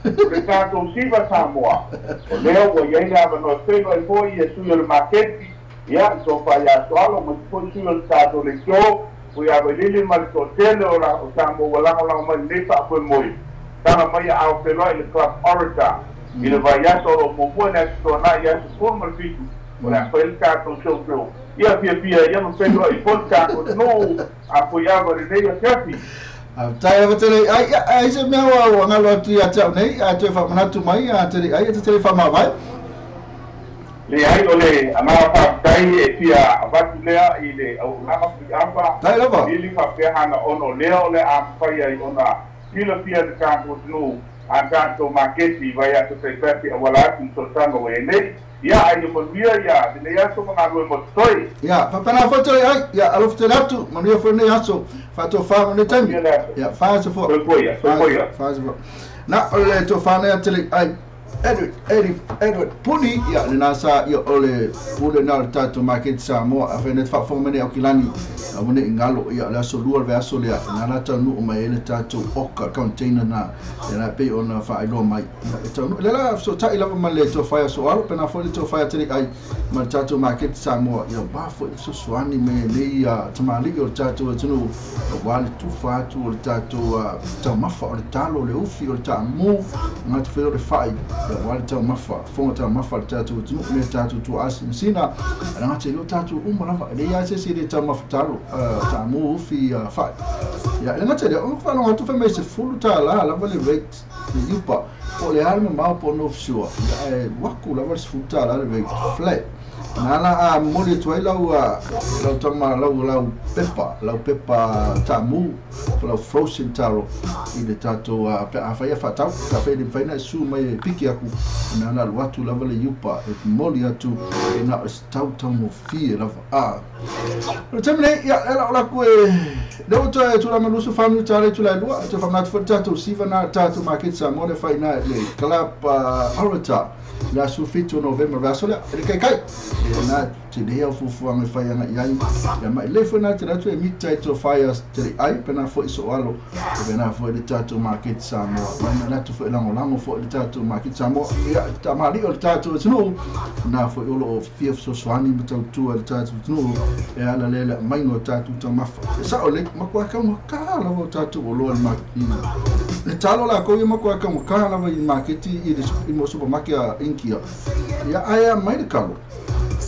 O le tātou siva Samoa. O lea ua iai le avanoa felo ai foi ia sui o le maketi. Ia, so whai a so alo, ma foi sui o le tātou le tō. Oi a lili ma le toatele o la o Samoa ua lagolago mai lenei faafoemoe tala mai ia ao feloai le Club Orator i le vaiaso o loo muamua i le aso tuanai ia aso 17 o le a fai le tatou showshow ia fiafia ia ma feloai foi le tatou atunuu a foiava lenei afiafi. Tai lava tele ai ai se mea ua galo atu ia te au nei a toe faamanatu mai a tele ai e te tele faamavae. Leai o le agaga faafetai e fia avatu lea i le auaunaga Fuiava Tai lava. Lili faapea hana ona o lea o le a mafai ai ona silafia e le tatou atunuu a tatou maketi i vaiaso taitasi auala atu i sootaga ua iai nei. Ia ai ia manuia ia lenei aso ma galue mo totoe. Ia faapena foi tele ai ia alofa tele atu manuia foi lenei aso faatofā ma lenei taimi. Manuia le aso. Ia fa sofoa. Soifua ia, soifua ia. Fa sofoa. Na o le tofā nei a tele ai Edward, Eddie, Edward Puni, ia lena sa ia o le pule na o le tātou maketi Samoa a whai nei te whaafonga mai nei Aukilani a mone i ngalo ia o le aso lua le vaiaso lea nā la taunuu mai ai le tātou oka container na ia na pei ona whaailoa mai ia e taunuu le la fesotai lava ma le tofai aso alo pena foi le tofai a tele ai ma le tātou maketi Samoa ia wā foi le fesoasoani me nei tamalii o le tātou atunuu wā le tufa atu o le tātou taumafa o le talo o le ufi o le taamu ngā te whai o le whai ia wā le taumafa fonga taumafa le tātou atunuu me tātou tua asinasina ana ngā te leo tātou uma lava e lei a se se le taumafa talo taamu ufi whai ia le ngā te leo whalonga atu whai mai se fulu tā la lava le rate le iupa po le ale mamao po no fsua ia e waku lava le se fulu tā la le rate flat nā la a moli atu ai lau lau tama lau lau pepa lau pepa taamu po lau frozen taro i le tātou pe a whai a whaatau ka whai le whaina e su mai e piki aku nā la atu lava le iupa e moli atu e na o se tau tau mo fie lava a o le taimi nei ia e la o laku e le o toe tulaga lusu whanu tā le tula e lua te whamanatu foi tātou siva nā tātou maketi Samoa le whai nā le Club Orator le aso 7 o Novema vaiaso lea e le kaikai e nā te lea o fuafuaga e fai ana i ai ia mai le foi nā te ratu e mita i tō whai a te ai pena foi so alo e pena foi le tātou maketi Samoa mai nā ratu foi langolango foi le tātou maketi Samoa ia tā mali o le tātou atunuu nā foi olo o fia fesoasoani ma tautua le tātou atunuu e ala le le mainga o tātou taumafa e sao le makua kaugakā lava o tātou o loa le le talo la kou ia makua kaugakā lava i maketi i le i mo supermarket a Inkia ia ai a mai le kalo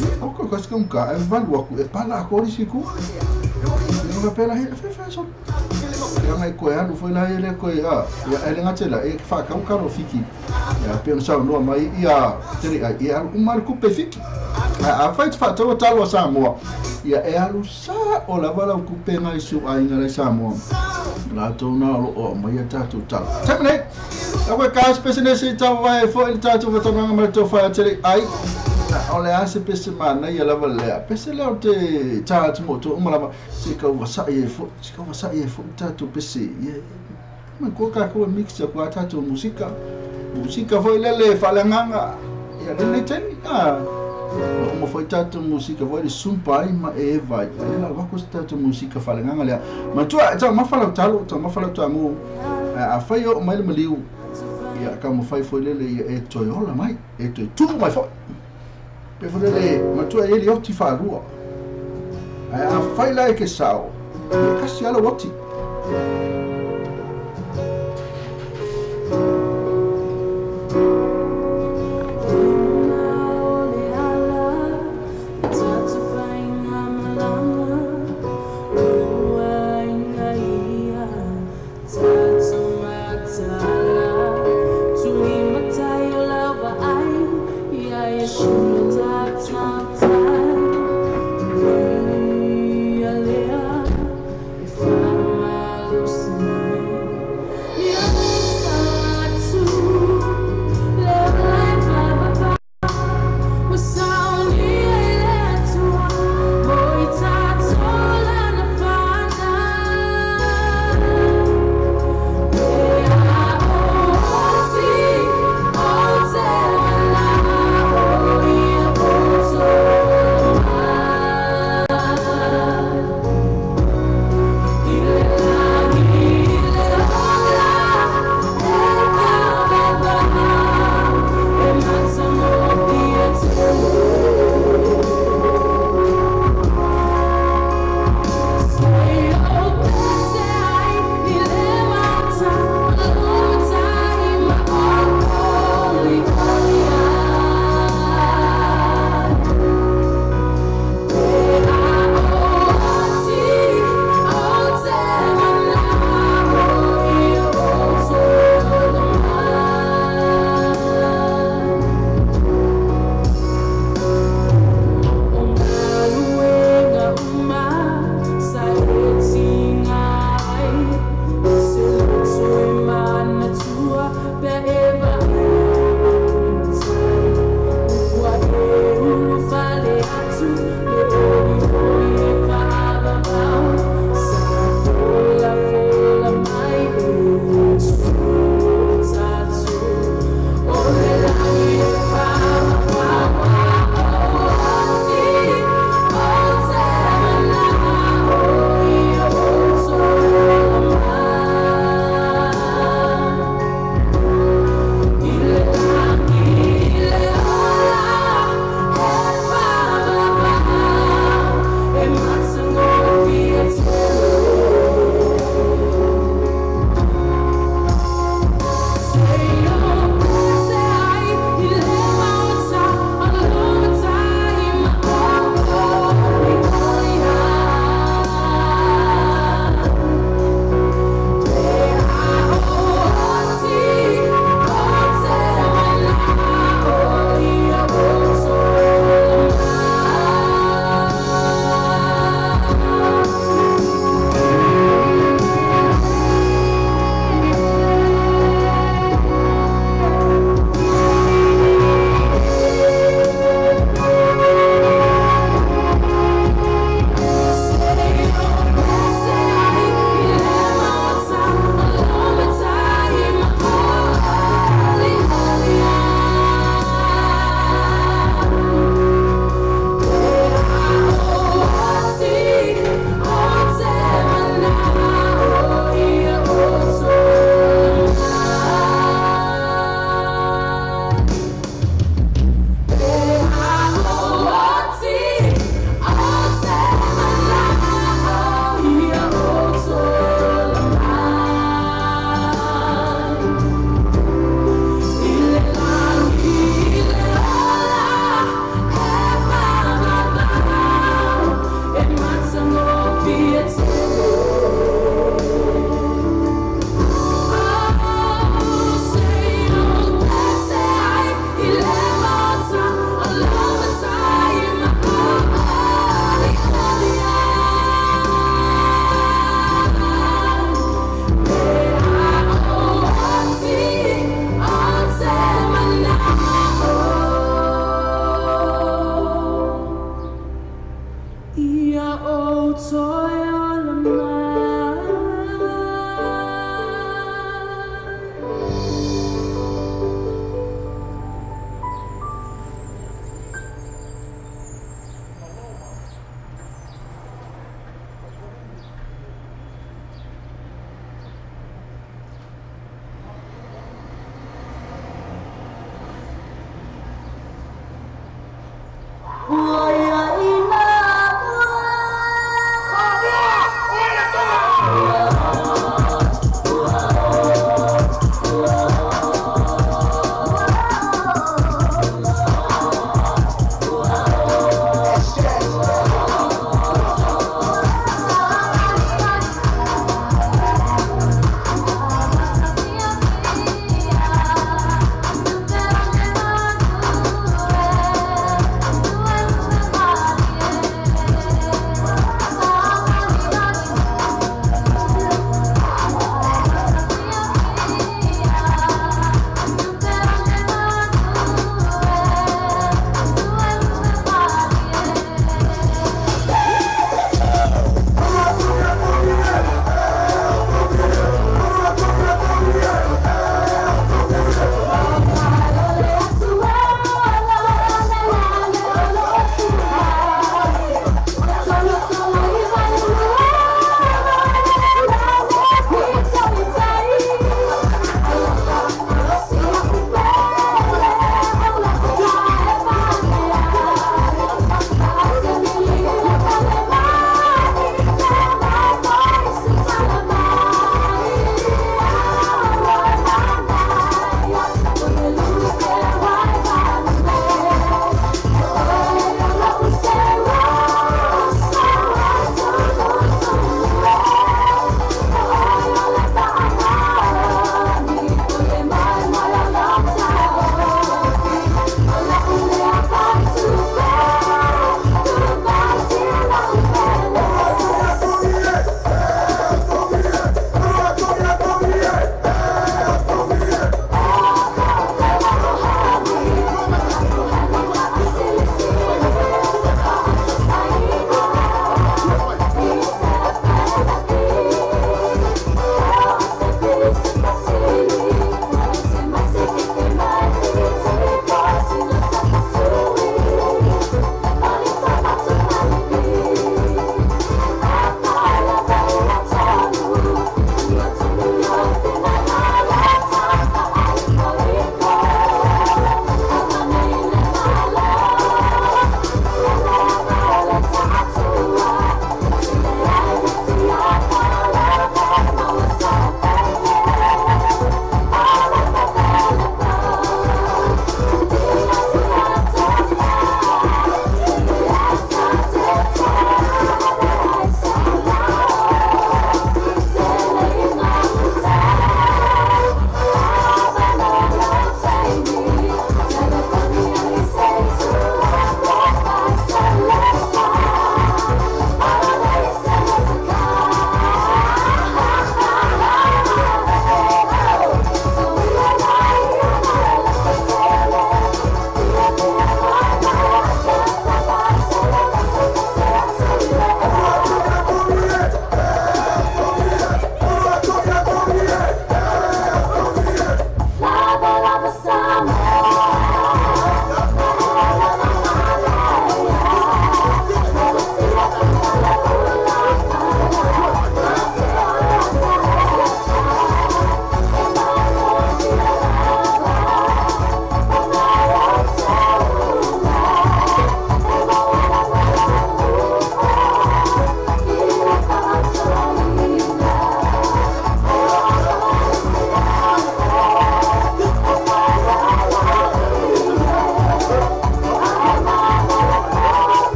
ia o ko kasi kaugakā e valu aku e pala aku ori siku ia nga pela he fe fe so ia ngai koe alu foi la ele koe a ia ele ngate la e whakau kalo fiki ia pe ona saunoa mai ia tere ai ia alu uma le kupe fiki a whai te whaataua talo a Samoa ia e alu sa o lava lau kupe ngai su ainga lai Samoa rātou nā o loo mai a tātou talo. Taimi nei, a koe ka pese nei se tau vai foi le tātou whatananga mai tō whai a tere ai o le a se pese mānai a lava lea. Pese lea o te tā atu mo tō uma lava se kau wasai e foi, se kau wasai e foi tātou pese. Ia, mai koa kākou e mix a koa tātou musika. Musika foi lele whaleanganga. Ia, lenei taimi, a o uma foi tātou musika foi le sumpa ai ma e vai. Ia la wako se tātou musika whaleanganga lea. Matua, e tau mawhalau talo, tau mawhalau tāmu. A whai o mai le maliu. Ia, ka mo whai foi lele ia e toi ola mai, e toi tumu mai foi. Pe foi lele, matua e li oti whārua. A whai la e ke sao, ia kasi ala oti.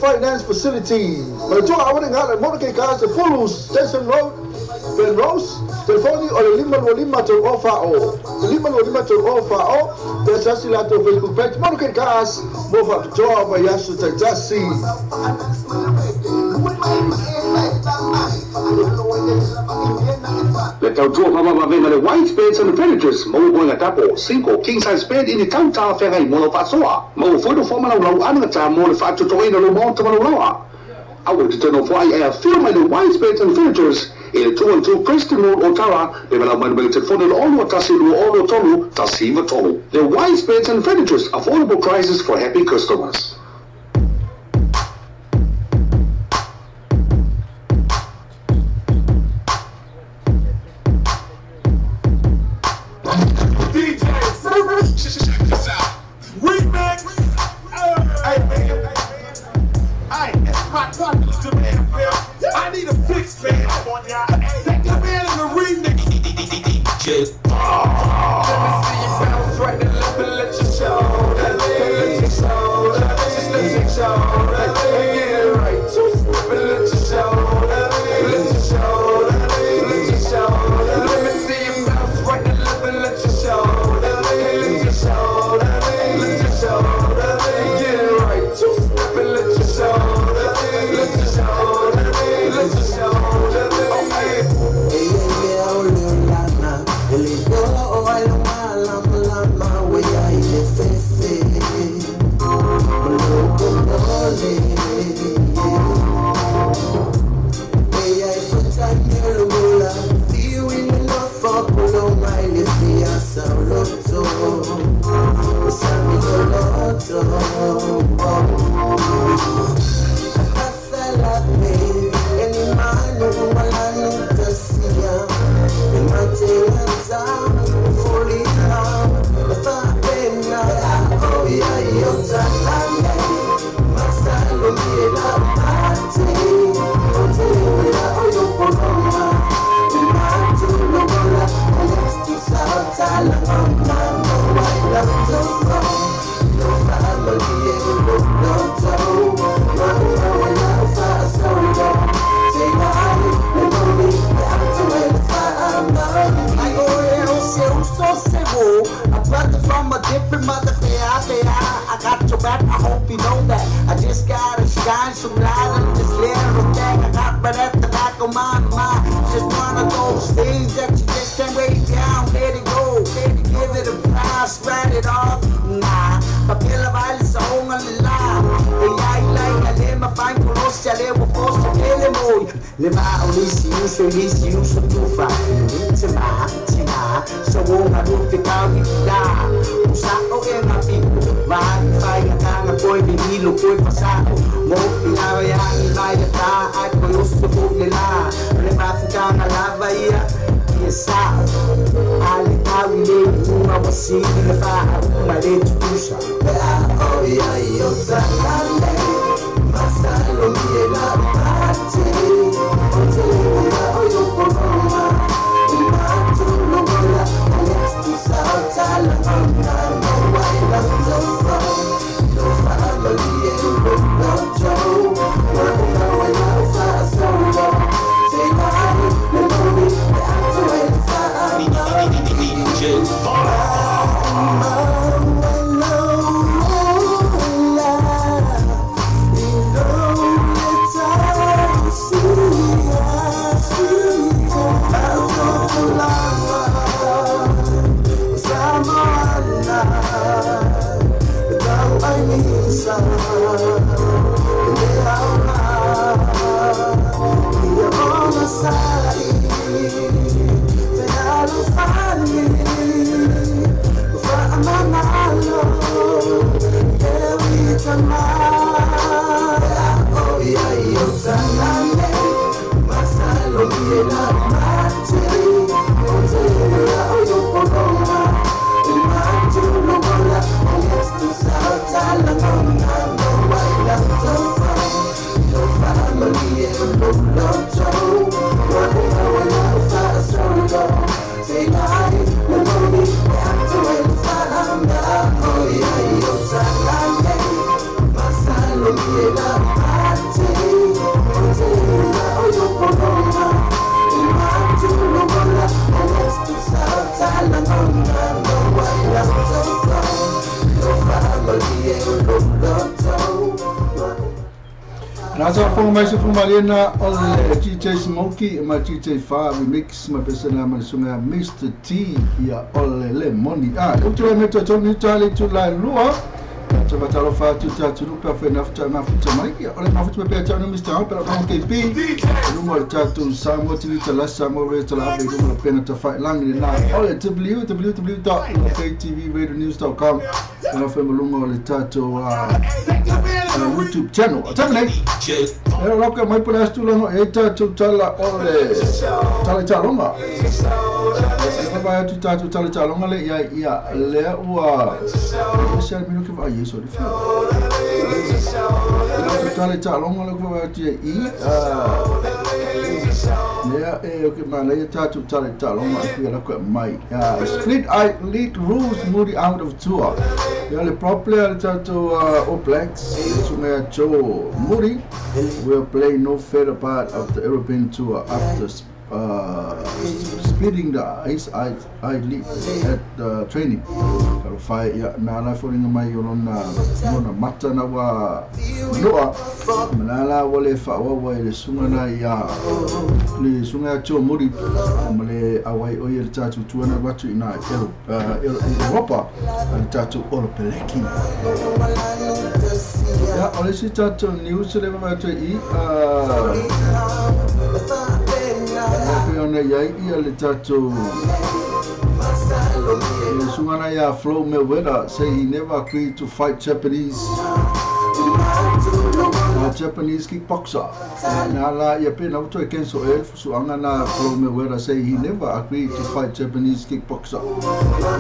Finance Facility. Station Road, Ben Rose, telefoni o le 525 340. 525 340, te sasi lato Facebook page, Monoke Cars, mo faapitoa ma iaso taitasi. Le tautua whamamavena le white beds and furnitures mau moenga tapo 5 king size bed i ni tauta whengai mo lau whaasoa. Mau whoino whamana lau anangata mo le whaatutoina lo maota malauloa. Awe te tēnō whai e a whio mai le white beds and furnitures i le 212 Preston Road Otara le malau mai le telefone le 6 1 6 3 1 3. The white beds and furnitures, affordable prices for happy customers. I go so se a brother from a different mother. I got your back, I hope you know that. I just gotta shine some light on this little thing I got right at the back of my mind. Just one of those things that you just can't wait down. Let it go, give it a price, write it off. Nah, papel vale sa onga la. Le ma olisi uso lisi uso tufa tima tima so wonga rufi kawi la usa o e nga piku vai vai nga koi vinilo koi pasako mo pinawa ya vai ta ai koi uso tu le la le ma fuka nga lava ia sa ale kawi le uma wasi le fa uma le tusa oh ya yo salale masalo miela pati Nasa fonga mai se fonga malena o le DJ Smokey ma DJ Fa remix ma pesena ma sunga Mr T ia o le le moni a o tu me to ni tali tu la lua te batalo fa tu ta tu lupa fe nafta ma futa mai ia o le ma futa pe ta no Mr O pero ka KP lumo ta tu Samoa TV ta la Samoa ta la be lumo pena ta fa lang na o le www.ktvradionews.com na fe lumo le ta to YouTube channel. Tamane. Era loka mai por astu longo eta tu tala ole tala talonga. Vai tu tala tala talonga le ia ia le ua se minu que vai isso de fio. Tu tala talonga le vai te i le e o que mana ia tatu tala talonga que la ko mai. Split eye lead rules Moody out of tour. Ia le pro player tatu All Blacks Sunga Joe Moody will play no further part of the European tour after splitting the ice eyelid at the training. Whai ia nā la wharinga mai o lona mona mata na wa noa manala wale whawawa i le sunga na ia le sunga Joe Moody ma le awai o ia le tātu tuana watu i nā Europa a le tātu Oro Peleki. Ia o le si tātu news le wawatu i Ona ia ia le tātu Sungana ya Flo Mayweather say he never agreed to fight Japanese Japanese kickboxer. Na la ia pe na uto e kenso e fusuanga na Flo Mayweather say he never agreed to fight Japanese kickboxer.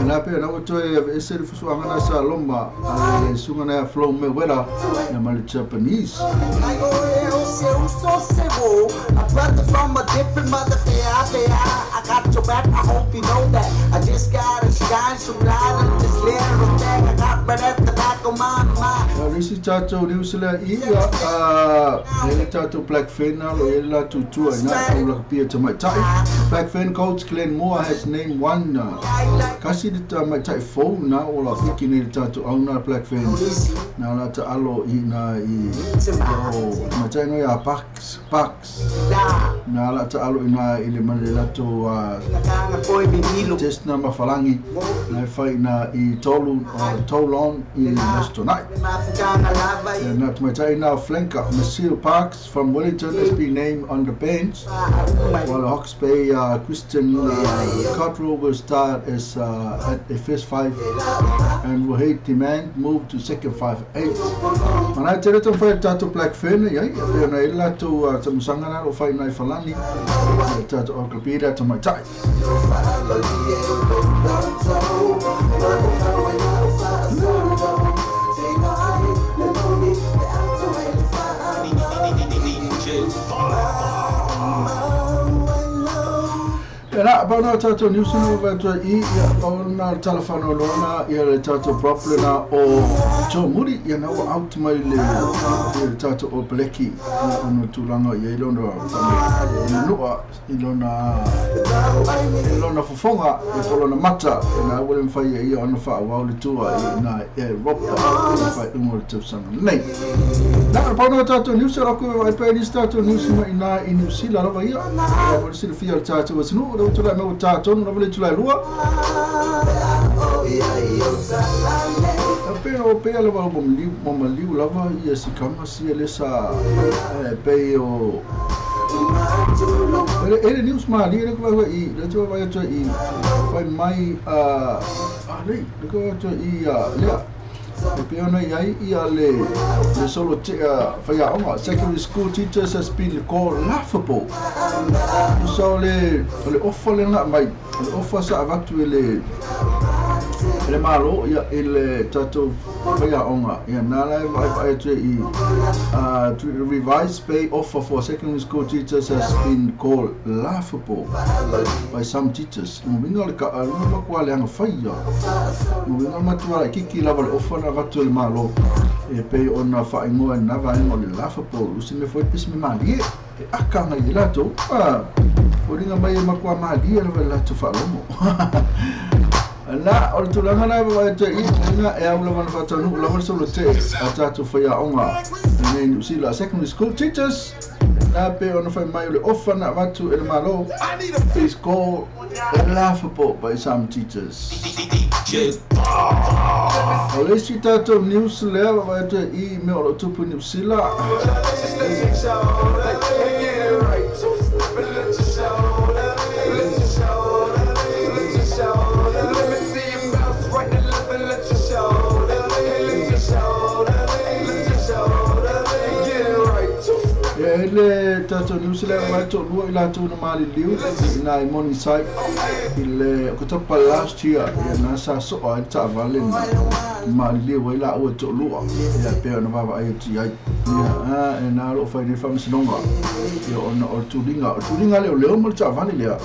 Na pe na uto e ese fusuanga na sa lomba sungana ya Flo Mayweather na mali Japanese. A brother from a different mother. I got your back, I hope you know that. I just gotta shine some light on this little thing I got right at the back of my mind. o le isi tatou news lea i ia e le tatou Black Fern o e la tutua i nā tau lakapia tamaitai. Black Fern coach Glenn Moore has named one kasi le tamaitai fou na o la piki nei le tatou auna Black Fern na la ta alo i na i o tamaitai no ia Parks na la ta alo i na i le male latou test na mafalangi na fai na i tolu Toulon i Westonai. Na tamaitai na flanker Michelle Parks from Wellington has been named on the bench, while Hawke's Bay Christian Cottrell will start as at the first five, and Rohit Demand moved to second 5-8. Mana te reto whai tātou Black Fern ia pe ona e latou tamusanga na o whai nai falani tātou o kapira tamaitai. Na pa na tātou news no va to i ia o na telefano lona ia le tātou problem na o Joe Muri ia na o out mai le tātou o Blackie o no tūlanga ia i lona noa i lona fofonga i lona mata e na ua le mwhai ia ona wha le tua i na e ropa i whai ungo le tausanga nei. Na pa na tātou news raku e pē nis tātou news ma i nā i New Zealand lava ia ia mo le silafia le tātou asinu o tula me o tātou no vale tula lua. Pero pe le va mo maliu lava ia si kama si le sa pe o ele news ma li le ko i le to va to i fai mai a le ko to i le e pe ona iai ia le solo whaiaonga. Secondary school teachers has been called laughable. So le ofa le nga mai, le ofa sa avatu e le malo ia i le tātou whaiaonga. Ia nā lai vai atu i to revise pay offer for secondary school teachers has been called laughable by some teachers. Mo winga le ka alunga makua le anga whaia. Mo winga matua kiki lava le ofa na avatu le malo. E pe ona whaingoa na vaenga o le laughable. Usi me foi pisi me malie. E akanga i latou. Foringa mai e makua malie lava le latou whaalomo. Na o le tulaga na vai te i ina e au lava na whatanu lava le solo te a tātou whaiaonga nei New Zealand secondary school teachers na pe ona whai mai o le ofa na avatu e le malo is called laughable by some teachers. O le isi tātou news lea vai te i mea o lo tupu New Zealand. E le tātou New Zealand vai tō lua i lātou na maali liu i nā i Morningside i le Okatopa last year ia nā sa soa i taavale na maali liu ai la ua tō lua ia pea na wawa ai ti ai ia e nā lo whai nei whamasinonga ia ona o tulinga leo leo mo le taavale lea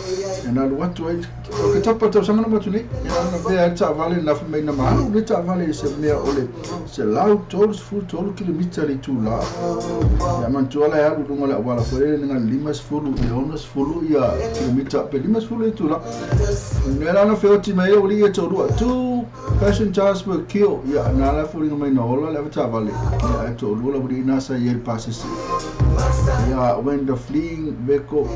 e nā luatu ai Okatopa tau sangana matu nei ia na pea ai taavale na whamei na maalu le taavale se mea o le se lau 33 kilomita le tū la ia mantua la alu lunga le awala fo le nga limas fulu i onas fulu ia kilomita pe limas fulu i tula nela na feoti mai o li e tolua 2 passengers were killed ia na la fo mai na ola le tavale ia tolua la uri na sa i el passes ia when the fleeing vehicle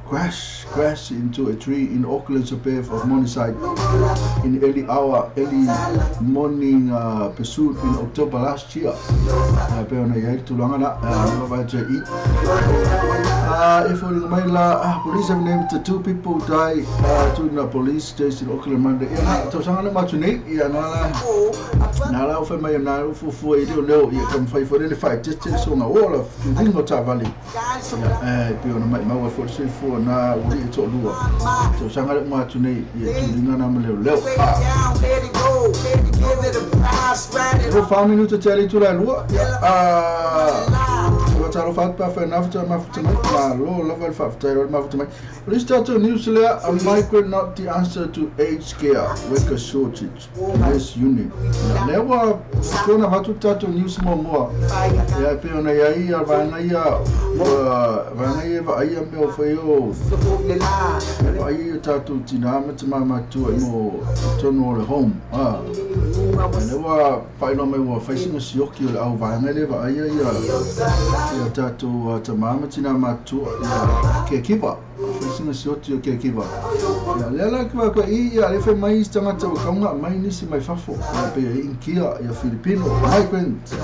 crashed into a tree in Auckland suburb of Morningside in early morning pursuit in October last year. Police have named the 2 people who died to the police station in Auckland Monday. Na uri e tō lua. Tō sanga le umatu nei i e tūringa nā maleo leo. Ko 4 minuta te ali tūrai lua. Fatalofa atu pe afai na mafuta mafuta mai. Malo lava le faafetai le mafuta mai. O le isi tatou news lea, a migrant not the answer to aged care worker shortage. Nurse union. Ia, lea ua tuana avatu le tatou news muamua. Ia, e pei ona i ai ia vaega ia, ua vaega ia e vaaia mea o fai o, e vaaia i o tatou tinā ma tamā matua i mo totonu o le home. A, lea ua faailoa mai ua fai sina sioki o le au vaega lea e vaaia ia, ia tatou tamā ma tinā matua, ia caregiver. Fai sina sioti o caregiver. Ia, lea la ki waka i, ia, le fai mai isi tagata ua kaunga mai nisi mai fafo, ia, pe ia Inkia, ia Filipino, migrant.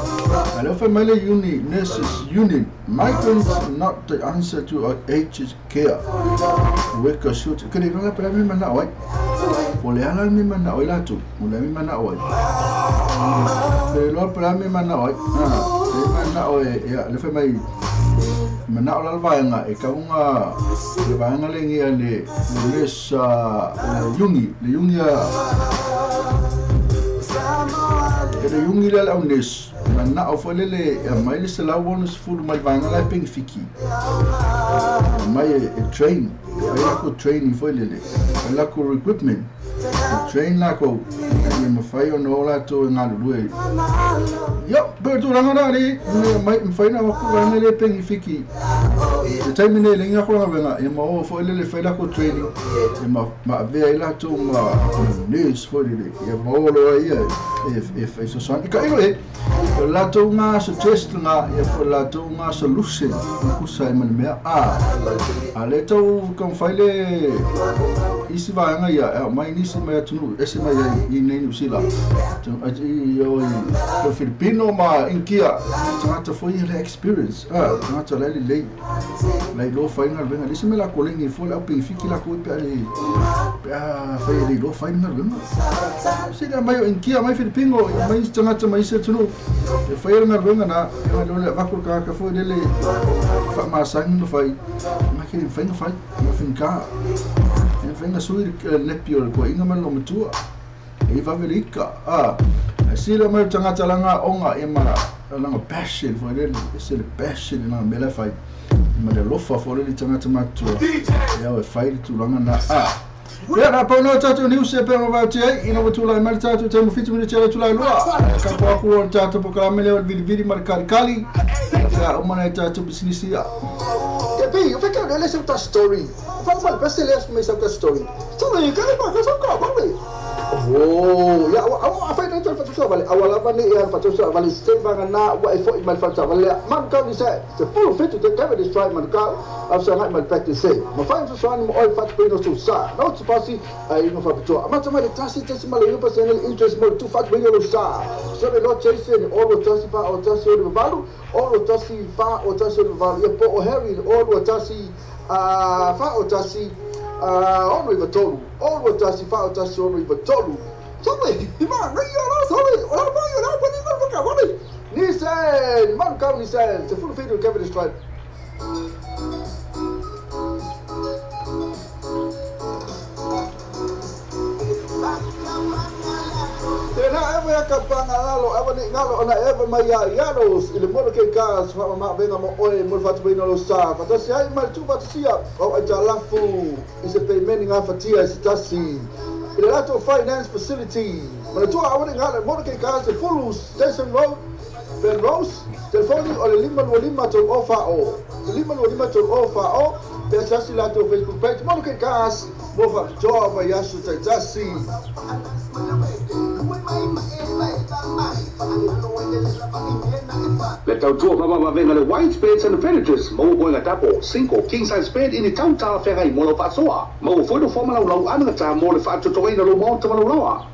A lea fai mai le uni, Nurses Union, migrants not the answer to our aged care worker shortage. Ke le iloa la pe le a le mea manao ai. Po o le a la le mea manao ai latou, o le a le mea manao ai. Ke le iloa pe le a le mea manao ai. Le manao e, ia, le fai mai, manao la le vaega e kauga le vaega le ngia le nurse le iugi le iugi a e le iugi lea le au nurse manao foi lele e aumai le 160 mai le vaega la e penifiki aumai e train e fai lakou training foi lele fai lakou recruitment e train lakou ina ia mafai ona o latou e galulue. Ia, pei o le tulaga lena alii, ina ia mai, mafai ona avatu vaega lea e penifiki i le taimi nei e leai ni lakou galuega, ia ma o foi lele e fai lakou training, ia ma avea ai latou ma nurse foi lele, ia ma o loa ia e fesoasoani. Tailo e, o le latou ga suggest lena, ia po o le latou ga solution e tusa ai ma le mea. A, a lea tau taumafai le isi vaega ia e aumai nisi mai atunuu ese mai ai i nei Niu Sila, i o i Filipino ma Inikia, tagata foi ia le experience, a, tagata la e lelei, la iloa fai galuega. Le isi mea lakou legi fua le au penifiki lakou pe a le pe a fai e le iloa fai le galuega. Sili aumai o Inikia, aumai Filipino, aumai isi tagata mai isi atunuu e faia le galuega na, ia le avatu le tagata foi lele faamasani ona fai, ma ke le mafai ona fai, ma faigata. E mafai ona sui le nepi o le toeaina ma le loomatua. E vave le ika. A, ae sili mai o le tagata lana aoga ia ma lana passion foi lele, ese le passion i lana mea la e fai. Ma le alofa foi lele i tagata matutua. E ao e fai le tulaga na. A, ia, na pau nei o tatou news e pei ona vaotia ai, ina ua tulai mai le tatou taimi 7 minute le itula e lua. E kapo aku loa le tatou polokalame lea o le vilivili ma le kalikali. Ia uma nai tatou pisinisi ia. Ke pi, o feka le se ta story. Fa fa best le me sa ta story. Sorry, ka le ba ka sa ka ba le. Oh, ia ua ua afai nei toe fatusa vale aua lava nei ia fatusa vale se vanga na ua e foi mai fatusa vale lea man kau ni se se fulu fitu te keve ni strai man kau au sa ngai mai practice se ma fai so soani mo oi fatu pino su sa no tu pasi ai no fa pitoa amata mai le tasi tasi ma le iupa se le interest mo tu fatu pino lo sa so le lo chase ni o lo tasi fa o tasi o le valu o lo tasi fa o tasi o le valu ia po o Harry o lo tasi a fa o tasi 693, 6 1 4 1 6 9 3. Sorry, ma ngai ia la sorry, o la mai o la pani ko ka wale. Ni sen, man kau ni sen, te fulu fitu Kevin Stripe. Tēnā ewa ia ka panga lalo, ewa ni ngalo ona ewa mai ia iaros i le molo ke kas wha ma venga mo oe mo le whatuina lo sa. Whatasi ai mai tu whatasia au ai talafu i se peimeni ngā whatia i se tasi. I le latou finance facility. Manatua aua ne ngalo molo ke kas te fulu Station Road, Penrose, telefoni o le 525 3 o wha o. 525 3 o wha o, pe asiasi latou Facebook page molo ke kas mo whapitoa mai aso taitasi. Le tautua faamavaega le White Beds and Furnitures, maua moega tapo, single, king size bed i ni tau talafeagai mo lau faasoa. Maua foi nofoa ma laulau anagata mo le faatotogaina lou maota ma lou laoa.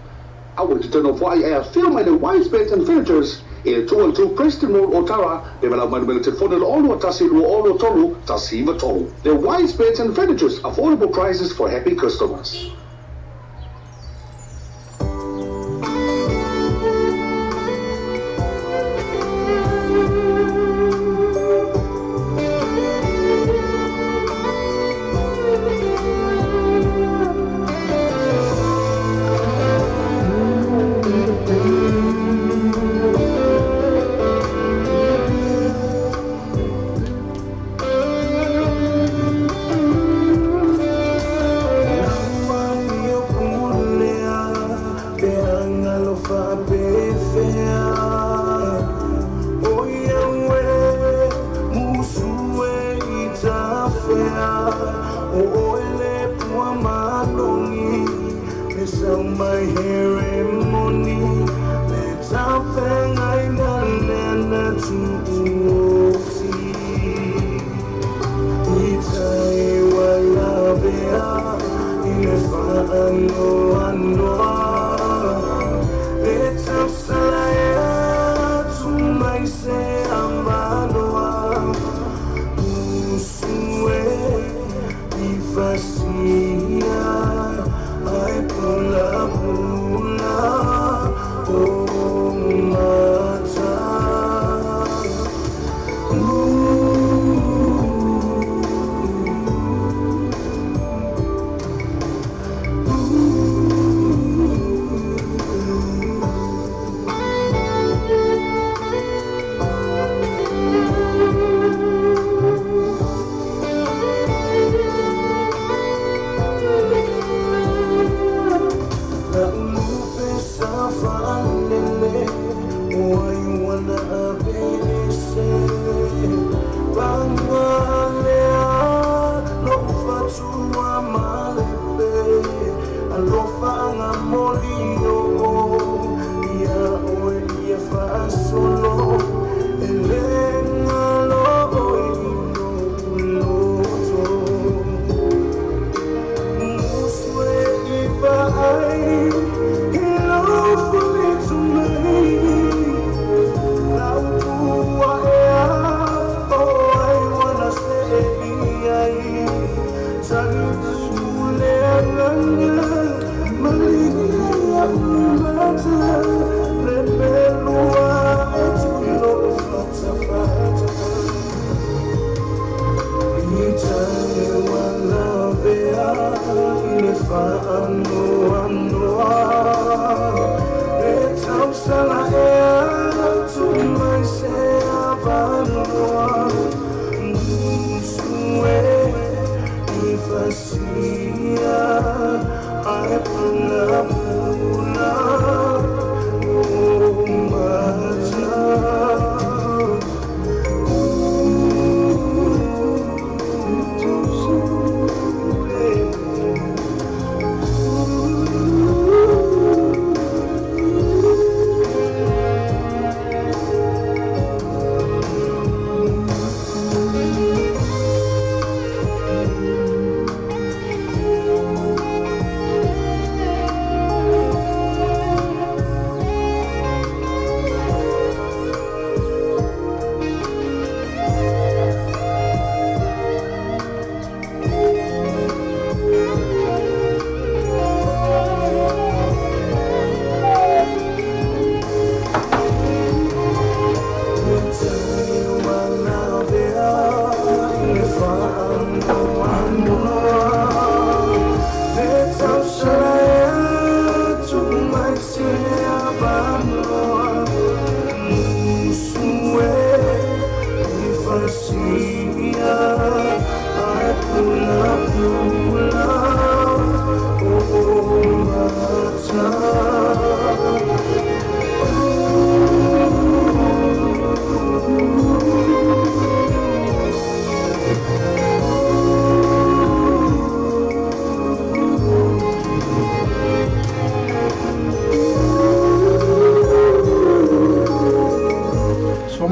Aua e te toe nofo ai ae afio mai le Wise Beds and Furnitures i le 212 Preston Road, Otara, pe valaau mai numera telefoni le 6 1 2 3 1 9 3. Le Wise Beds and Furnitures, affordable prices for happy customers. Sau mai heremoni le tafenga lena tuuti itai wala bea ile faano anoa le tafsalaya tumai se amanoa usue ifasia ai pula pula o mata.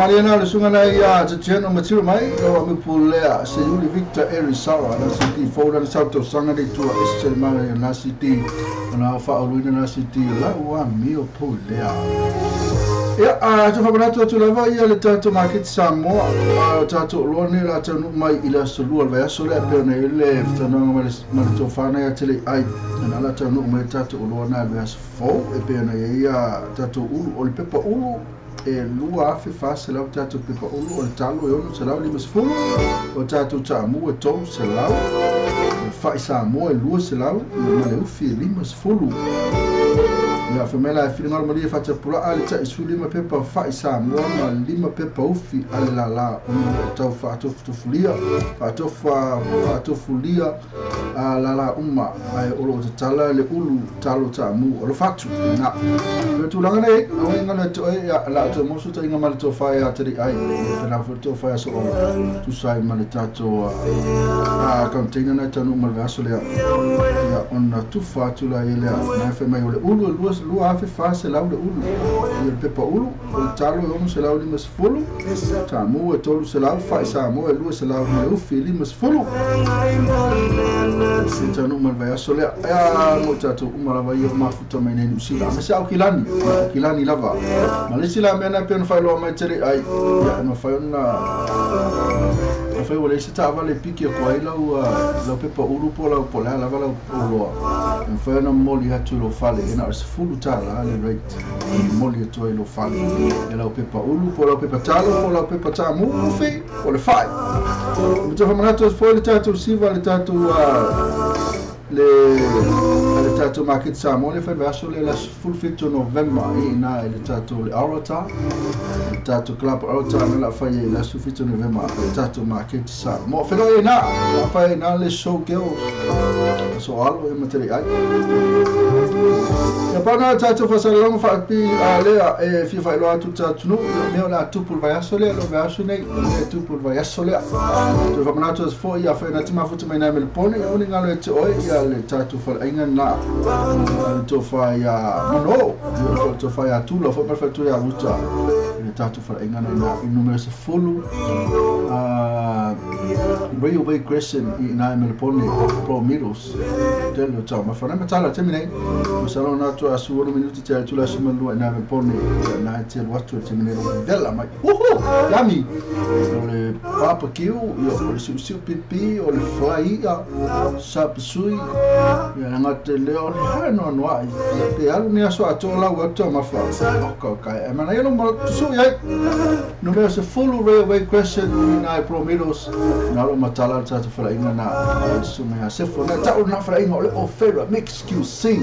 Mariana le sunga nei a te no mai o mi pulea se Yuli Victor Erisawa na city foda na sauto sanga de tua esel mara na city na fa oluina na city la ua mio pulea ia a tu fa tu lava ia le tato market Samoa a tato lone la tanu mai ila solua va sole pe ne le ftananga ma le tofana ia tele ai na la tanu mai tato lona va fo e pe ne ia tato ulu o le pepa ulu e lua afe fase lau tatou pepa ulu o le talo e ono selau lima sefulu o tatou ta'amu e tolu selau e fa'i Samoa e lua selau ma le ufi e lima sefulu. Ia femela e whiringalo malia whatapura le tai suli ma pepa whai Samoa ma lima pepa ufi ale la la ono tau whaatofutofulia whaatofulia la la uma ai olo te tala le ulu talo ta mu olo fatu na le tulaga nei au inga to e la to mosu ta inga male to whai a te ai te na to whai so tu sai male tato a container na tanu mal vaso le ia ona tu fatu la ile na fe mai ole ulu lua afe fa se lau le ulu ia le pepa ulu o le talo e ono se lau lima sefulu tamu e tolu se lau fai Samoa e lua se lau mai ufi lima sefulu se tanu mal vaso le ia mo tato uma lava ia mafuta mai nei usila ma sa kilani lava malisi la mena pe no fai lo mai tere ai ia no fai ona fai o le se tava le piki ko ai lau lau pepa ulu po lau po la lava lau loa no fai ona moli atu lo fale e na o se fulu tala le rate moli atu ai lo fale e lau pepa ulu po lau pepa talo po lau pepa tamu ufi o le fai mo te whamanato foi le tatou siva le tatou le tatou market Samoa le fai vaso le la full fit to November i na le tatou le Arota le tatou club Arota na la fai la full fit to November le tatou market Samoa felo e na la fai na le show girls so alo e materi ai ia pana tatou fasalonga fa lea e fia fai lo atu tatou no me la tupu vai aso le lo vai aso nei le tupu vai aso le to whamanato fo ia fai na tima futu mai na me pone e oni ngalo e te oi ia le tatou falainga na to fai mano to fai atula fo perfecto ia uta le tatou falainga na i numero se fulu Railway Crescent i na me pone pro miros telo tau ma fana matala temine masalo na to asu 1 minuti te tula suma lua na me pone na te watu temine dela mai uhu yami o le barbecue o le susu pipi o le fly sap sui ia ngate le o le no no ai pe alu ni aso ato la watu ma fa o ka e mana yo mo su ai numero se full Railway Crescent na pro miros na lo matala tatu fala inga na suma se fo na ta na fala inga o le ofera mix QC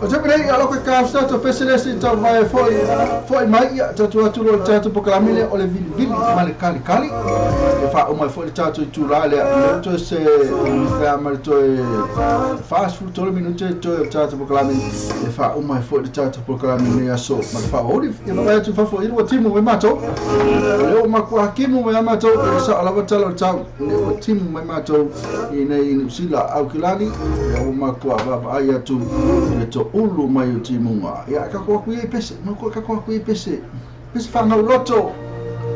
o te pere alo ka ka to peselesi to vai foi mai ia tatu atu lo tatu pokalamile o le vili vili ma le kali kali e fa o mai foi tatu tu la le to se ka ma to fast food to minuto to tatu pokalamile e fa o mai foi tatu pokalamile ia so ma fa ori e vai tu fa foi o timu me mato le o ma ko hakimu me mato e sa ala talo tau le o timu me mato i nei New Zealand au kilani e o ma ko va ai atu le to ulu mai o timunga ia ka ko ku e pese ma ko ka ko ku e pese pese fa ngau loto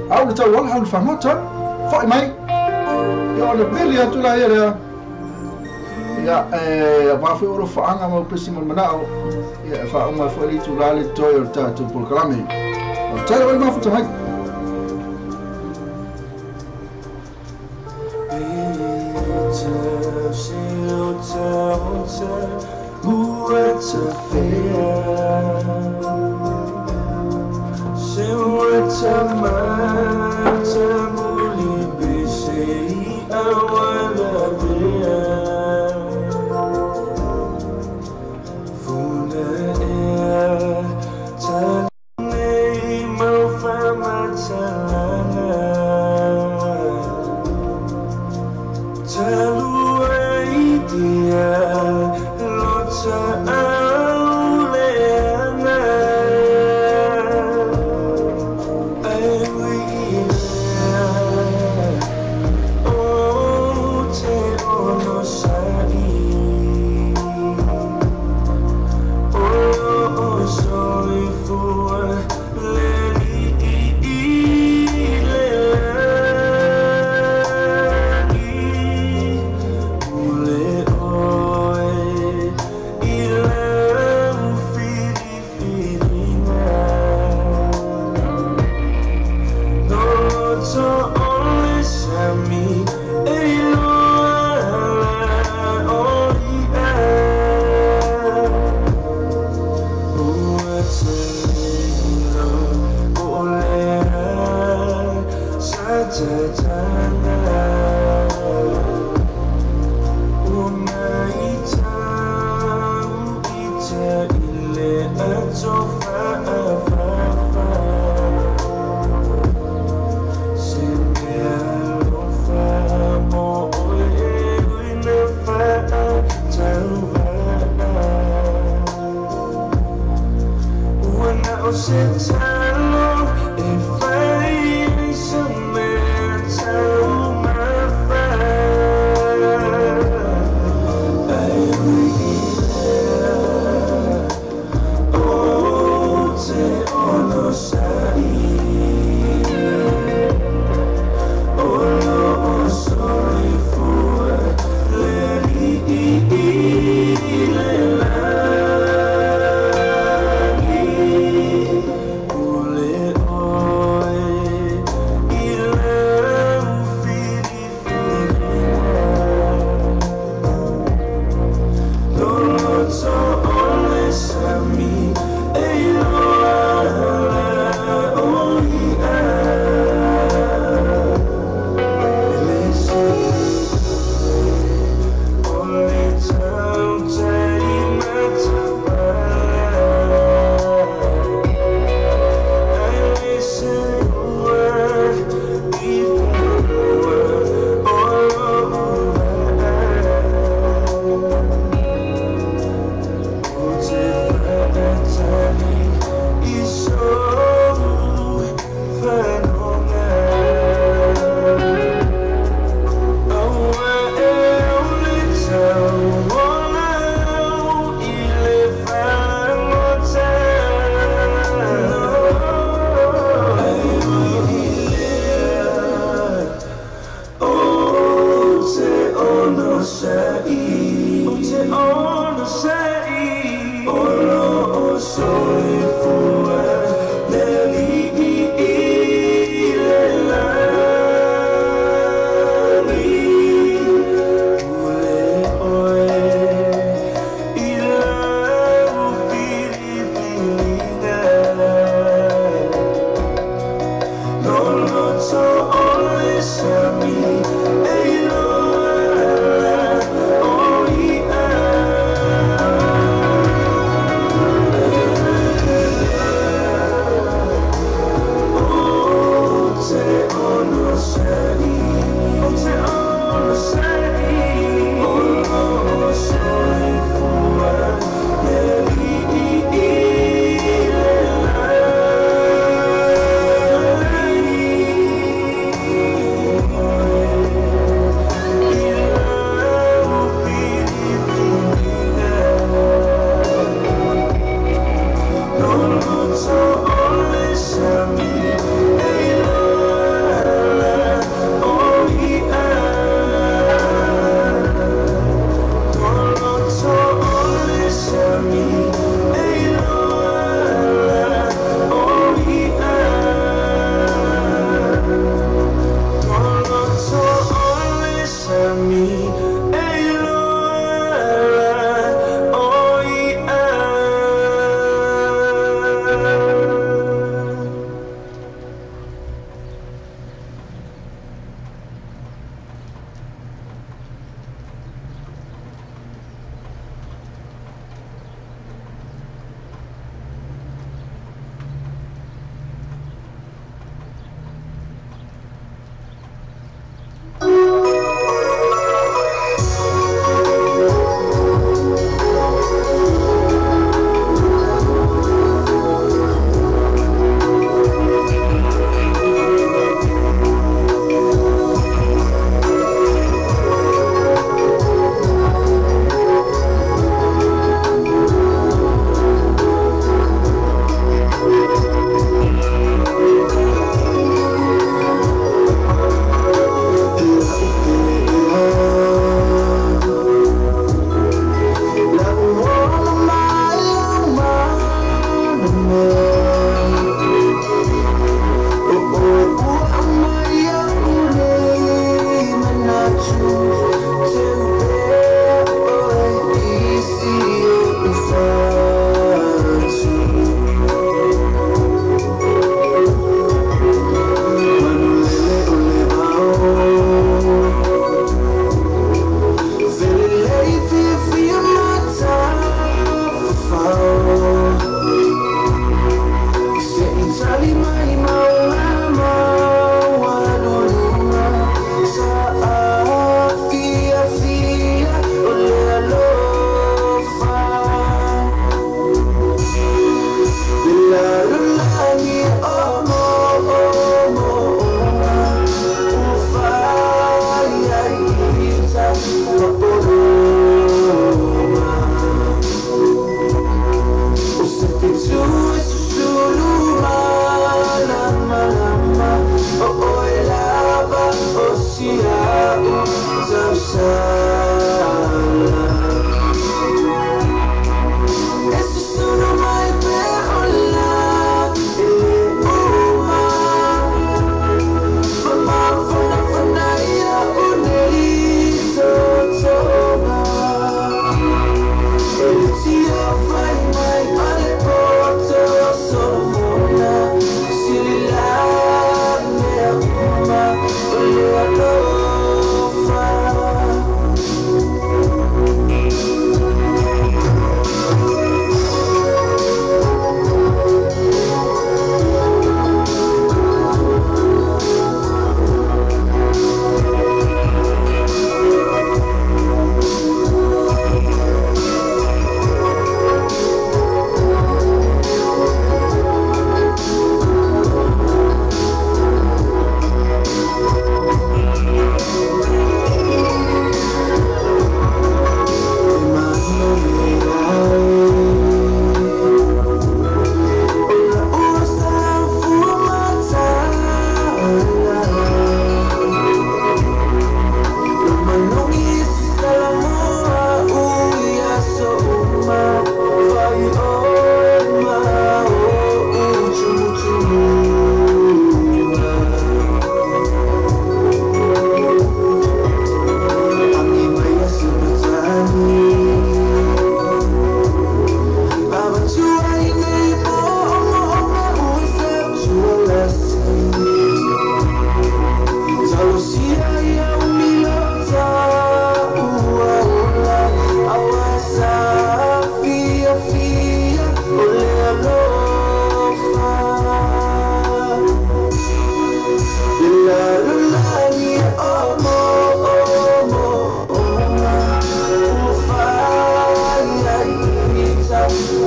au le tau wala au le fangota foi mai ia o le pili atu la ia lea ia e va foi oro faanga mau pese mo manao ia fa uma foi li tu la le toi o tatu por kalame o tala wale mafuta mai Te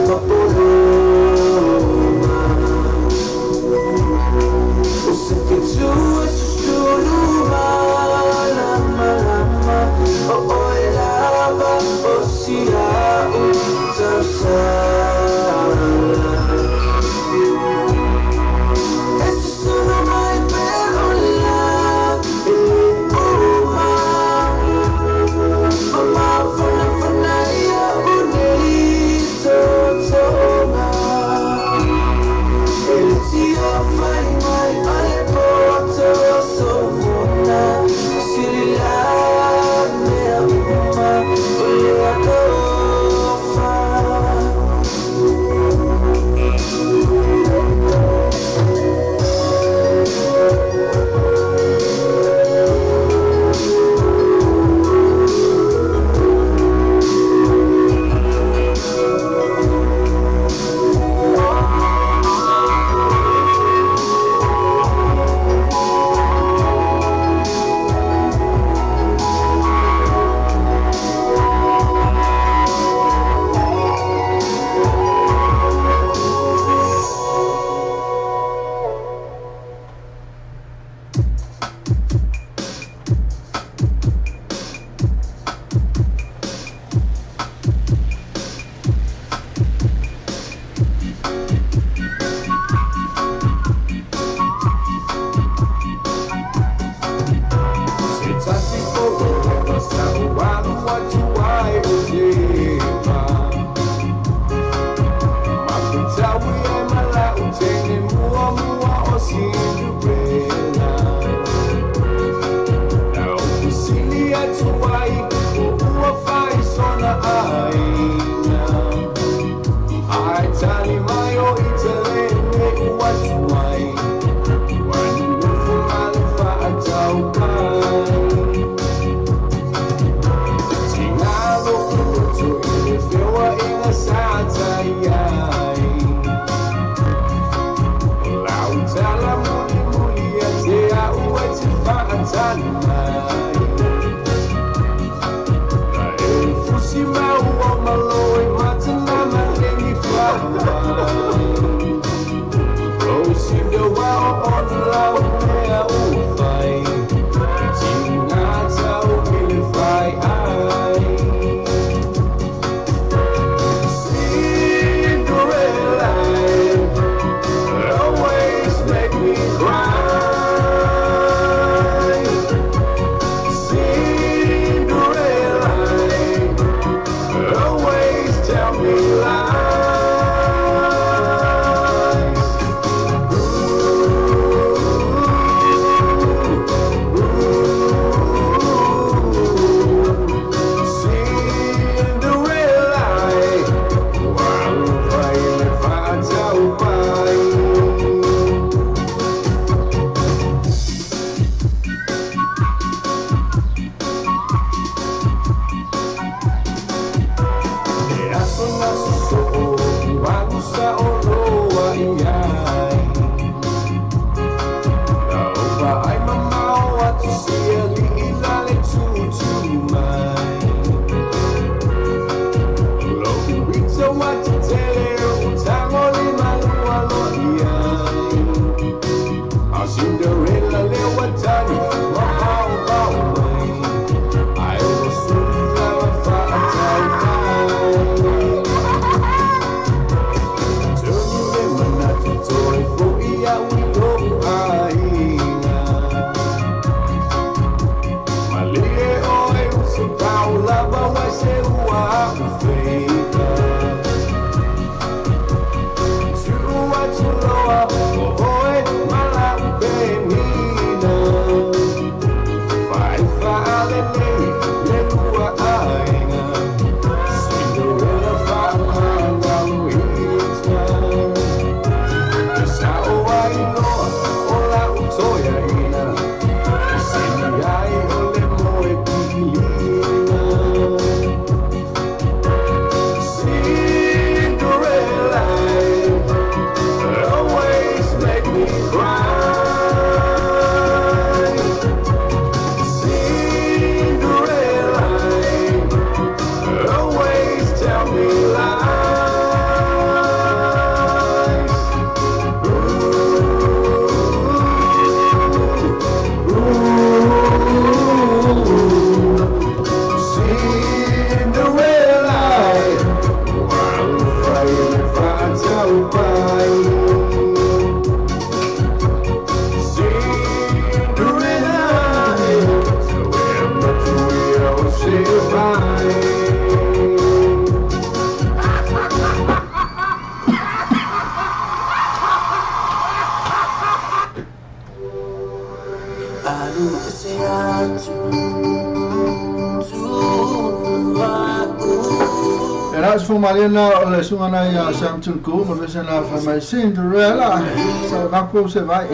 Mapoloma O se fitua susulu malama lama O oe lava o sia u tausala E susulu mai pe ola E uma Mama fona fona ia unei totonga E le tio fai mai ale poto sofona Sili la mea uma o le atofa. Se tasi o sa walu atu ai o tepa Mafutawi e mala u tene mua mua o Cinderella Na o kusili atu ai o ua whai sona aina Ai tali mai o itele me u atu ai Wani nufu male whaatau kai Tingalo kutu i le fewa inga sa tai ai Lau tala muli muli a te au e te whaatani mai Na e fusi mau o malo e matana malengi whawai O Cinderella on lau mea u whai Tingata o i le whai ai Cinderella always make me cry. Cinderella always tell me lies. Cinderella, wau fai le whaatau mai. E aso na soso'o walu sa o loa i ai Na ofa ai mamao atu sia li'i lale tutu mai Lo'u ita wa tetele o tango le malua lo i ai A Cinderella le watani wa hao hao mai Ai o suli lawa whaatau mai Tonu le manatu toi fo'i au i lo'u aiga Malie oe u se pau lava wai se ua au feita Ia se fomaliana o le sunga na ia Samson Ku ma vese na fa mai Cinderella sa va ko se vai.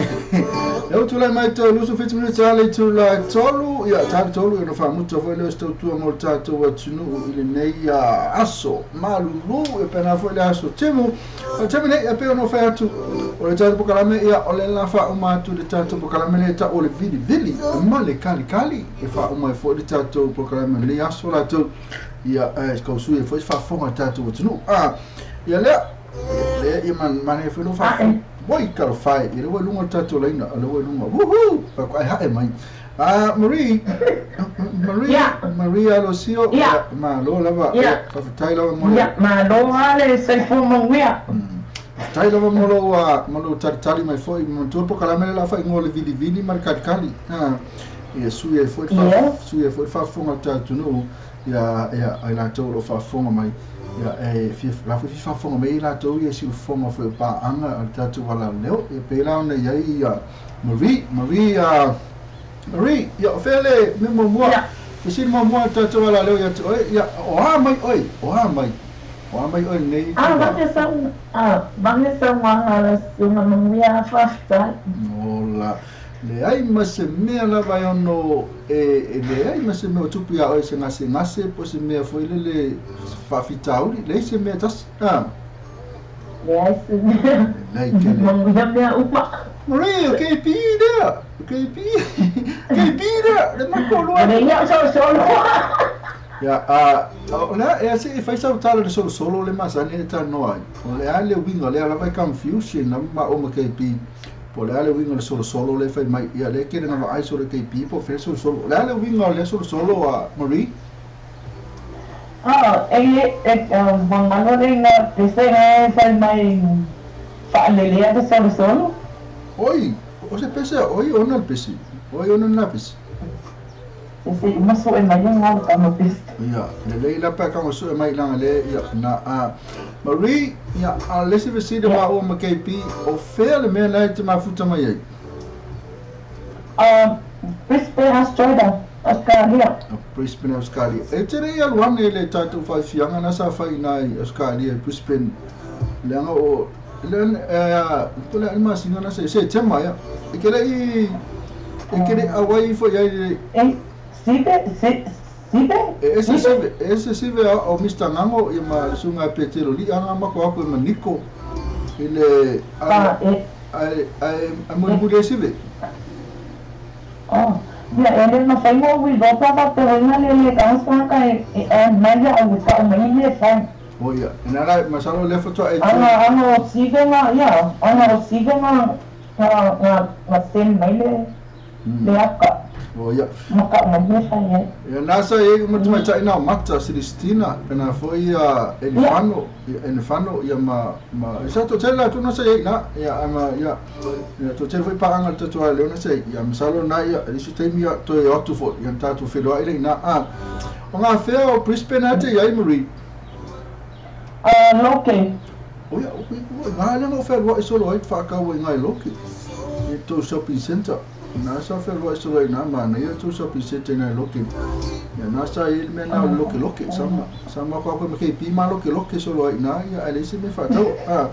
Eu tu lai mai te lusu 50 minutes ale tu la tolu ia ta tolu no fa mutu foi le sto tu mo ta tu atunu i le nei aso malulu e pena foi le aso temu. O temu nei e pe no fa atu o le tatu pokalame ia o le la fa uma atu le tatu pokalame le ta o le vili vili ma le kali kali e fa uma foi le tatu pokalame le aso la tu ia e kau sui foi faafofoga tatou atunuu a ia lea lea ia manaia foi lou faafofoga oi talofa e ia lea ua i luga o le tatou laina o lea ua i luga uhu faatoa e hae mai a Marie Marie Marie Alosio ia malo lava faafetai lava mo ia malo lava le soifua manuia faafetai lava mo lou mo lou talitali mai foi matua pokalame le la faaigoa o le vilivili ma le kalikali ia sui ai foi sui ai foi le faafofoga o le tatou atunuu ia ia ai latou o lo o faafofoga mai ia e fia la foi fia faafofoga mai i latou ia siufofoga foi o paaga a le tatou alaleo ia pei la ona i ai ia Marie Marie Marie ia o fea le mea muamua fesili muamua a le tatou alaleo ia te oe ia o a mai oe o a mai o a mai oe lenei A vave sau a vave saunoaga a la susuga manuia faafetai. Ola leai ma se mea lava e ono e leai ma se mea o tupu iā oe se gasegase po o se mea foi lele faafitauli, leai se mea tasi, a? Leai se mea. Lelei tele. Manuia mea uma. Marie, o KP lea! O KP! KP lea! Le mako loa. Lelei au solosolo. Ia, a, o le a, ea se i fai sau tala le solosolo le masani e talanoa ai. O le a le uiga lea lava e confusion lava maua ma KP. Po o le a le uiga o le solosolo lea e fai mai, ia lea e tele na vaai solo i KP po o fea le solosolo. O le a le uiga o lea solosolo a Marie? A, e, e, ua galo le igoa o le pese lea e fai mai faalelea le solosolo. Oi, o se pese a oi ona le pese. Oi ona lena pese. E se i uma sue mai le igoa o le tama pese. Ia, lelei la pe a kaga sue mai laga le, ia, na, a, Marie, ia, a o le isi fesili maua ma KP, o fea le mea la e te mafuta mai ai? A, Brisbane, Australia, Australia. Brisbane, Australia. E te le i alu ane i le tatou faaifiaga na sa fai i ina i Australia i Brisbane, leaga o, le, po o le a le masina na se, Setema, ia. E ke le i, e ke le auai ifo i ai le... E, sive, si, sive? E ese sive, e ese sive a o Mister Ngago ia ma le susuga ia Petelo Li'a ma ko aku e ma Niko i le, A, e. ae, ae, ae mulimuli ai sive. Oh, ia e le mafai mo ui loa pe a faapea oi na le le tausaga ka e e earn mai ia au e tau mai i mea e fai. Oh ia, e na la masalo lea faatoa e toe. Ana ana o sive nga ia, ana o sive nga nga nga nga send mai le le aka. Oh ia. Ma kau mai mea e fai ai. Ia na sa i ai uma tamaitai na o Mata Celestina pena foi ia Elifano, ia Elifano ia ma ma sa toatele latou na sa i ai ina, ia ae ma ia ia toatele foi paaga le tatou ae leo na sa i ai. Ia masalo na ia le isi taimi ia toe o atu foi ia na tatou feiloai lea ina. A o ngā whea o Brisbane a te i ai Marie? A Loke. O ia, o ia, ngā lea na o whealuai solo ai te whaakaua i ngā i Loke, i tō shopping centre. Nā sa whealuai solo ai nā mānaia tō shopping centre i ngā i Loke. Ia, nā sa i le mea nā o le Loke Loke, sa ma, sa ma koa koe ma KP mā Loke Loke solo ai nā, ia, ai le isi mea whaataua. A.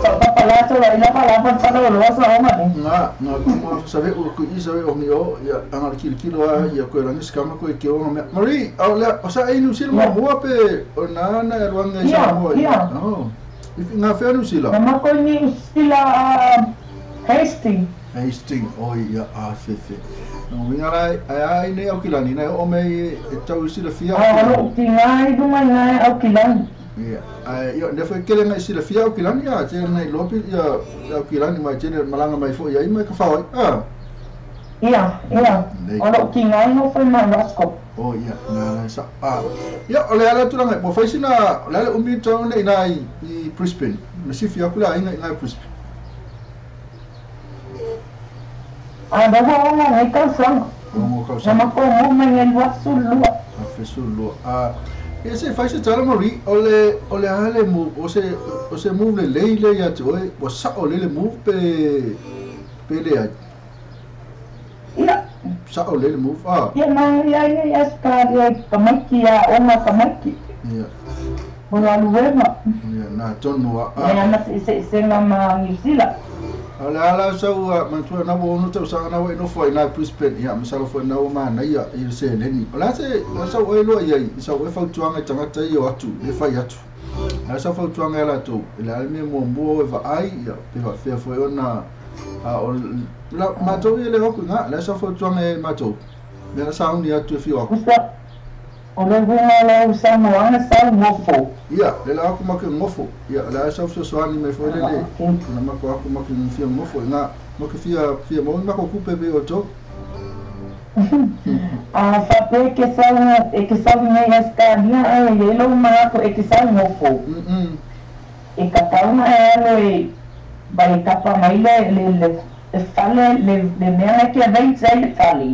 Papalā solo ai lava lava whanaoloa sa oma nei. Ngā, ngā kuma save'u ku i save'u hongi o, ia, anga le kilokilo a, ia koe langi sikama koe ke o ngā mea. Marie, o lea, o sa e i New Zealand muamua pe o nā na e alu anga i Samoa i. Ia, ia. Oh. I ngā whea New Zealand? Na mako i New Zealand, Hastings. Hastings, oi, ia, a, whewhe. Nō winga la, ai a i nei Aukilani, nei o mei e tau i silafia Aukilani. A, o lou tinā i runga i ngā Aukilani. Ia, ae, ia, lea foi kele ngai silafia Aukilani, ia, tele nai loa pe, ia, Aukilani mai tele malanga mai foi ai mai ka whao ai, a. Ia, ia, Nei. o lou tinā i nofo i mai Roscoe. O, ia, nā lai sa, a. Ia, o le ala tulaga, ua fai sina, o le ala umi tau nei nā i Brisbane, na sifi aku le aiga i ngai Brisbane. A noho ona ngai tausaga. Ono tausaga. Na makou mo mai ngai 22. 2012. A, ia se fai se tala Marie, o le, o le a le move, o se, o se move lelei lea ia te oe, ua sao lelei le move pe, pe leai? Ia. Sao lelei le move, a. Ia na ia ia ia Australia i tamaiti ia ona tamaiti. Ia. O galuega. Ia na tonu a. Ia na se'ese'esega ma Niusila. O le a la sau manatua na ua 6 tausaga na ua e nofo ai i ina i Brisbane, ia masalo foi na ua manaia i le seleni. O le a se sau oe loa i ai i sau oe fautuaga i tagata ia o atu le fai atu. O le a sau fautuaga ia latou, i le a le mea muamua o e vaai, ia pe faapefea foi ona o la matou ia le o atu i ina, o le a sau fautuaga ia matou, mea na sauni atu e fia o atu. Usa, o le uiga o lau saunoaga sau nofo. Ia, le la atu ma ke nofo. Ia, o le a sau fesoasoani mai foi lele, na mako atu ma ke fia nofo ina, ma ke fia fia maua ni mako kupe pe outou. A faapea e ke sau e ke sau i nei Ausetalia ae i ai lou manatu e ke sau nofo. E tatau ona e alu e vai tapa mai le le le fale le le mea e ke arrange ai le fale.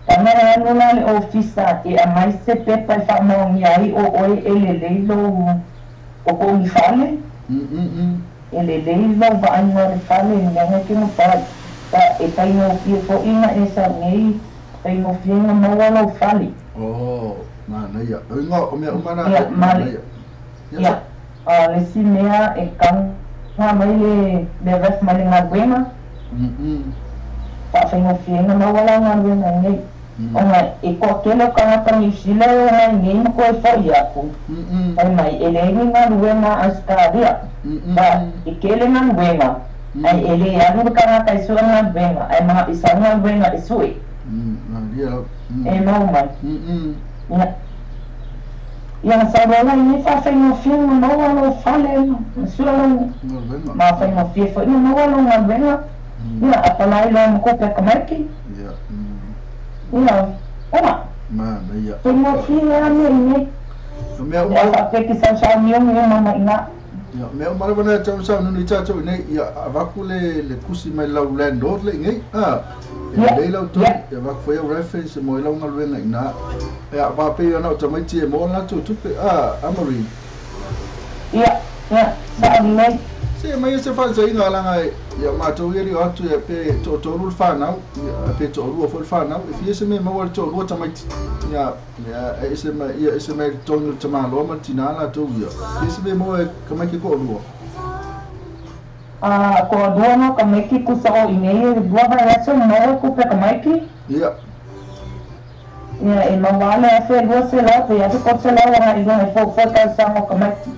Tama e alu la le ofisa e aumai se pepa e faamaonia ai o oe e lelei lou totogi fale, e lelei lou vaaiga o le fale i mea e ke mafai. Pa e faigofie foi na e sau nei, faigofie na maua lou fale. Oh, manaia. O ingoa o mea uma na Ia, ma le, manaia. Ia ia, a le isi mea e kauga mai le le ref mai le galuega. Faafaigofieina maua lau galuega nei, ona e toatele o tagata Niu Sila e o mai nei ma toe fo'i atu, fai mai e leai ni galuega a Ausetalia, ma e tele galuega, ae e lē alu le tagata e su'e galuega, ae ma i sau galuega e su'e, e mau mai. Ia, ia na sau loa i nei faafaigofie ona maua lou fale ma su'e lou, ma faigofie foi ona maua lou galuega. Ia, apalai loa ma kope a tamaiti. Ia, ona. Faigofie lava mea i nei. Ia, faapea ke saosaoniogi uma mai ina. Ia, mea uma lava na e tau saununu i tatou i nei, ia avatu le le kusi mai lau landlord le i nei, a, e lelei lau tonu, ia avatu foi au reference mo ai lau galuega i ina. Ia, aua pei ona o tamaiti e maua le latou tupe, a, a Marie. Ia, ia, sao lelei. Se mai e se faataitaiga laga ia matou ia lio atu ia pe toatolu le fanau ia pe toalua foi le fanau e fia se mea maua le toalua tamaiti ia ia ese mai ia ese mai le totogi o le tamaloa ma le tina latou ia fia se mea maua e tamaiti toalua. A toalua no tamaiti kusa o inei e lua vaiaso maua kupe tamaiti. Ia. Ia e maua ale afe 200 pe afe 300 aga i luga e foufou tausaga o tamaiti.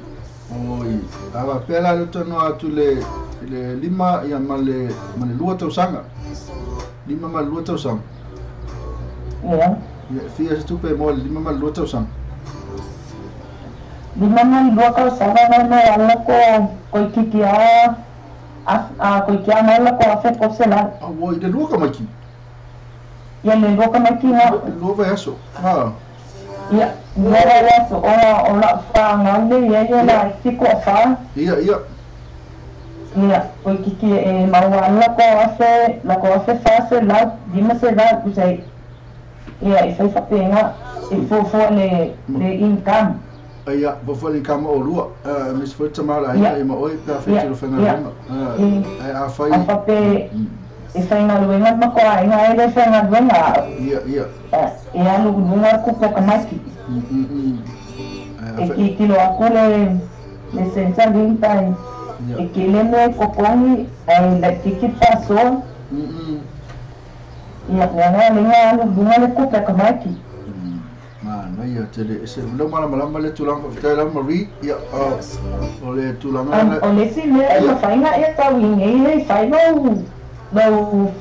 Oi, a faapea la le talanoa atu i le, i le lima ia ma le, ma le lua tausaga. Lima ma le lua tausaga. Ia. Ia, e fia se tupe mo le lima ma le lua tausaga. Lima ma le lua tausaga nai mai ala ko, koe kiki a, a, koe ki a mai la ko afe ko se la. Auoi, le lua tamaiti. Ia le lua tamaiti nga. Le lua vaiaso. Ha. Ia, lua vaiaso, ona o la'u fāgau lea i ai o la isi toafā. Ia, ia. Ia, toeitiiti e maua ai latou afe, latou afe 400, 500 usa i, ia, e fai faapena, e fuafua le, le income. Ia, fuafua le income o oulua, aemaise foi le tama o le aiga ia ma oe pe a fai tele o faigaluega. Ae afai. A faapea e faigaluega le matou aiga e le faigaluega a'u. Ia, ia. E alu i luga le tupe a tamaiti. E tilotilo atu le le Centrelink tai e tele mea e totogi ae laitiiti le faasoa. Ia, leaga lea alu i luga le tupe a tamaiti. Manaia tele ese leo malamalama le tulaga faafetai lava Marie ia o le tulaga lea. O le isi mea e mafai ona e tau i nei e fai lou lou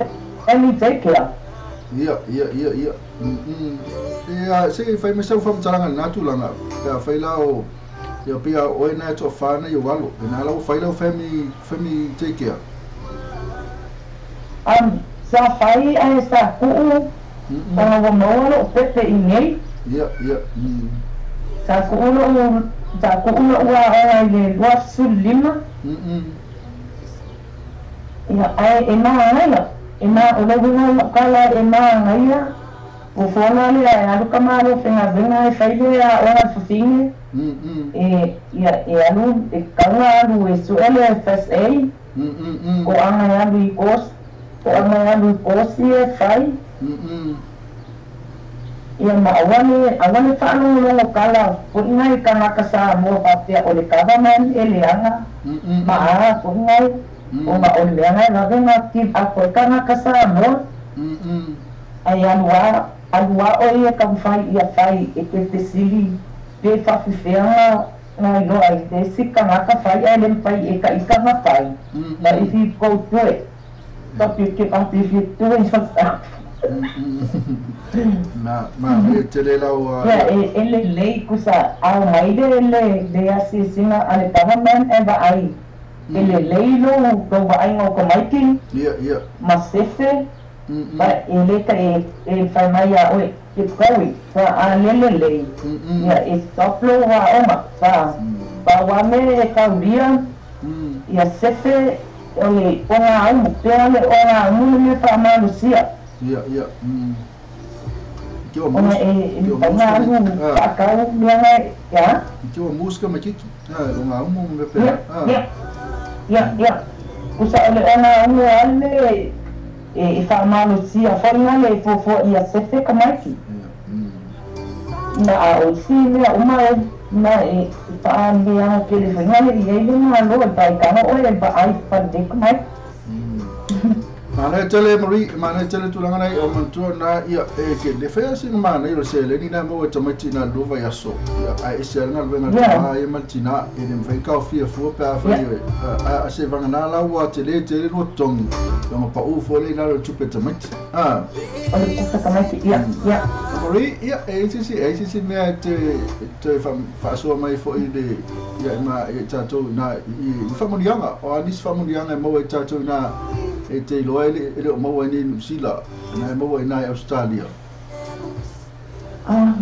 family daycare. Ia ia ia ia ia se i fai mai sau faamatalaga i lena tulaga pe afai la o ia pei a oe na e toafa na i ou alo ina la ua fai lau family family daycare. Sa fai ae sa tuu ona ua maua lou pepe i nei. Ia, ia. Sa tuu lou, sa tuu lou aoga i le 25. Ia, ae e māngaia, e mā, o le uiga o lau tala e māngaia, ua fola lea e alu ka malo faigaluega e fai le aoga i le fafine, e, ia, e alu, e tatau ona alu e sue le First Aid, ko aga e alu i course, ko aga e alu i course ia e fai. Ia ma aua le faalogologo kala foʻiga i tagata Samoa faapea o le government e leaga ma a foʻiga ona o le leaga e vavega give up ai tagata Samoa ai aluā aluā oe e taumafai ia fai e te fesili pe faafefeaga gailoa ai le isi tagata fai ae le mafai e taʻita na fai. But if you go through it, stop, you give up if you do it yourself. Ma ma e tele lau. Ia e lelei kusa ao mai le asiasiga a le government e vaai e lelei lou tou vaaiga o tamaiti Ia ia. ma sefe ma e lē ta e fai mai iā oe keep going fa a le lelei ia e stop lou aoga fa pauā me e taulia ia sefe o le ogāumu pea le ogāumu le mea faamalosia. Ia ia. Ke o ona música, e ke o faina música alu ah, faakau mea gae ia. Ke o música ma kiki. Ah, o ngā umu me Ia pena. Ah. ia ia ia kusa o le ogāumu ale e faamalosia foʻiga le fuafua ia sefe kamaiti Ia. Na a o isi mea uma e na e faaleaga tele foʻiga le i ai le malo e paekaga oe e vaai falelei kamaiti. Mana tele Marie, mana tele tulaga nei o matua na ia e ke le fea singa mana i o se le ni na mo e tamaiti na lova ia so. Ia ai e se nga venga Ia tama e maltina e le mfai ka fia fu pe a ia fai a se vanga na la wa tele tele no tongi. Yo pa u fo le na lo tupe tamaiti. Ah. O le kusa kamaiti ia ia. Marie, ia e sisi e sisi mea te fa mai fo i le ia ma e tātou na i whamunianga o anis whamunianga e maua i tātou na e te iloa e le o maua i nei New Zealand na e maua i nai Australia. Ah,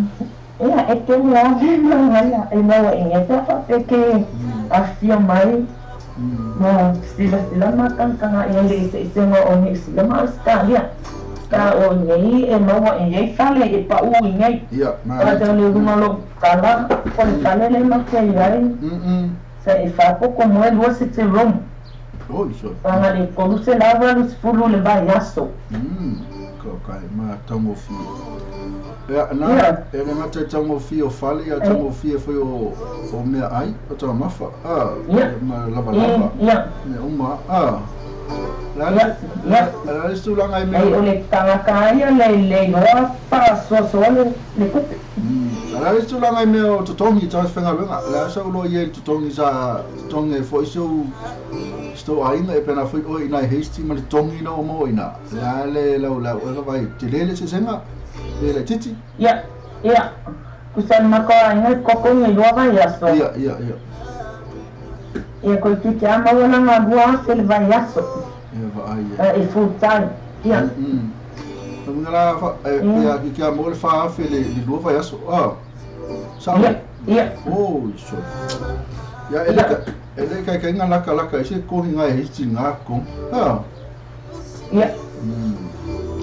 ia e tele ave magaia e maua i gai pe faapea afifio mai ma silasila makagakaga ia le iseisega o Niu Sila ma Ausetalia ka o igei e maua i ai fale e paʻu igei Ia ma o le luga o lou kala o le fale le matea ai sa e faapoko mo e lua sete room Oi so. faga le 380 le vaiaso. Ko kai ma tango fi. Ia na Ia e le ngata tango fi o fale ia e tango fi e foi o mea ai o tā mafa. Ah, ia ma lava e lava. ia Mea uma. Ah. La ia la ia la le tulaga i ai mea o le tagata ia le iloa faasoasoa le tupe. La le tulaga i mea o totogi tā whengaluenga. La sa ulo i e totogi sa totogi e foi so sto aiga e pena foi oi nai hasty ma le tongi na o mo ina. La le lau lau e vai te lele se senga le le titi. Ia ia kusa le makoaiga koko i lua vaiaso. Ia ia ia. Ia koe titi a maua laga 2,000 le vaiaso Ia va ai e. e full time ia. Nga la fa e e ia ki kia mo le fa afe le lua vai aso. Ah. Sa ia ia Oh, so. Ia ele ia ka ele ka ka nga laka laka e se kohi ngai hasty ngā ko. Ah. Ia.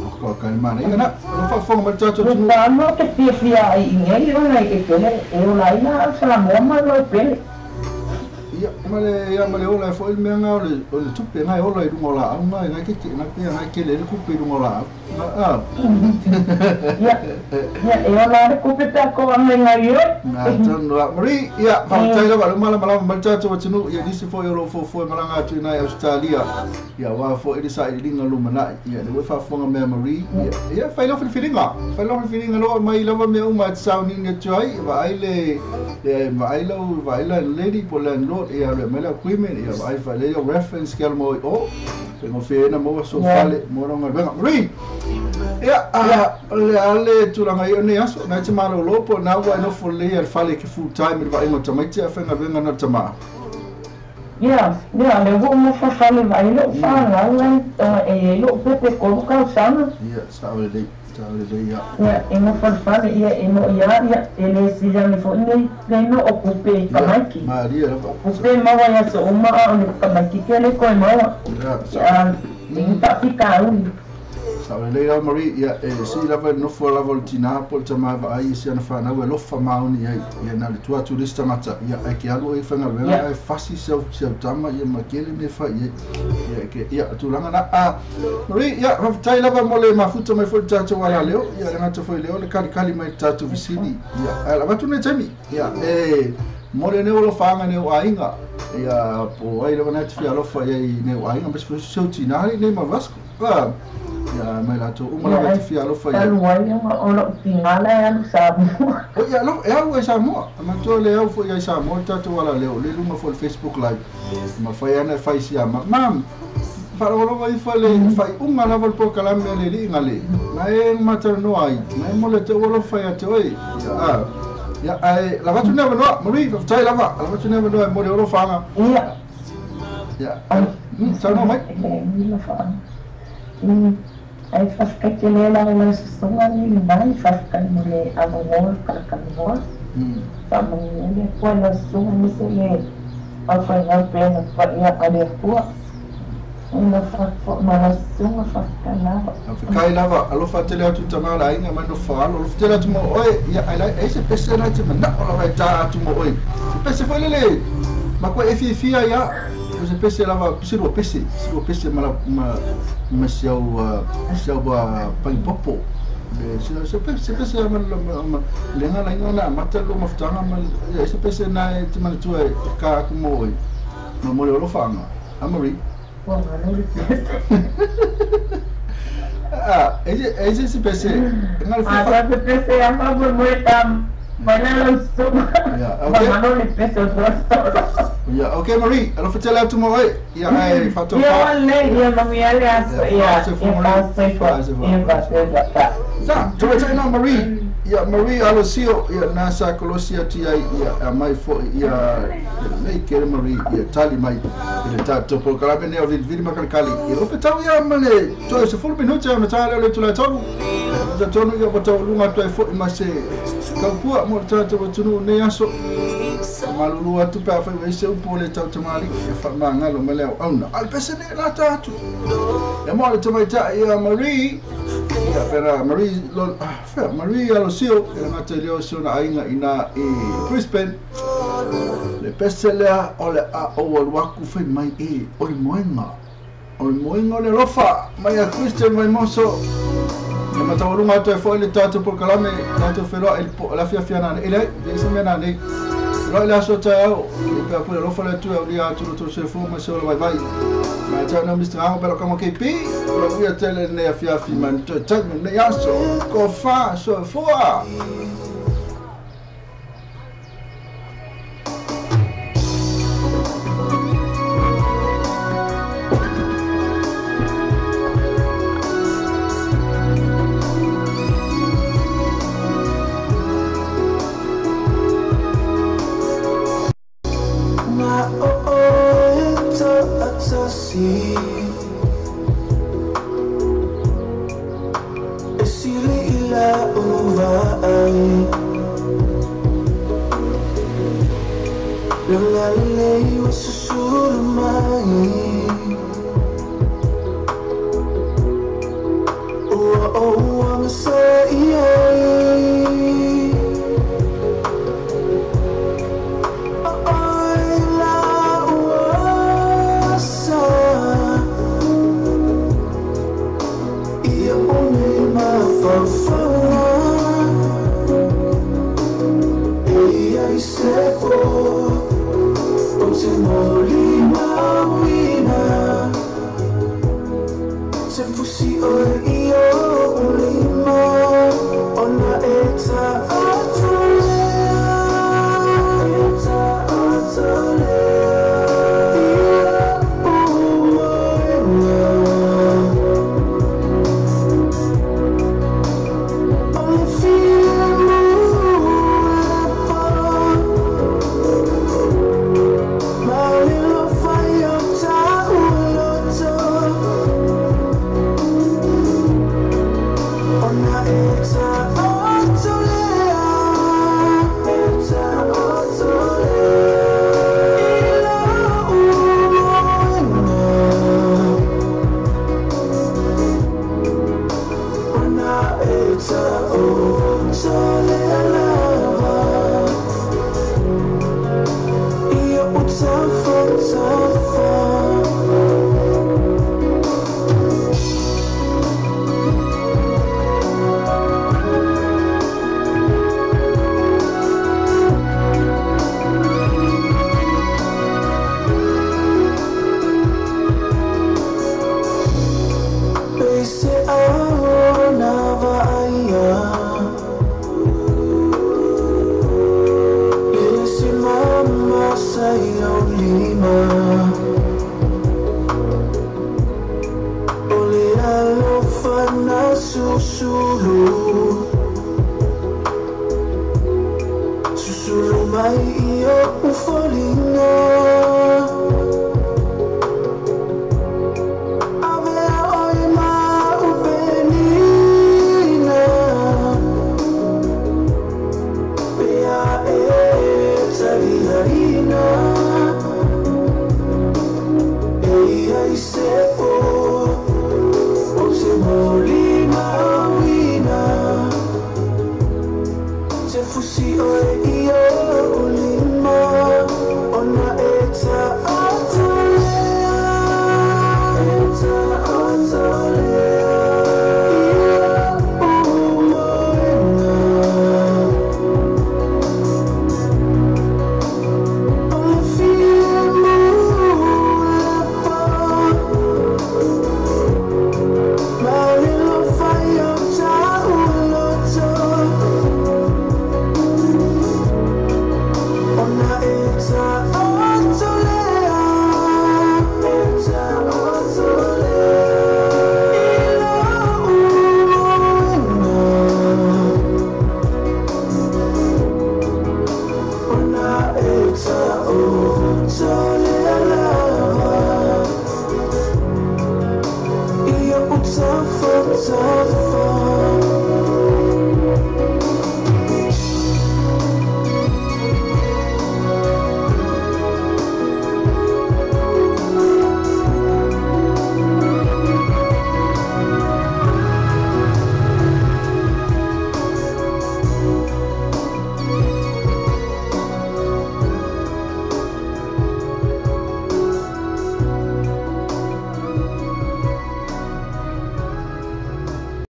O ka ka mana ia na. No fa fonga ma tātou Le tunu. faaloa te fiafia ai i nei ona e tele e ola ai la Samoa ma lo pele. Ia ma le ia ma le ola e foi le mea ngā o le tupe ngai ola i runga o la au ngai ngai keke ngai pea ngai kele le kupe i runga o la au. Ah. Ia ia e ola le kupe pe ko ame ngai oi. Nā tonu a Marie, ia, whakatai lava, le mala malama mai tātou atunu, ia nisi foi o lo fōfō e malanga atu i nai Australia. Ia, wā fo i sa i linga lumana, ia, le whaafonga mea Marie, ia, ia, whai lofi whiringa, whai lofi whiringa loa mai lava mea uma te sau nini atu ai, wa ai le, le, wa ai lau, wa ai landlady, po landlord, ia, le mai le agreement, ia, wa ai whai le reference kia mo i o, pengo whiena mo so Ia fale, mo ronga venga. Marie, ia, ia le ale tulaga i o nei aso, nai te malo lopo, nā ua e nofo le ia le fale ke full time i le vaaiga o tamaiti a whenga venga na tama. Ia ia le ua uma fafale vai lou faagau ai e ai lou pepe kolu tausaga. Ia, sa o le lei, sa o le lei ia. Ia e nofo le fale ia e mo ia ia e lē sili foʻi nei leino o kupe i Ia, kamaiki. maria lava. Kupe maua ia so uma a o le kamaiki ke le koe maua. Ia, sa. Ia tigitafikauli. Sa o lei Marie ia e si lava nofo lava o le tina po le tama vaai si ana whanau e lofa maoni ai ia na le tua turista ngata ia e ke alu e whangaluega e fasi seu tama ia makele me whai ia ke ia tūlanga na a Marie ia whawhitai lava mo le mafuta mai fo le tātou ala leo ia le ngata foi leo le kalikali mai tātou visini ia a lavatu nei taimi ia e mo le neo alofa anga neo ainga ia po ai lava na te fia alofa ia i neo ainga mas foi seu tina nei ma Vasco ia mai latou uma lava te fia alofa ia alu ai o lou tigala e alu Samoa o ia alo e alu ai Samoa matua le au foi ai Samoa tatou ala leo le luga foi le Facebook live ma fai ana e fai sia ma mam whaalogologo i fale whai unga lava le polokalame a le liiga le na e matalanoa ai na e mo le te ua alofa ia te oe ia ia ae lavatu nei avanoa Marie faafetai lava lavatu nei avanoa e mo le olofaga ia ia saunoa mai ai faafetai tele lava i lau sosoga le mai faafetai mo le avanoa kalakanoa faamanuia le Atua i lau sosoga aemaise le aufaigalu pea paia a le Atua ina ma lau sosoga faafetai lava faafetai lava alofa tele atu tama le aiga mai nofo alo alofa tele atu mo oe ia ai lai se pese na te manao lava e tā atu mo oe se pese foi lele ma koe e fiafia ia se pese lava se lua pese ma ma seu paipopo se pese ma le ngala inga na mata lo maftanga ma se pese na te manatua e ka aku mo oe ma mo le alofaga a Marie ua malo le pese ah ese se pese ngala fifa se pese ama mo mo ta mana lau sosoga yeah okay malo le pese o Yeah, okay Marie, alofa tele atu mo oe. Ia ai whatofa. Ia le ia manuia le aso ia ia ia Sa, tuwe na Marie. Ia Marie Alosio ia na sa kolosia ti ai ia mai fo ia nei kere Marie ia tali mai ile tatou polokalame nei o vilivili ma kalikali. Ia ofe tau ia ma le toe se 10 minute ona tā leo le tula tonu. Ta tonu ia pa tau lunga atu ai foi ma se kaupua mo le tatou atunuu nei aso. Malulu atu pe afai ua ise upu o le tautamali e whaamangalo ma le au auna. A le pese nei la tātu. E moa le tamaitai ia Marie, ia pera Marie, Marie Alosio, e le ngata i leo se ona aiga ina i Brisbane. Le pese lea o le a o alu aku whai mai e o le moenga. O le moenga o le alofa mai a Christian Vaimoso. E mataualuga atu ai foi le tātou polokalame, tātou wheloa e le afiafia nane. E leai, le isa mea nane. Wheloa i le aso taeao, e pea pule alofa le atu e aulia atu loto se fua ma se ola vaivai. Ma tau nau Mr. Ango pelo kamo KP, o la uia tele nei afiafi ma toe taimi nei aso, ko wha so fua. My lau lima.